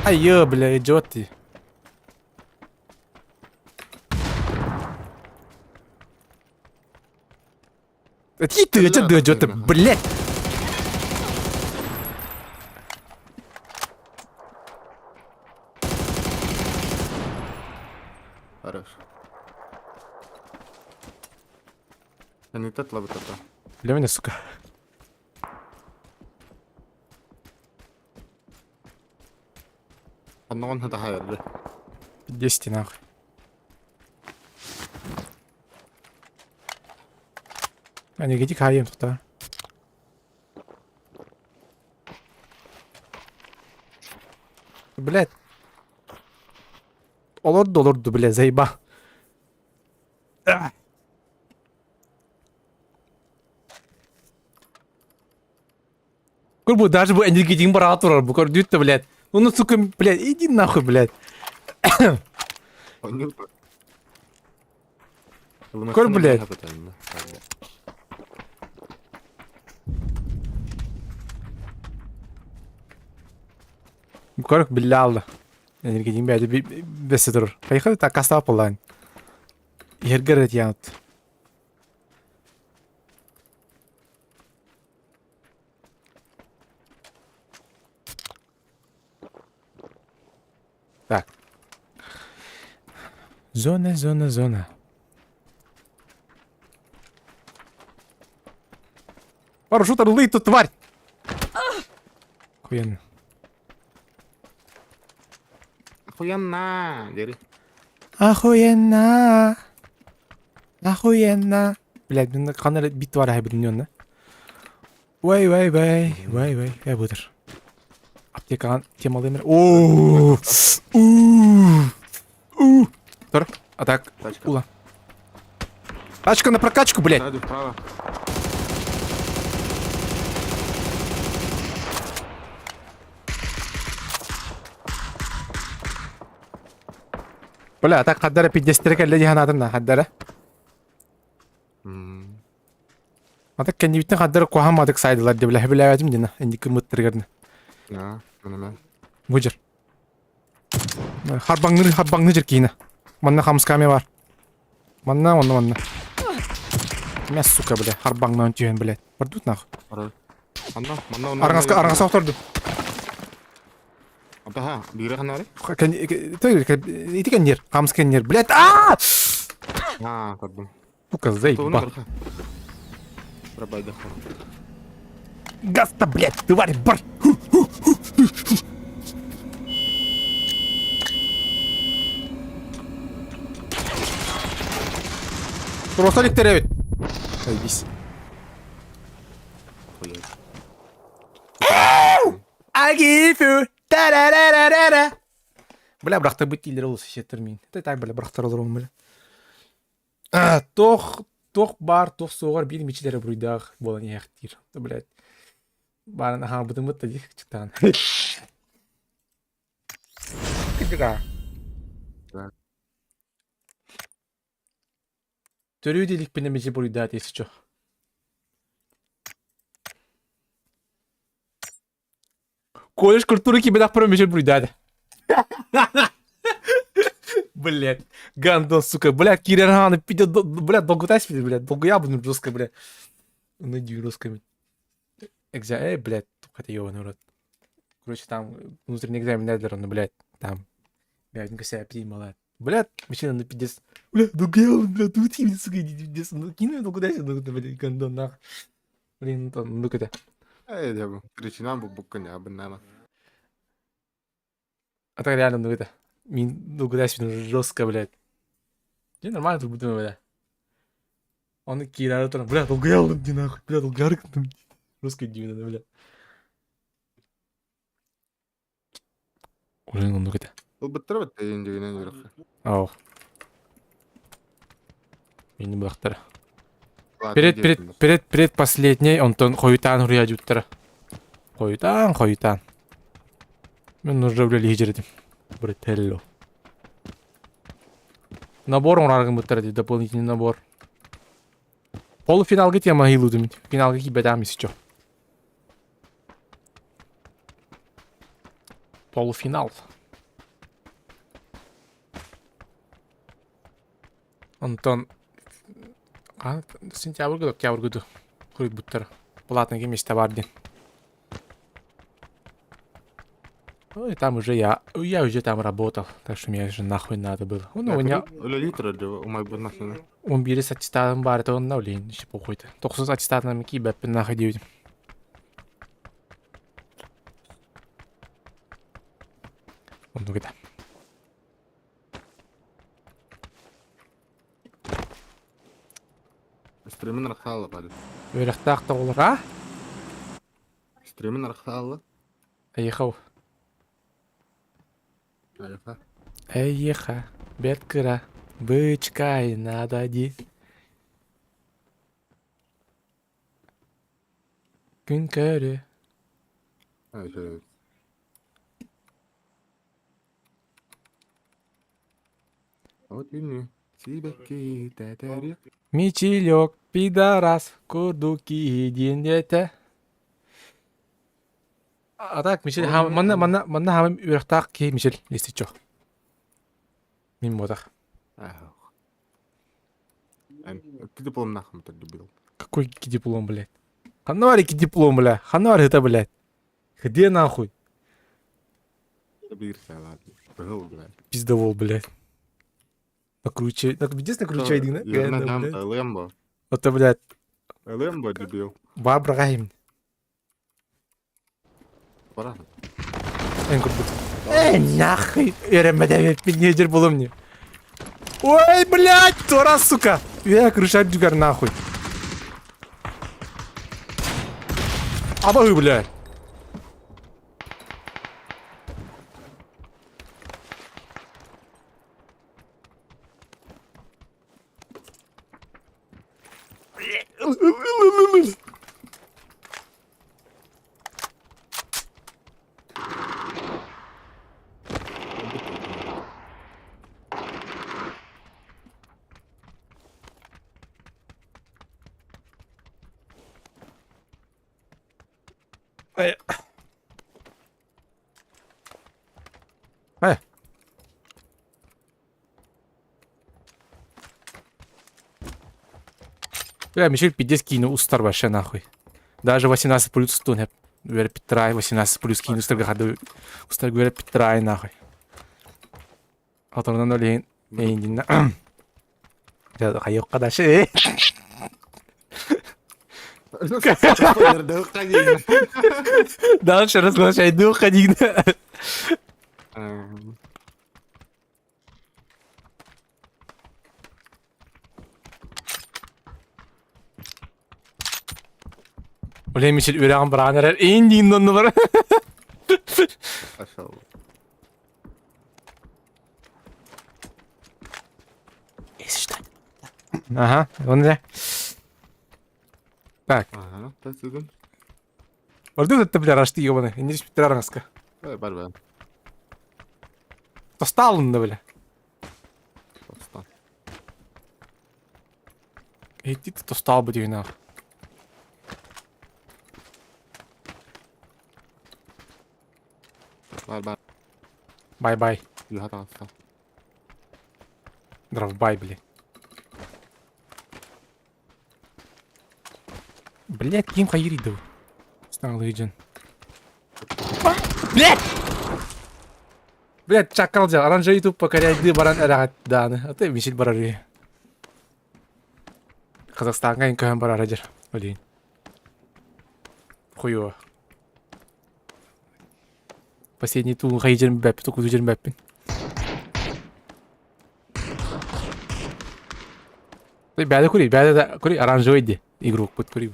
Айы, бля, идиот ты. Эти ты, эти ты, идиот ты, блядь! Хорош. Не тот лабы тата. Для меня, сука. Онногон хата хайырды. 10 нахуй. Энергетик хайым тута. Блядь. Олорду олорду, бля, заеба. Курбу даже бу энергетигин бараҕа турар бу көрдүүт да блядь. Ну сука, блядь, иди нахуй, блядь. Көр, блядь. Көр, биллэ алла. Энергетигин бэйэтэ бэсэ турар. Хайха такастаах буоллаан. Иһэргэр этиянут. Так. Зона, зона, зона. Парашют орлы тут, тварь! Охуенно. Охуенно! Дери. Охуенно! Охуенно! Блядь, мин ханна эрэ бит бар аһайбытым онно. Вай вай вай, вай вай, я бытыр. Аптекаҕа темалыым эрэ. Оо! Уу! Тор, а так, ула. Тачка на прокачку, блядь! Сзади, вправо. Бля, так хаддара пиздестері кэллэ дии санаатым да, хаддара. Ата кэннибиттэн хаддара куһаамматык сайдылар дии, бля, билээбэтим дина, инники мыттырыгар. Да, мына Бу жер. Харбаҥныр, харбаҥныр жер киинэ. Манна хамсками бар. Манна, манна, манна. Мя, сука, бля, харбаҥнаан түһэн, блядь. Бардут нахуй. Манна, манна, манна. Арҕаска, арҕаска охтордум. Атаха, биирэ ханаары? Ити кэннир, хамс кэннир, блядь, аа! Аа, көрдүм. Сука, заебал. Гаста, блядь, тварь, бар! Просто иликтэр эбит. Заебись. I give you та-да-да-да-да-да. Бля, бырахтарбыт дииллэр олус сиэттэр миин. Это так, бля, бырахтар олорум, бля. А, туох туох баар, туох суоҕар биир мичилэрэ буруйдаах буолан иһээхтиир. Блядь. Баарын аһаабытыммыт да дии чыктаан. Кырдьыга. Төрүү дииликпинэ мичи буруйдаат если чё. Колледж культуры кибедахпара мичи буруйдаат. Блядь, гандон, сука, блядь, киирэр хааны пиздец, блядь, долгутай спит, блядь, долгуябын жестко, блядь. Ну, иди русскими. Экзамен, эй, блядь, это ебаный рот. Короче, там внутренний экзамен Эдлера, ну, блядь, там, блядь, ну себя принимала. Блядь, мужчина, ну, пиздец. Блядь, ну, я, блядь, ну, ты, сука, иди, пиздец, ну, кину, ну, куда сюда, ну, блядь, гандон, нах. Блин, ну, там, ну, это. Эй, дьэ, причина бу буккун ябыннама. А так реально, ну, это, мин, ну, куда сюда, жестко, блядь. Не, нормально тут буду, бля. Он киирээри туран, бля, долгуйалым дии нахуй, бля, долгуйары гынным Русский дии бля. Блин, оннук этэ. Ылбыттара бэттэйин дьигинэн үөрэххэ. Ау. Мини быахтара. Перед, перед, перед, перед последней, онтон хойутаан хуруйаадьуттара. Хойутаан, хойутаан. Мен уже бля лиһи Брателло. Набор оҥорор гыммыттара дии, дополнительный набор. Полуфиналга тема ыйылыытым. Финалга киирбэтэҕим исиччо. Полуфинал. Онтон сентябрьга октябрьга ду хуруйбуттара. Платный миэстэ баар диэн. Ну и там уже я, я уже там работал, так что мне же нахуй надо было. Ну, у меня... Он бири с аттестатом бар, это он на блин, еще похуй то. Только с аттестатом кибеппин нахуй диэбитим. Оннук этэ. Стримин арахсаалла бары. Үөрэхтээх да оҕолор, а? Стримин арахсаалла. Эйиэхэ Эйиэхэ. Эйиэхэ, бэрт кыра, бычкай надо дии. Күн көрү. Вот үнү сибэкки тэтэри. Мичилек, пидорас, курдук киһи диэн диэтэ. А так, Мичил, манна, манна, манна хаамым үөрэхтээх киһи Мичил, листичо. Мин буотах. Диплом нахуй дебил. Какой диплом, блядь? Ханна бар ики диплом, бля? Ханна бар это, блядь? Где нахуй? Биир саалаат. Быһыл, блядь. Пиздовол, блядь. Накручивай. Пиздец накручивай, дигна. Лэмбо. Это, блядь. Лэмбо, дебил. Бар бырагайым. Бара. Эн курдук. Эй, нахуй. Үөрэммэтэбиппин ньиэдьэр булум не. Ой, блядь, тура, сука. Я крыша дюгар нахуй. Абаһыы, бля! Ай. Ай. Бля, Мишель пиздец киинэ устар вообще нахуй. Даже 18 плюс устун хеп. Үөрэ 18 плюс киинэ устарга хады устарга үөрэ питрай нахуй. Оторунан ол иһин эйиндинна хайыахха дальше Дальше разглашай духа дигна. Оле Мишель үрэҕин быраҕан эрэр эйин диин оннулар. Пошел. Ага, он же. Так. Ага, тасыдым. Ордук это, бля, рашты ебаный. Не спитраранска. Э, бар бар. Тосталын да, бля. Тостан. Иди ты тостал бы нах. Бар бар. Бай-бай. Юха таҕыста. Дровбай, бля. Блять, ким хайридов? Стал Лейджен. Блять! Блять, чакал дьэ, оранжевый ютуб покоряйды баран эрэҕит дааны. А ты Мишель барар Казахстанга көһөн барар дьэр. Блин. Хуёво. Последний туун хайдьэрин бэппит, тукуту дьэрин бэппин. Бэдэ кури, бэдэ да кури оранжевый ди игрок пут кури.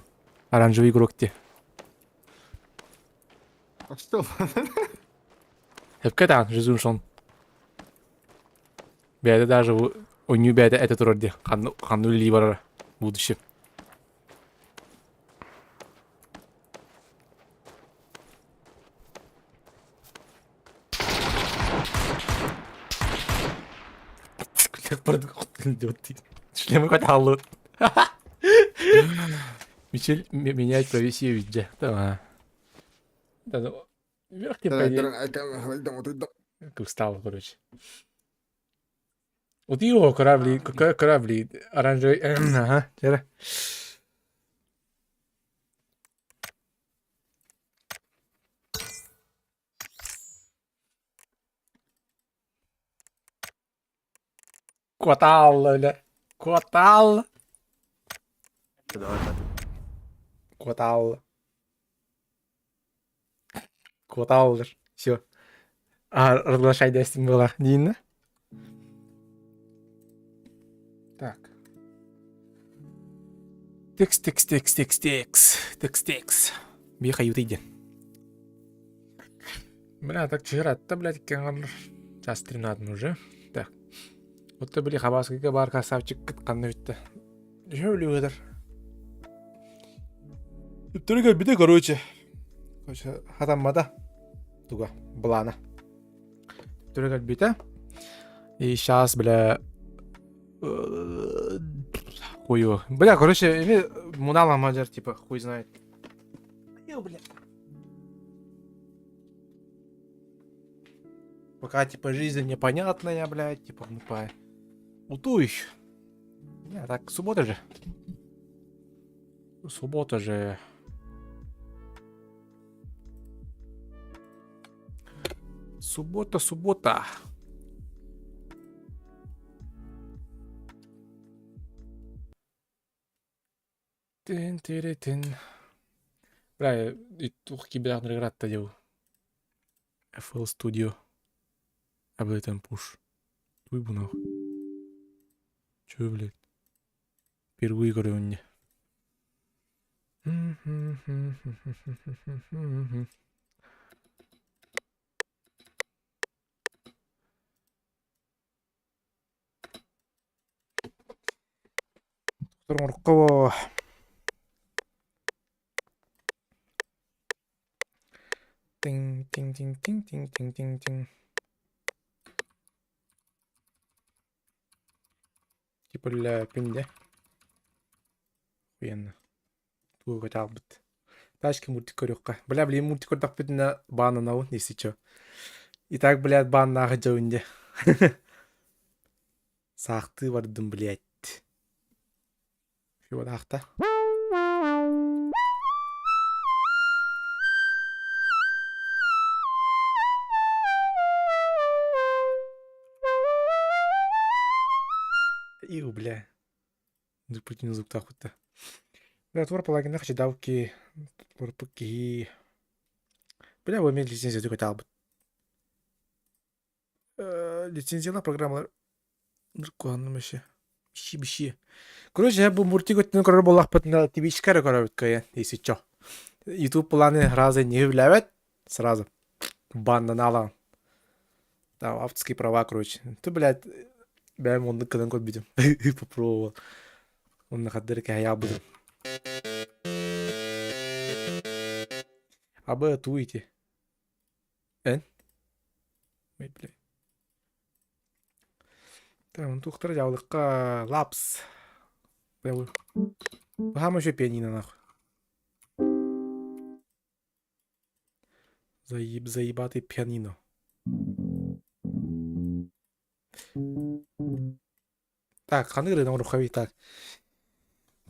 Оранжевый игрок ди. А что? Хепке таан, жизун шон. Бэдэ даже онню бэдэ это турар ди. Ханну ханну ли барар будущее. Шлемы хоть аллы. Мичель менять профессию везде. Да. Да, ну, вверх не пойди. Устал, короче. Вот его корабли, корабли, оранжевый, ага, вчера. Кватал, бля. Кватал. Кватал. Кватал. Все. А, разглашай дестим была. Дина. Так. Текст, текст, текст, текст, текст, текст, текст. Бихаю ты Бля, так вчера-то, блядь, час 13 уже. Так. Вот ты, бли, хабаскыга бар красавчик кытканны бүтті. Жөөлі өдір. Түптөргө бите, короче. Короче, хатаммада. Туга, былана. Түптөргө бите. И сейчас, бля, хую. Бля, короче, мунала мажар, типа, хуй знает. Бля. Пока, типа, жизнь непонятная, блядь, типа, ну, по... Уту еще. Не, так, суббота же. Суббота же. Суббота, суббота. Тин тири тин. Бля, и тух кибернаградта дел. FL Studio. Ableton Push. Туй бу нахуй. Чё, блядь? Впервые говорю мне. Оҥорукка Тиҥ тиҥ тиҥ тиҥ тиҥ тиҥ тиҥ тиҥ. Типа лээпин дэ. Охуенно. Тугу көтөҕбүт. Тачки мультик көрүөххэ. Бля, блин, мультик көрдөхпүтүнэ баананабын, если чё. И так, блядь, бааннаах дьабын дьэ. Саахтыы бардым, блядь. Фибодаахта. Иу, бля. Путин звуктаах да. Бля, туор палагина хачыдаалки турпук киһи. Бля, бу эмиэ лицензия көтөҕбүт. Лицензияла программалар куһаҕанным вообще. Биши биши. Короче, бу мультик өттүнэн көрөр буоллахпытына Twitch-ка эрэ көрөбүт кыайан, если чё. YouTube планы сразу не билэбэт, сразу баннан аалаҕын. Там авторские права, короче. Ты, блядь, бэйэм оннук гынан көрбүтүм. Попробовал. Онно хардары кэһэйэ Абы туу ити. Эн? Ой, блядь. Так, туохтара дьаалыкка лапс. Баһаам еще пианино нахуй. Заеб, заебатый пианино. Так, ханнык ырыаны оҥоруохха так.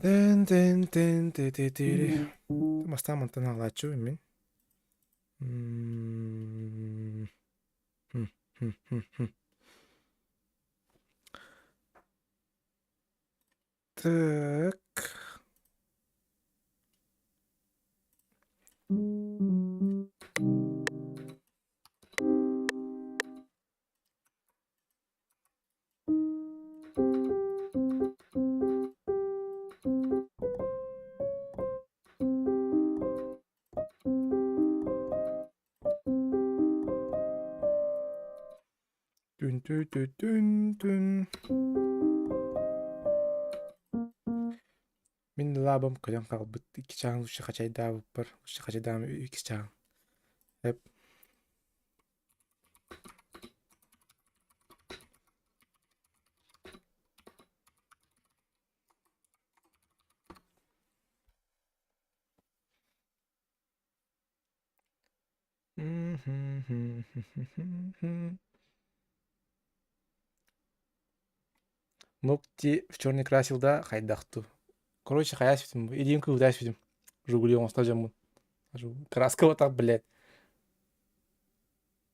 Тэн тэн тэн тэ тэ тэ Бастаан мантан аҕалааччыбын мин. М Так. Түн тү тү түн түн. Мин лаабым көтөн хаалбыт икки чааһын лучше хачайдаабыппар, лучше хачайдаам икки чааһын. Эп. Ногти в черный красил да хайдах ту. Короче, хайа сүтүм. Илиим кыбыта сүтүм. Жигули оҥосто дьоммун. Краска вот так, блядь.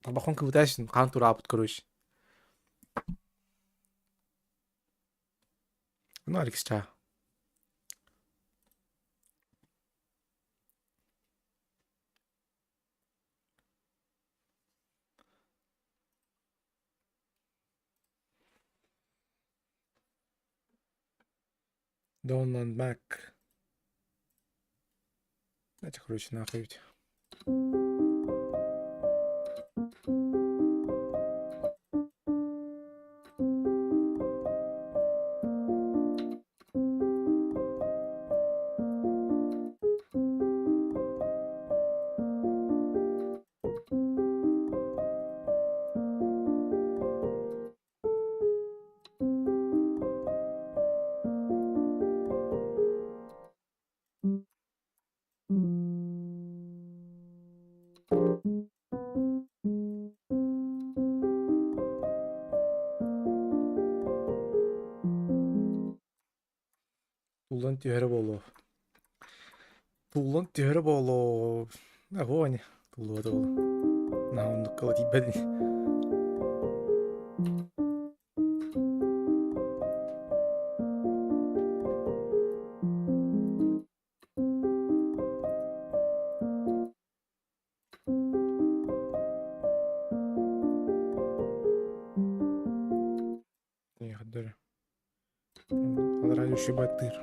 Табахон кыбыта сүтүм. Хаан тураабыт, короче. Ну, Алекс, чаа. Donald Mac. Знаете, короче, нахуй ведь. Туллан түһэрэ буолуо. Туллан түһэрэ буолуо. Огонь. Туллубата буолуо. Наһаа оннукка тиийбэт ини. Алараа баттыыр.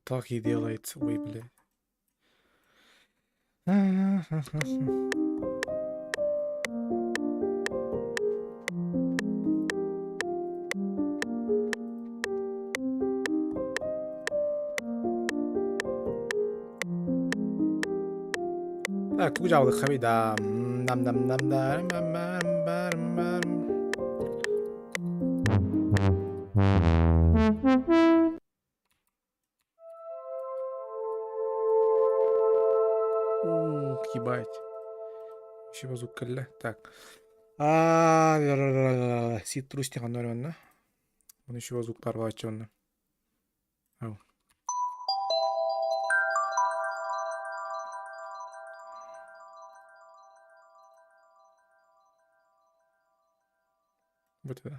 так и делается, ой, блядь. Так, тугу дьаалыхха да нам нам нам да Ух, ебать. Еще звук кэллэ. Так. А, Ситрус тихонорванна. Он еще звук парвачонна. Ау. Вот это.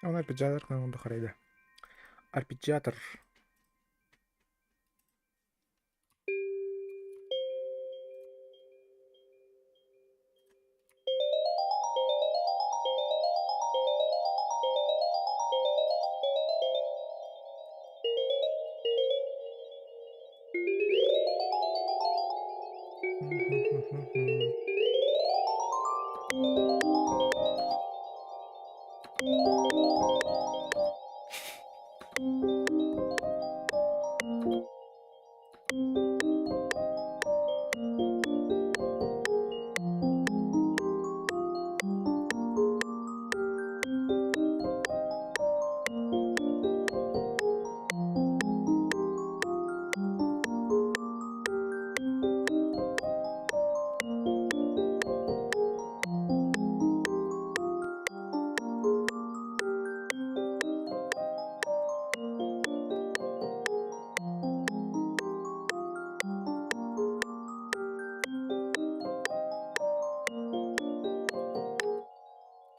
Он арпеджиатор харайда. Арпеджиатор.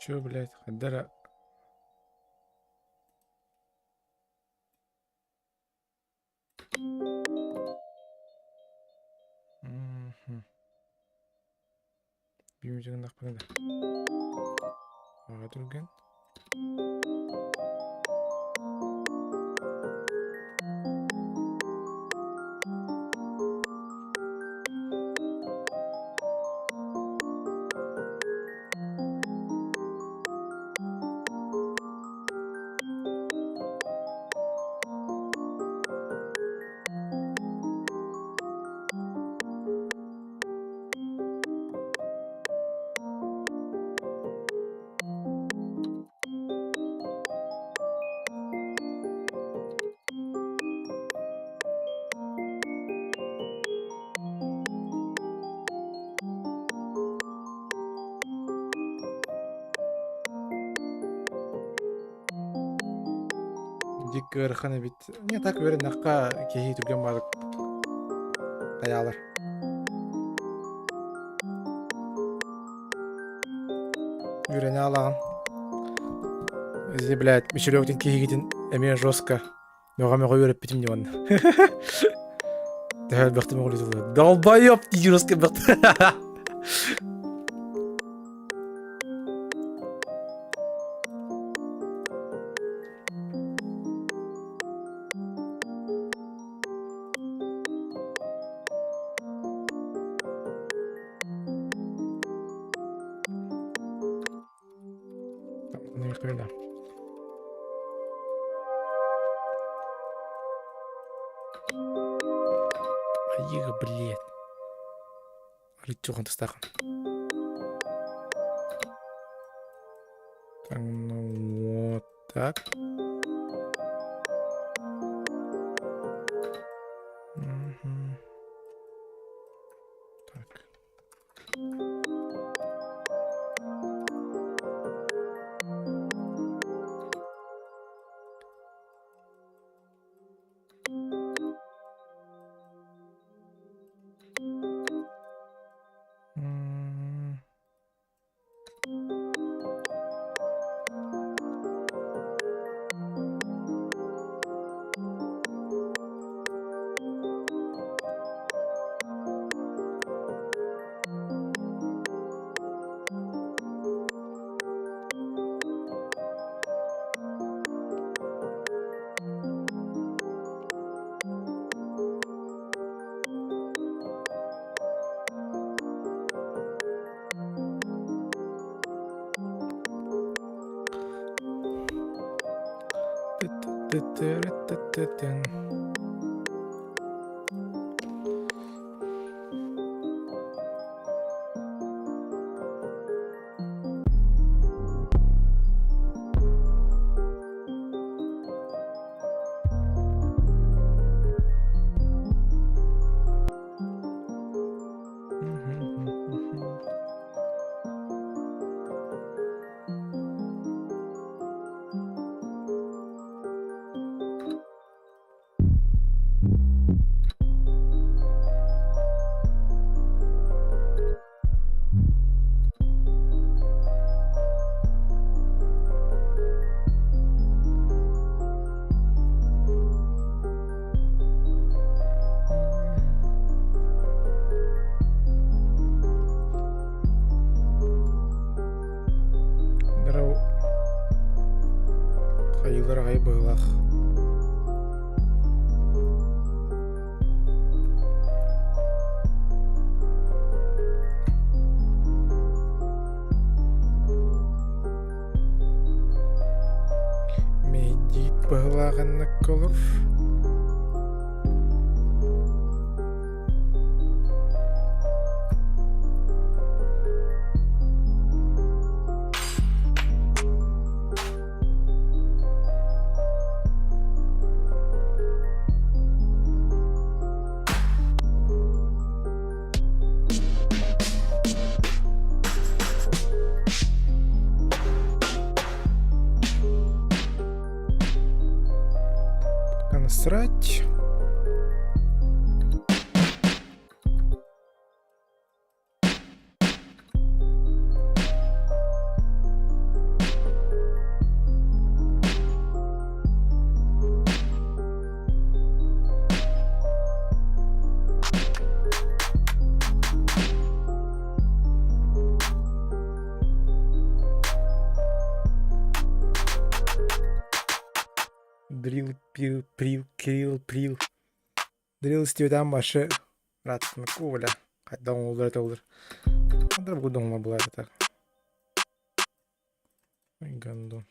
Чё, блядь, Хадара... Түргэн. Дик ыарахан эбит. Не так үөрэннэххэ киһи түргэн баҕайытык хайаалар. Үөрэнэ алаҕын. Изи, блядь, Мичелёвтин киһигитин эмиэ жестко мөҕө-мөҕө үөрэппитим дии уонна. Төһө элбэхтик мөҕүлүтүллэр. Долбоёб дии жестко элбэхтик. Айыга, блядь. Арыччухан тастахан. Так, ну вот так. Мгм. Так. Здорово. Хайыылар аҕай быһыылаах. Мэйдиит быһыылаах аннакка олор. Пока насрать. Дрил, пил, прил, крил, прил. Дрил истибэтэн башы ырааттыныку бля. Хайдах оҥоһуллар этэ олор. Хандар бу доҥмор буолар этэ. Ой, гандон.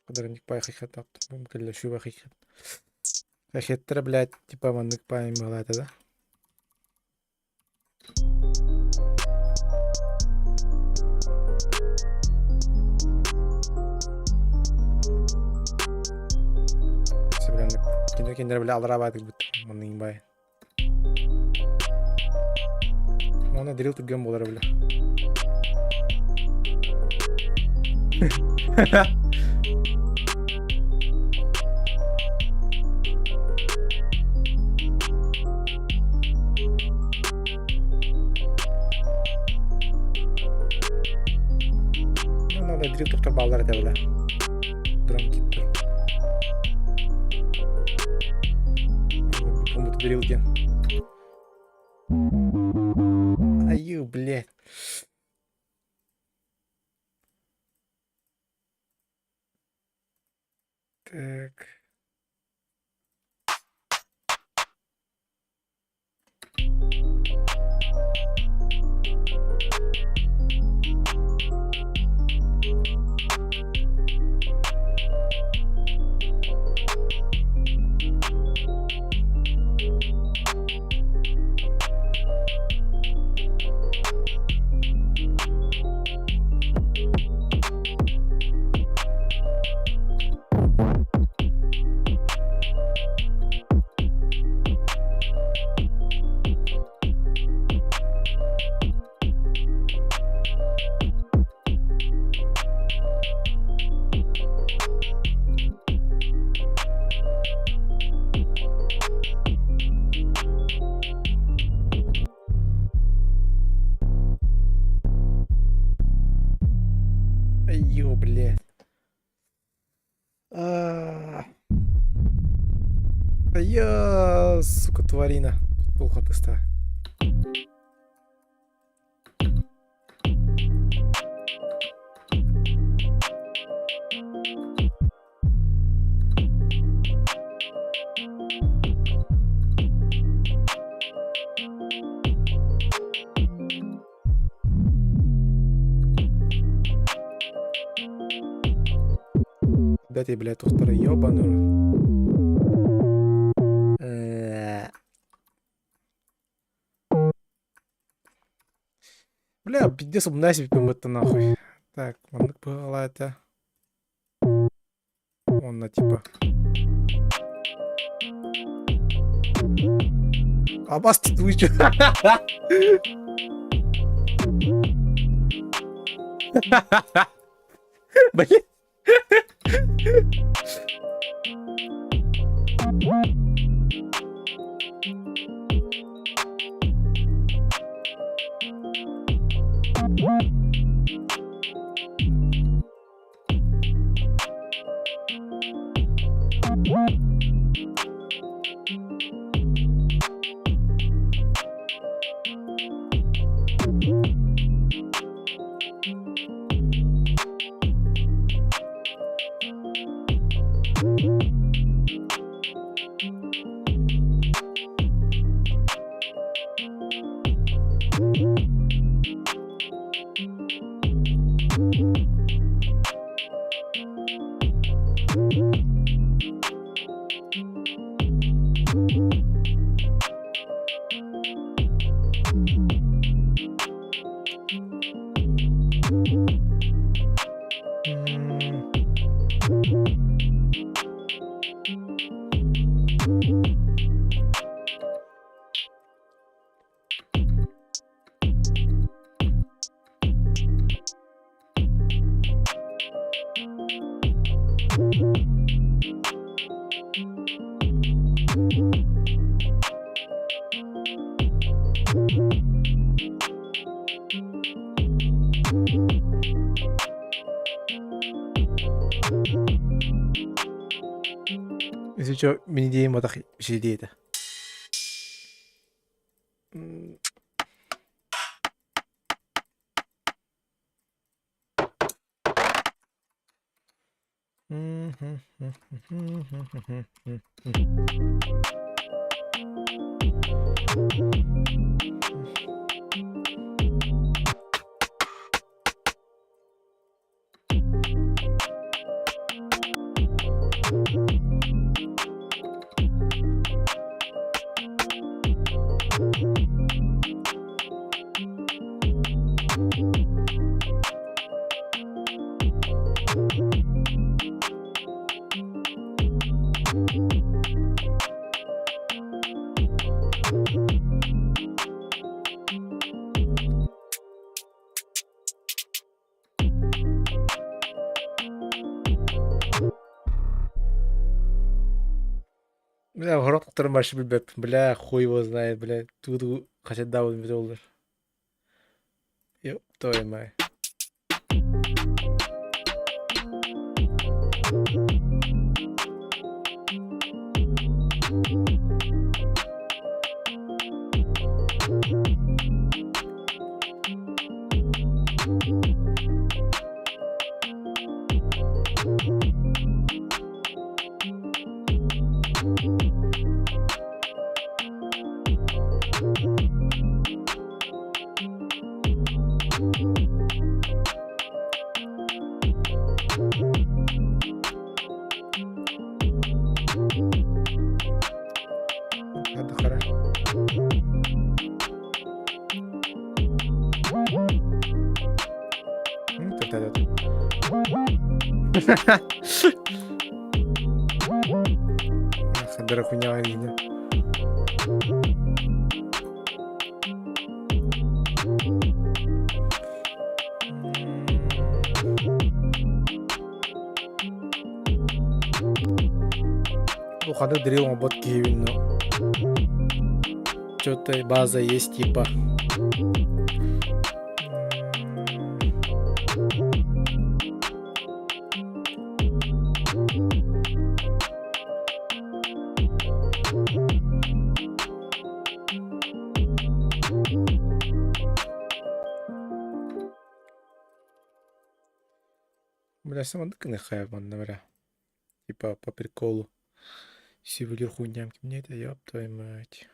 Кыдарынник пай хихет аптым кэллэшүүбэ хихет. Хихеттэрэ, блядь, типа маннык паайым быһалаата да. Кино киндер бля алра баатык бут маннык бай. Оны дрил түрген болар бля. Ну, надо дрил тоқтар балдар ете бля. Драм киттер. Бу дрил диэн. Аю, блядь. Так. Ё, блядь. А Я, сука, тварина. Плохо ты. эти, блядь, тухтара ебаный рот. Э. Бля, пиздец, умна себе это нахуй. Так, маннык была это. Он на типа. Абас ты чё? Блин. Если что, мини матах сидит. Бля, в рот который билбэт. Бля, хуй его знает, бля. Тут хотя да, вот доллар. Ёб твою мать. Это хорошо. Ну, тут этот. Хадара хуйня видно. Уханы дрил бот киевин, Что-то база есть типа. Бля, сама нахай, бля. Типа по приколу. Сивилир хуйнямки. Мне это ёб твою мать.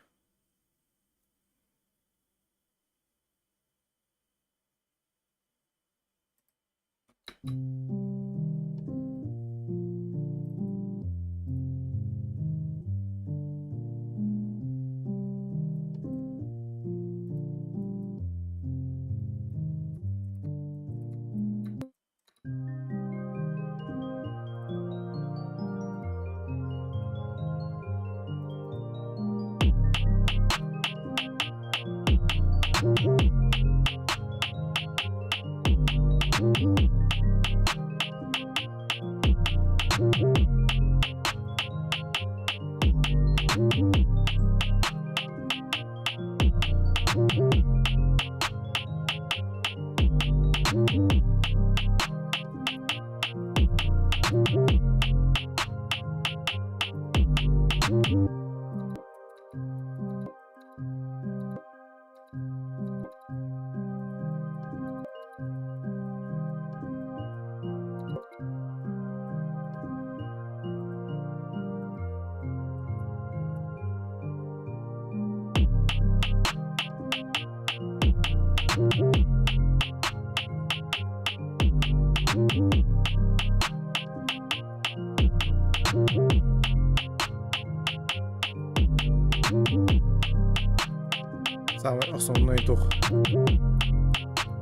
Самый основной дух.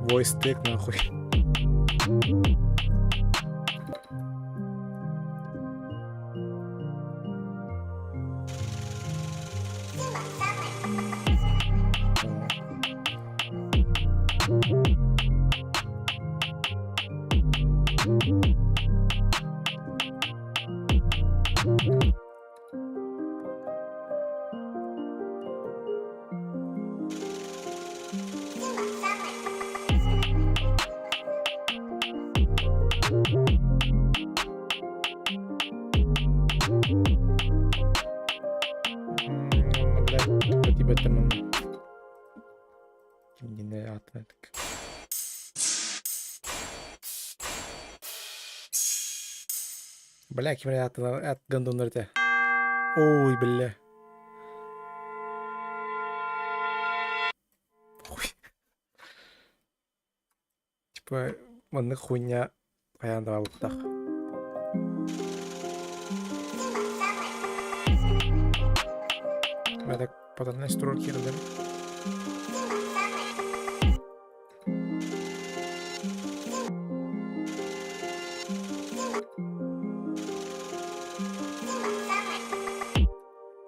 Voice tag нахуй. Бля, ким эрэ аат гондоннор этэ. Ой, бля. Ой. Типа, маннык хуйня хайаан да баалыктаах. Мэдэк потаннай струр киирдим.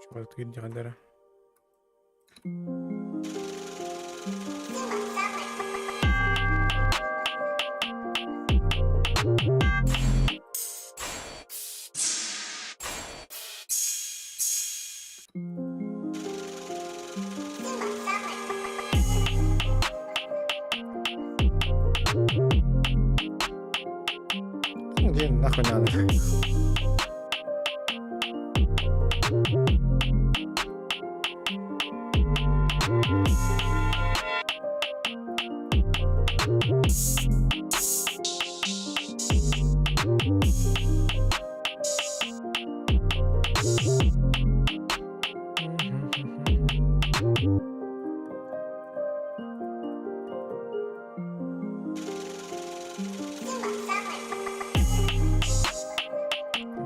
Чугас Где нахуй надо?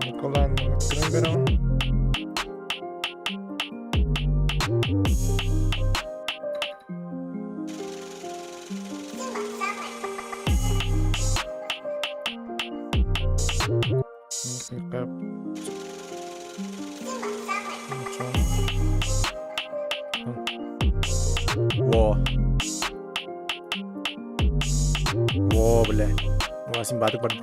Николай Крымберон. Во. Во, бля. Васим батык бар.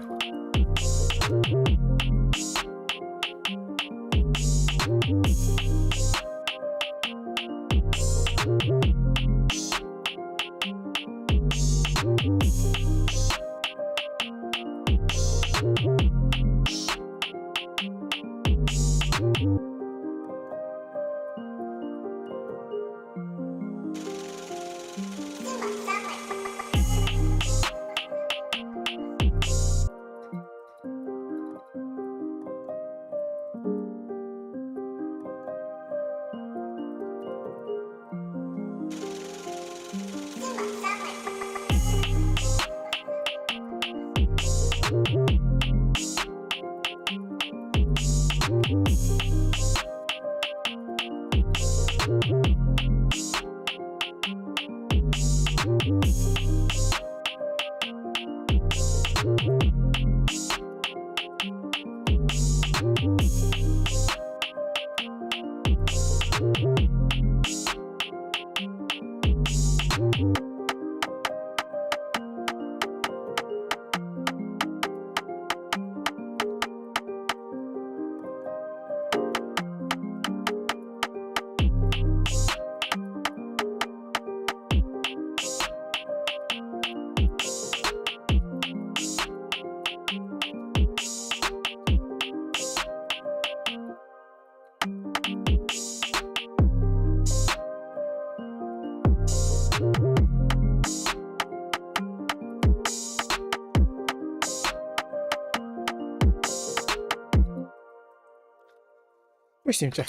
Пустимся.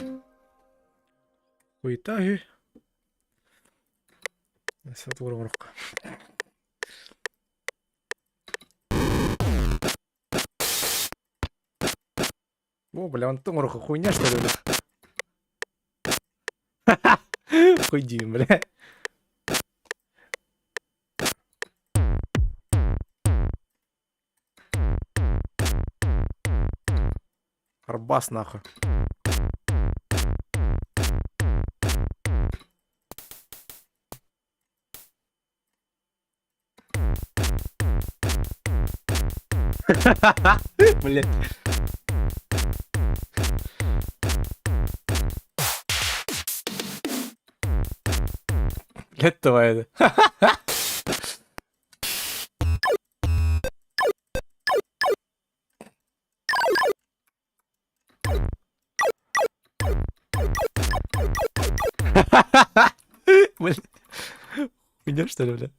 Хуета үһү. Сатур О, бля, он оҥоруохха хуйня что ли, бля? Хуй бля. Арбас нахуй. Блять. Блять, давай это. Блин. Хуйня, что ли, бля?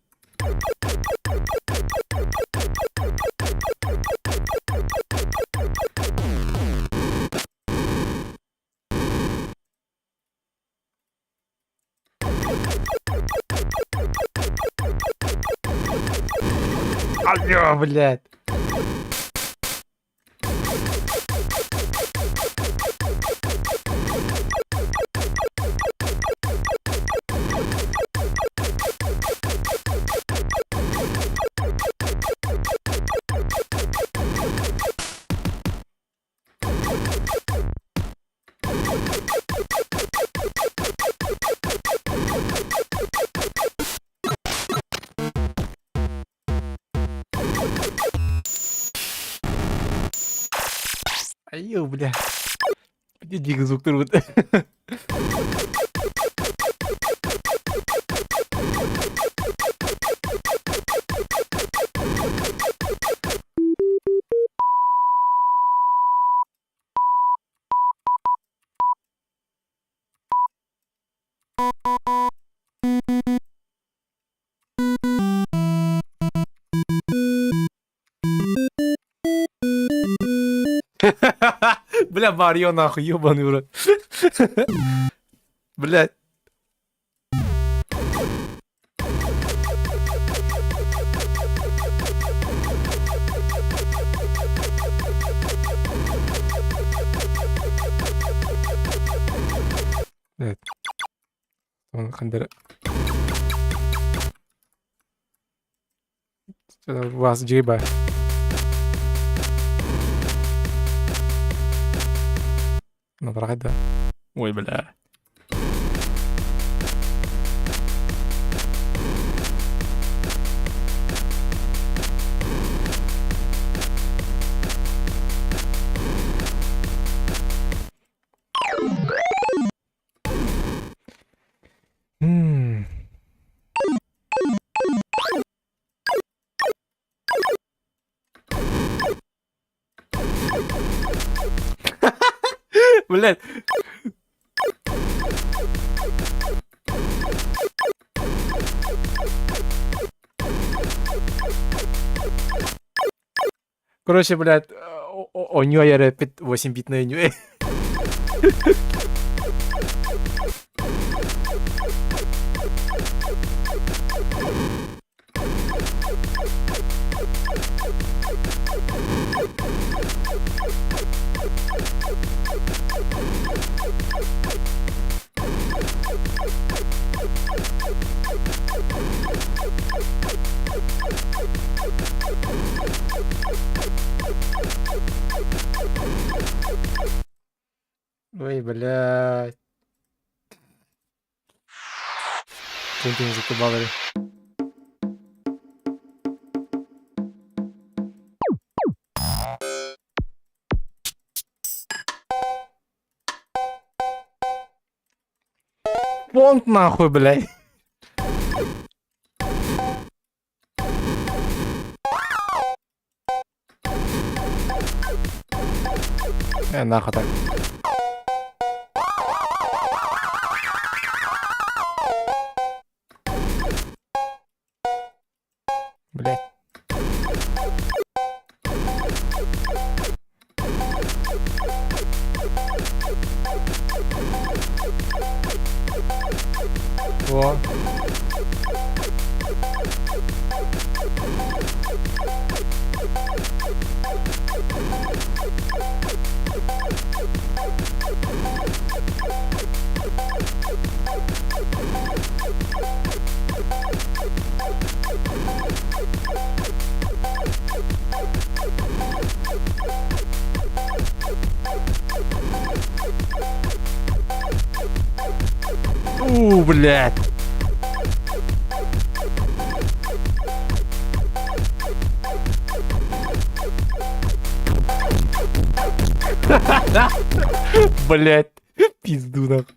Алло, блядь. Айыы, бля. Где дико звук турбут. Бля, Марио нахуй, ебаный в рот. Блядь. Блядь. Он хандера. Вас джиба. Набрать, да? Ой, бля. М. Блядь. Короче, блядь, у нее 8-битная нюэ. Ой, блядь. Пункты закубалили. Понт нахуй, блядь. Нахуй так. Блядь. О. блядь. Блядь, пизду нахуй.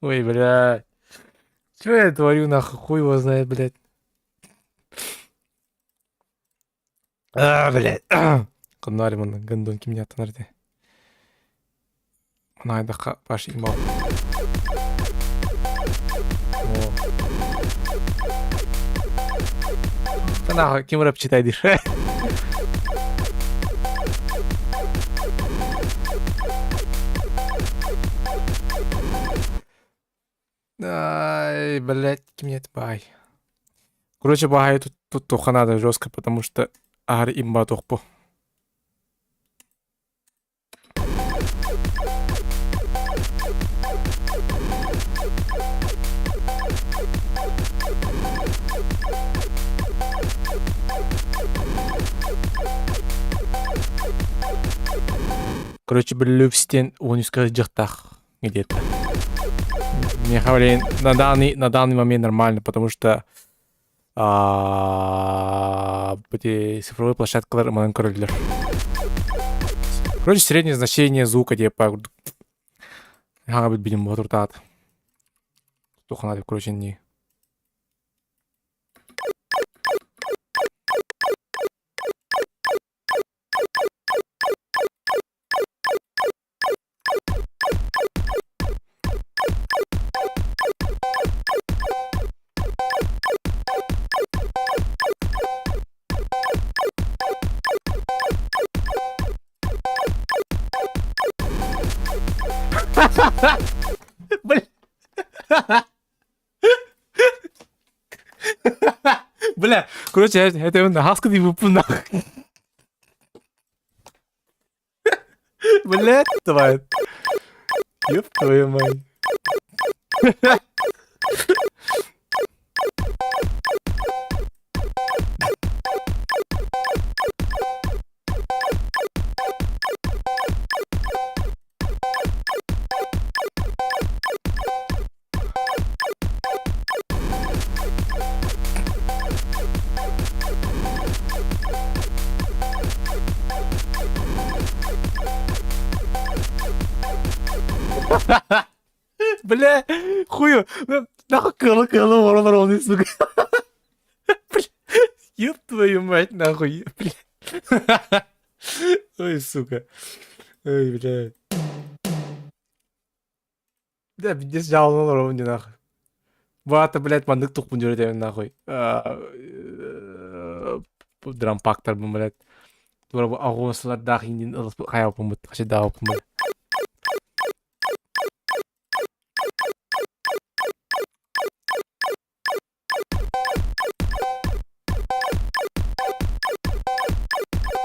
Ой, блядь. Что я творю, нахуй, хуй его знает, блядь. А, блядь. Кыннары мына гондон кимне аттанар де. Мына айдаққа баш имал. Нахуй, ким рэп читай дир. Ай, блядь, ким это бай. Короче, бай, тут только надо жестко, потому что ар имба тохпу. Короче, бір Лүпстен 13 жақтақ где-то. Мне блин, на данный момент нормально, потому что эти цифровые площадкалар манан көрөллөр. Короче, среднее значение звука типа Ага, билим ботуртаат. Тухана деп, короче, не. Бля. Бля, короче, это он хаска ди выпу нахуй. Блядь, твою. Ёб твою мать. Бля, хую, нахуй кылы кылы оралар оны, сука. Бля, ёб твою мать, нахуй, бля. Ой, сука. Ой, бля. Да, пиздец, жалын олар нахуй. Бата, блядь, маннык тухпун жүрөтөмүн нахуй. Дрампактар блядь. Тура бу агуосалардаах индин хайаппымыт, хашидааппымыт.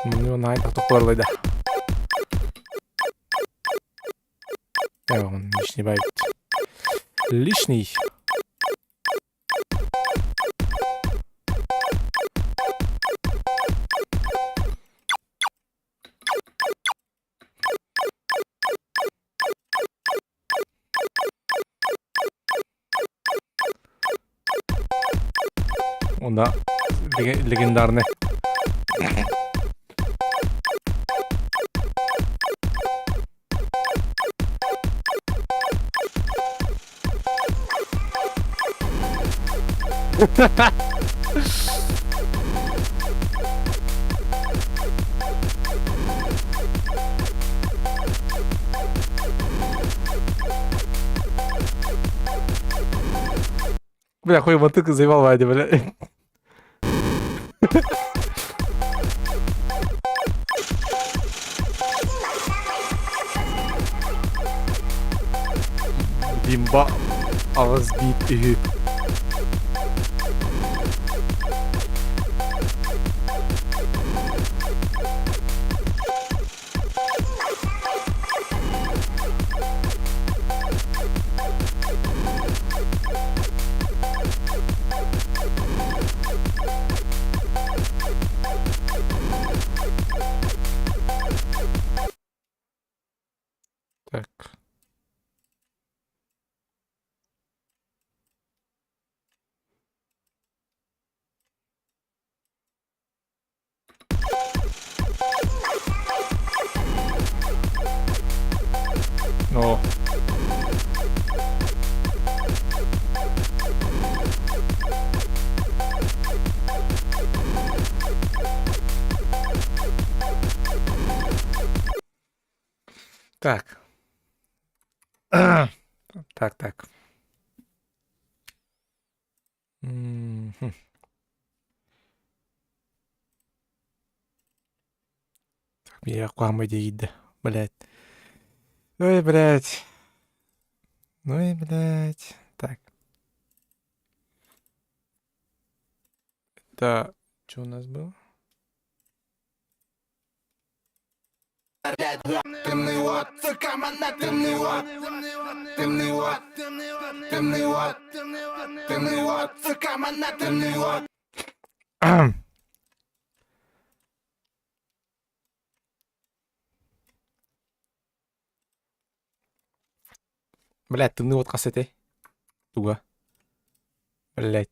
Ну, най тохтоқларлайда. Он лишний байт. Лишний. Онда легендарный. Бля, хуй мотык заебал Вадя, бля. Бимба ағыз бит үйі. Так. О. Так. Так, так. Мгм. Так, я куама дейді. Блять. Ой, блять. Ну и, блять. Так. Это что у нас было? Блять, тымныы уот хас этэй? Туга? Блять.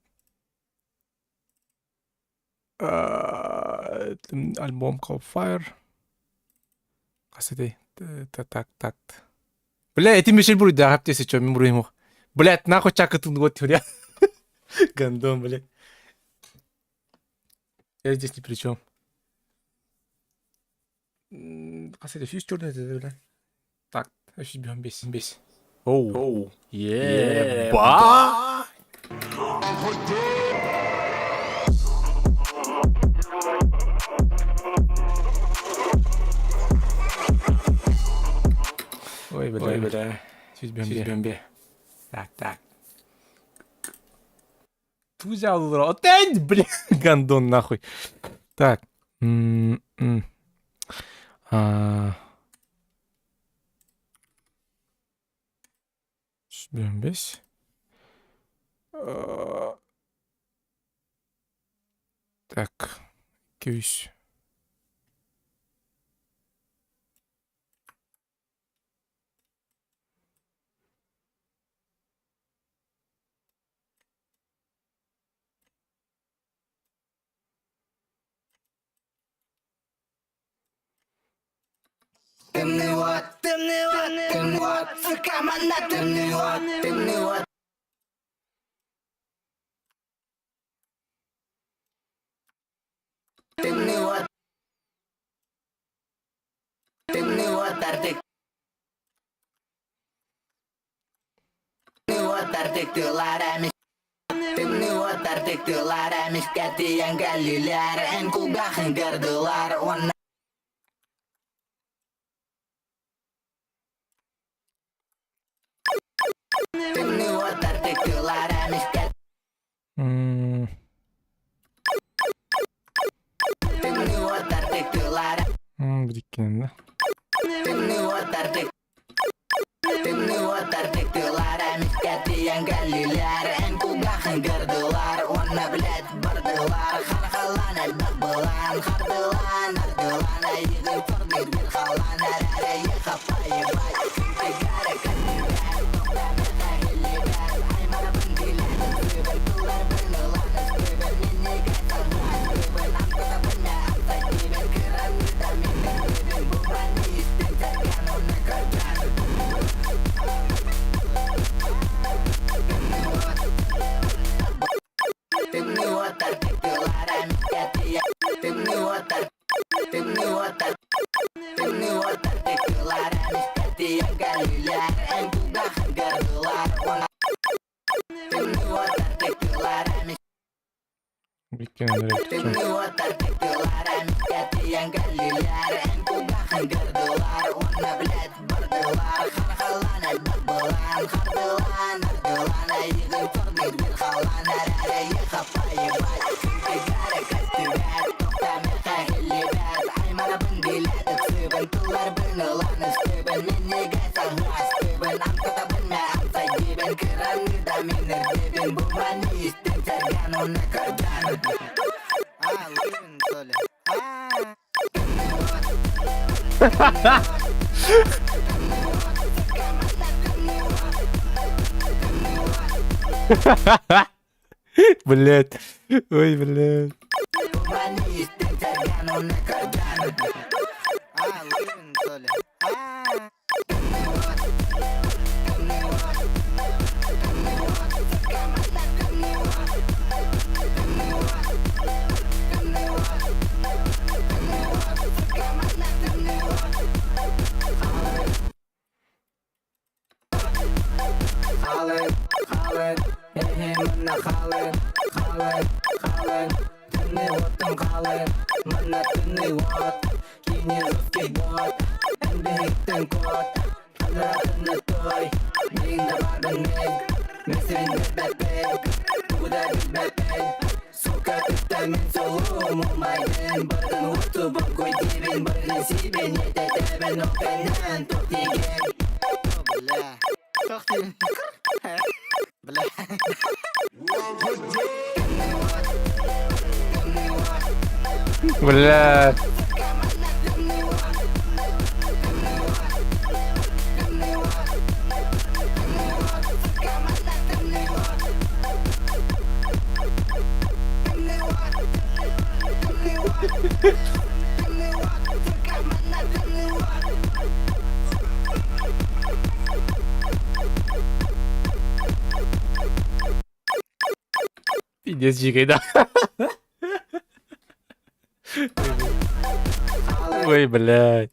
Альбом Call Fire. Хас этэй? Так, так. Бля, эти Мишель буруйдаах эптиэси чё, мин буруйум уох. Блять, нахуй чакытын вот, бля. Гондон, блядь. Я здесь ни при чем. Хас этэй, сүүс черный это, бля. Так, үс бес бес бес. Оу. Еба! Ой, бля, Ой, бля. Сүүс бес. Так, так. Тузя Опять, бля, гондон нахуй. Так. М-м. А. Сүүс бес. Так. Күйс. М. М, да? Биккенен Блять. Ой, блядь. Бля. Пиздец, дикой, да. Ой, блядь.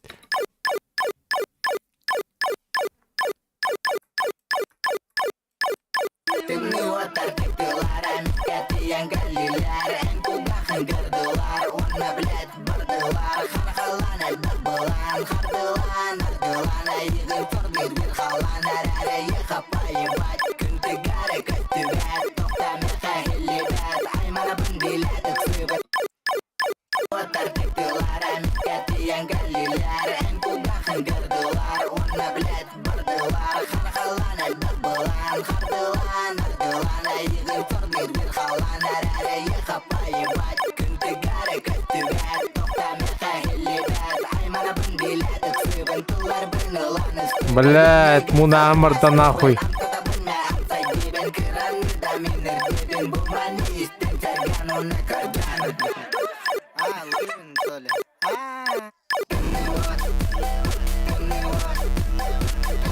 Блядь, мунамар да нахуй.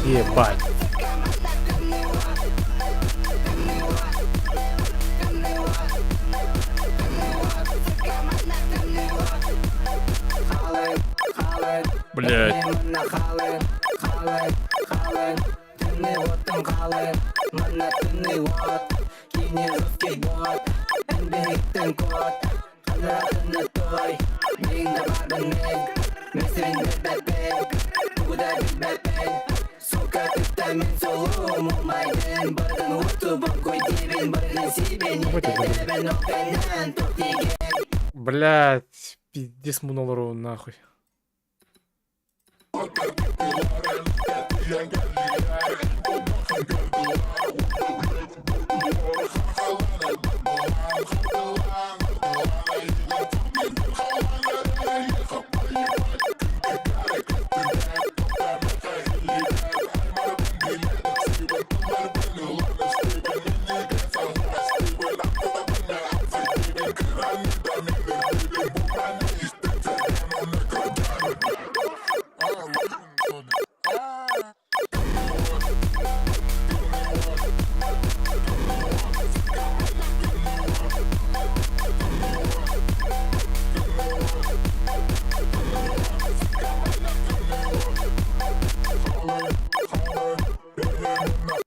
Ебать. Блядь. Блядь, пиздец мунолору нахуй.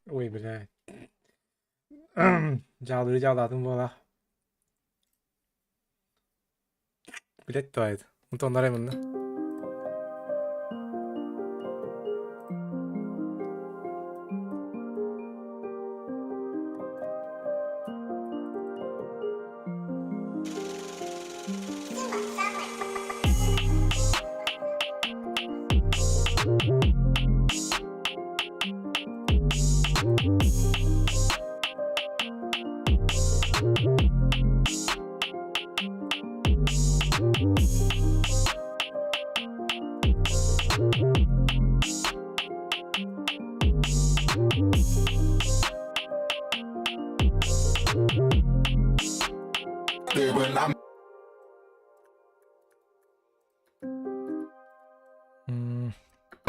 Ой, блядь. Дьаалыы дьаалаатын буола. Блядь, твает. Онтон араймын да.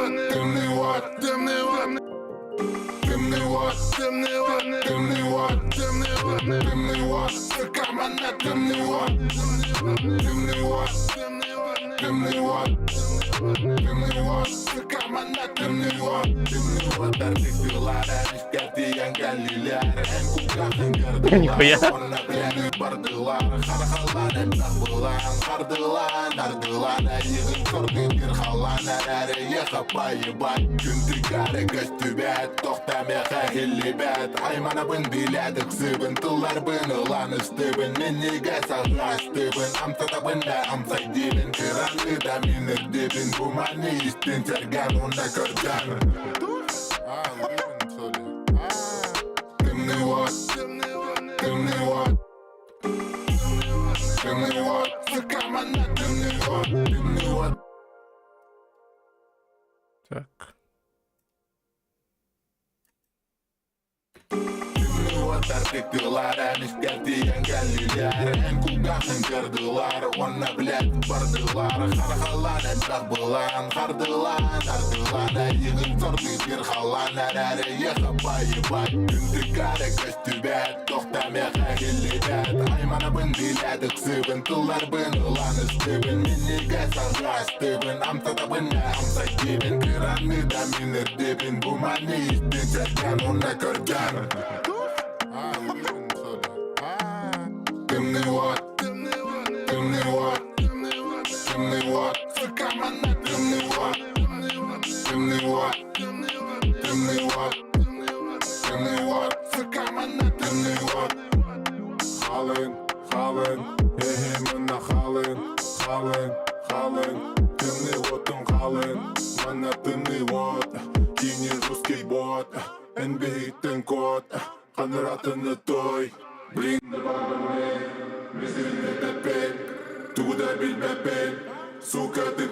уот, тымныы уот, тымныы уот. Тымныы уот, тымныы уот, тымныы уот, тымныы уот, тымныы уот, сука, манна тымныы уот. Тымныы уот, тымныы уот, тымныы уот, сука, манна тымныы уот. Тымныы уот ардыктыылар, эмискэ тиийэн кэллилэр, эн кулгааххын көрдүлэр, Нихуя. уонна бэйэни бардылар, харахаллаан элбэх былаан, хардылаан, ардылаан, эйигин көрдүн бир халлаан эрээри эйиэхэ поебать, күн тыгары көстүбэт, тохто миэхэ иһиллибэт, айманабын билээт ыксыыбын, тылларбын ылан ыстыыбын, минньигэс аҕыастыыбын, амсатабын да амсай диибин, кыраны да мин ирдиибин, бу маны истин сэргээн уонна көрдөөн. Тымныы уот, тымныы уот, тымныы уот, сука, манна тымныы уот, тымныы уот. Так. Тартыктылар, эмискэ тиийэн кэллилэр, эн кулгааххын кырдылар, уонна, блядь, бардылар, харахаллаан элбэх былаан, хардылаан, ардылаан, эйигин сордуу бир халлаан эрээри эйиэхэ поебать, күн тыгары көстүбэт, тохто миэхэ иһиллибэт, айманабын билээт ыксыыбын, тылларбын ылан ыстыыбын, минньигэс аҕыастыыбын, амсатабын да амсай диибин, кыраны да мин ирдиибин, бу маны истин сэргээн уонна көрдөөн. Тымныы уот, тымныы уот, тымныы уот, сука, манна тымныы уот, тымныы уот, тымныы уот, тымныы уот, сука, манна тымныы уот. Халын, халын, эһэ манна халын, халын, халын, тымныы уотун халын, манна тымныы уот, кини русский бот, эн биһиктэн кот, ханыратын той, блин, тугу да билбэппин, сука ты.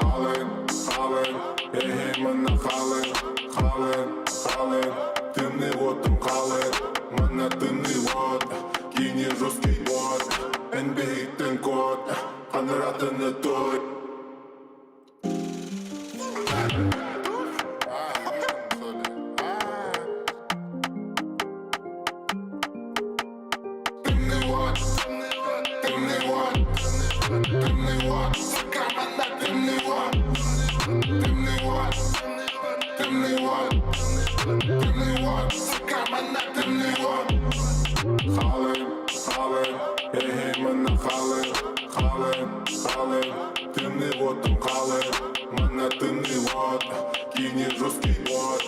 Халын, халын, эһэ манна халын, халын, халын, тымныы уотун халын, манна тымныы уот, кини жесткий бот, эн биһиктэн кот, ханыратыны той. Тымныы уот, тымныы уот, тымныы уот, сука, манна тымныы уот, тымныы уот, тымныы уот, тымныы уот, сука, манна тымныы уот. Халын, халын, эһэ манна халын, халын, халын, тымныы уотун халын, манна тымныы уот, кини жесткий бот,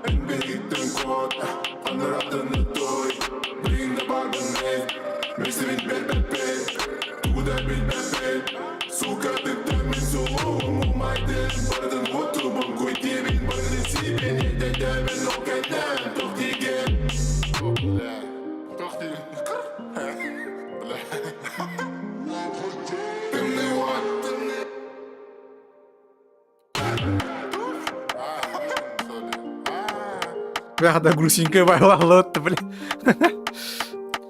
эн биһиктэн кот, ханыратыны той, блин да барбын мен, мин билбэппин, тугу да билбэппин, сука ты мин сулуһум умайдын, бардын уотубун куй диэбин, бардын сиибин, эдэдэбин, ол кэннэн туох диигин? Бля, туох диигин? Бля. Тымныы уот. Бля, да грустненькая байлалот, блин.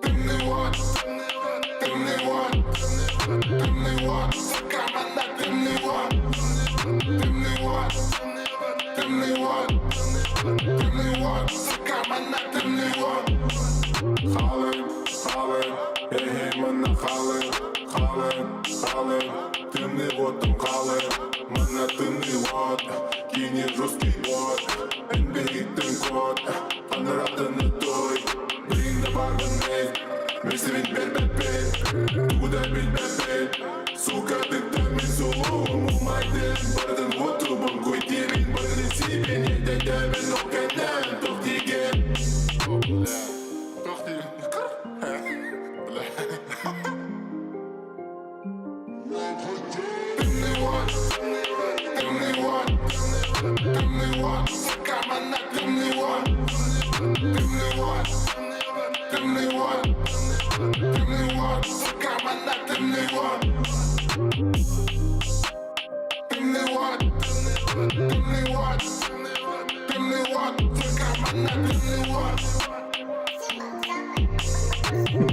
Тымныы уот, тымныы уот, тымныы уот, сука, манна тымныы уот, тымныы уот, тымныы уот, тымныы уот, сука, манна тымныы уот. Халын, халын, эһэ манна халын, халын, халын, тымныы уотун халын, манна тымныы. уот Кини русский уот Эн биһиктэн куот Анараттан той Билигин да баарбын мин Билсибит билбэппин Тугу да билбэппин Сука тыктан мин сулуһум Умайдым барытын уотубун Куй диэбин барытын сиибин Эйдэйдээбин ол кэннэ Туох диигин Бля Туох диигин Бля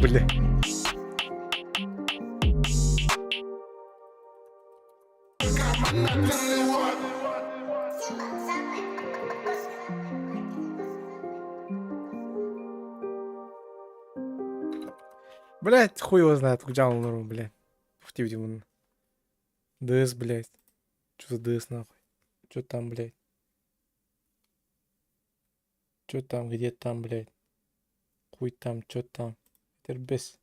Бля. Блять, хуй его знает, где он, блядь. В он. ДС, блядь. Что за ДС нахуй? Что там, блядь? Что там, где там, блядь? Хуй там, что там? Тербес.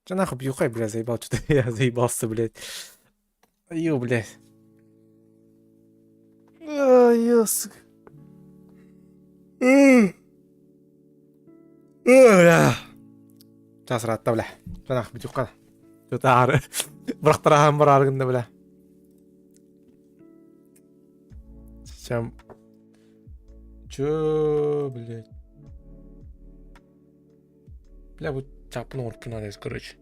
Че нахуй бьюхай, блядь, заебал, что-то я заебался, блядь. Ё, блядь. Ай, сука. Бля. Час ыраатта, бля. Че нахуй бьюхай. Что-то ары. Бырахтараһан бараар гынна, бля. Чем... Чё, блядь? Бля, вот чапын оҥорпун надо, короче.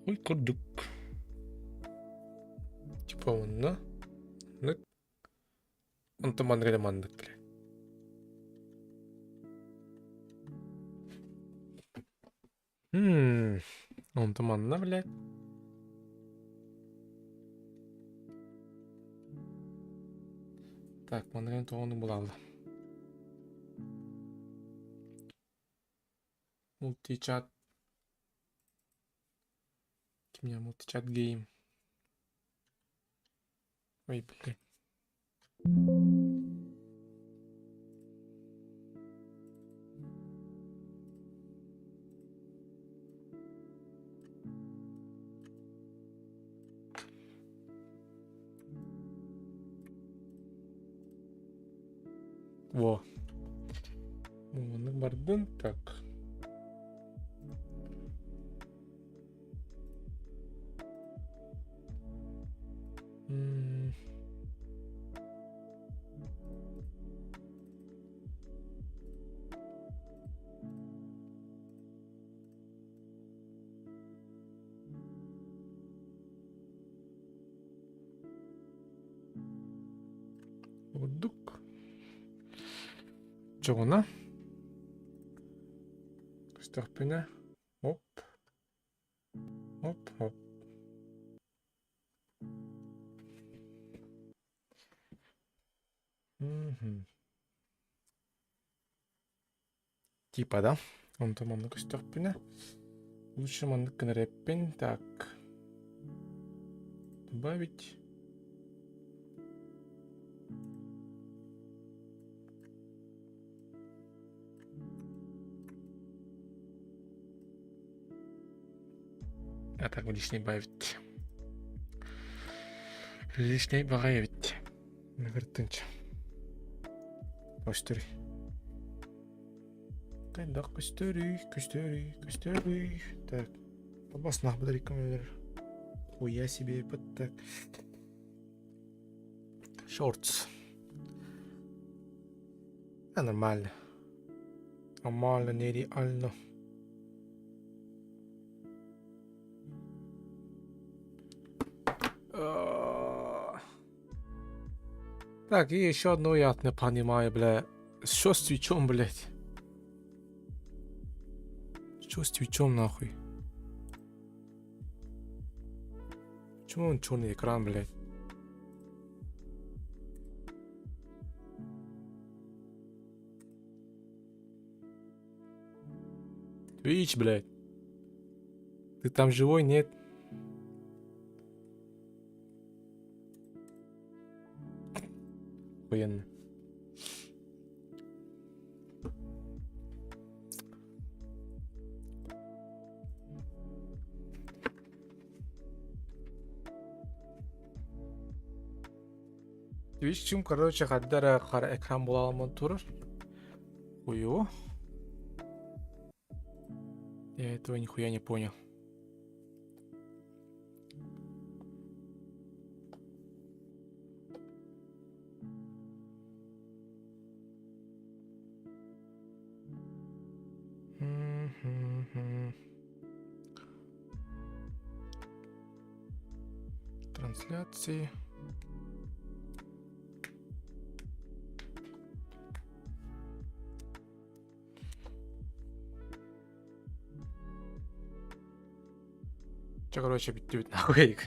Ой, курдук. Типа онно. Нык. Онтон маннык эрэ маннык, бля. Ммм. Онтон манна, блядь. Так, манныгын тоҕону булалла. Мультичат. Кимня мультичат гейм. Ой, блин. Во. Маннык бардын. Так. М. Ордук. Чоҕуна. Көстөхпүнэ. Оп. Оп, оп. Мгм. Типа, да? Онтон манна көстөхпүнэ. Лучше маннык гынар эппин. Так. Добавить. А так лишний бавить. Лишний баҕайы эбит. Нагыртынча. Көстөрүй. Кайдах көстөрүй, көстөрүй, көстөрүй. Так. Бас нах рекомендер. Хуя себе, вот так. Шортс. А, нормально. Нормально, нереально. Так, и еще одно я не понимаю, бля. Что с твичом, блядь? Что с твичом, нахуй? Почему он черный экран, блядь? Твич, блядь. Ты там живой, нет? Охуенно. Twitch'им, короче, хаддара хара экран була турар. Хуево. Я этого нихуя не понял. Трансляции. Чэ, короче, бүттүбүт нахуй.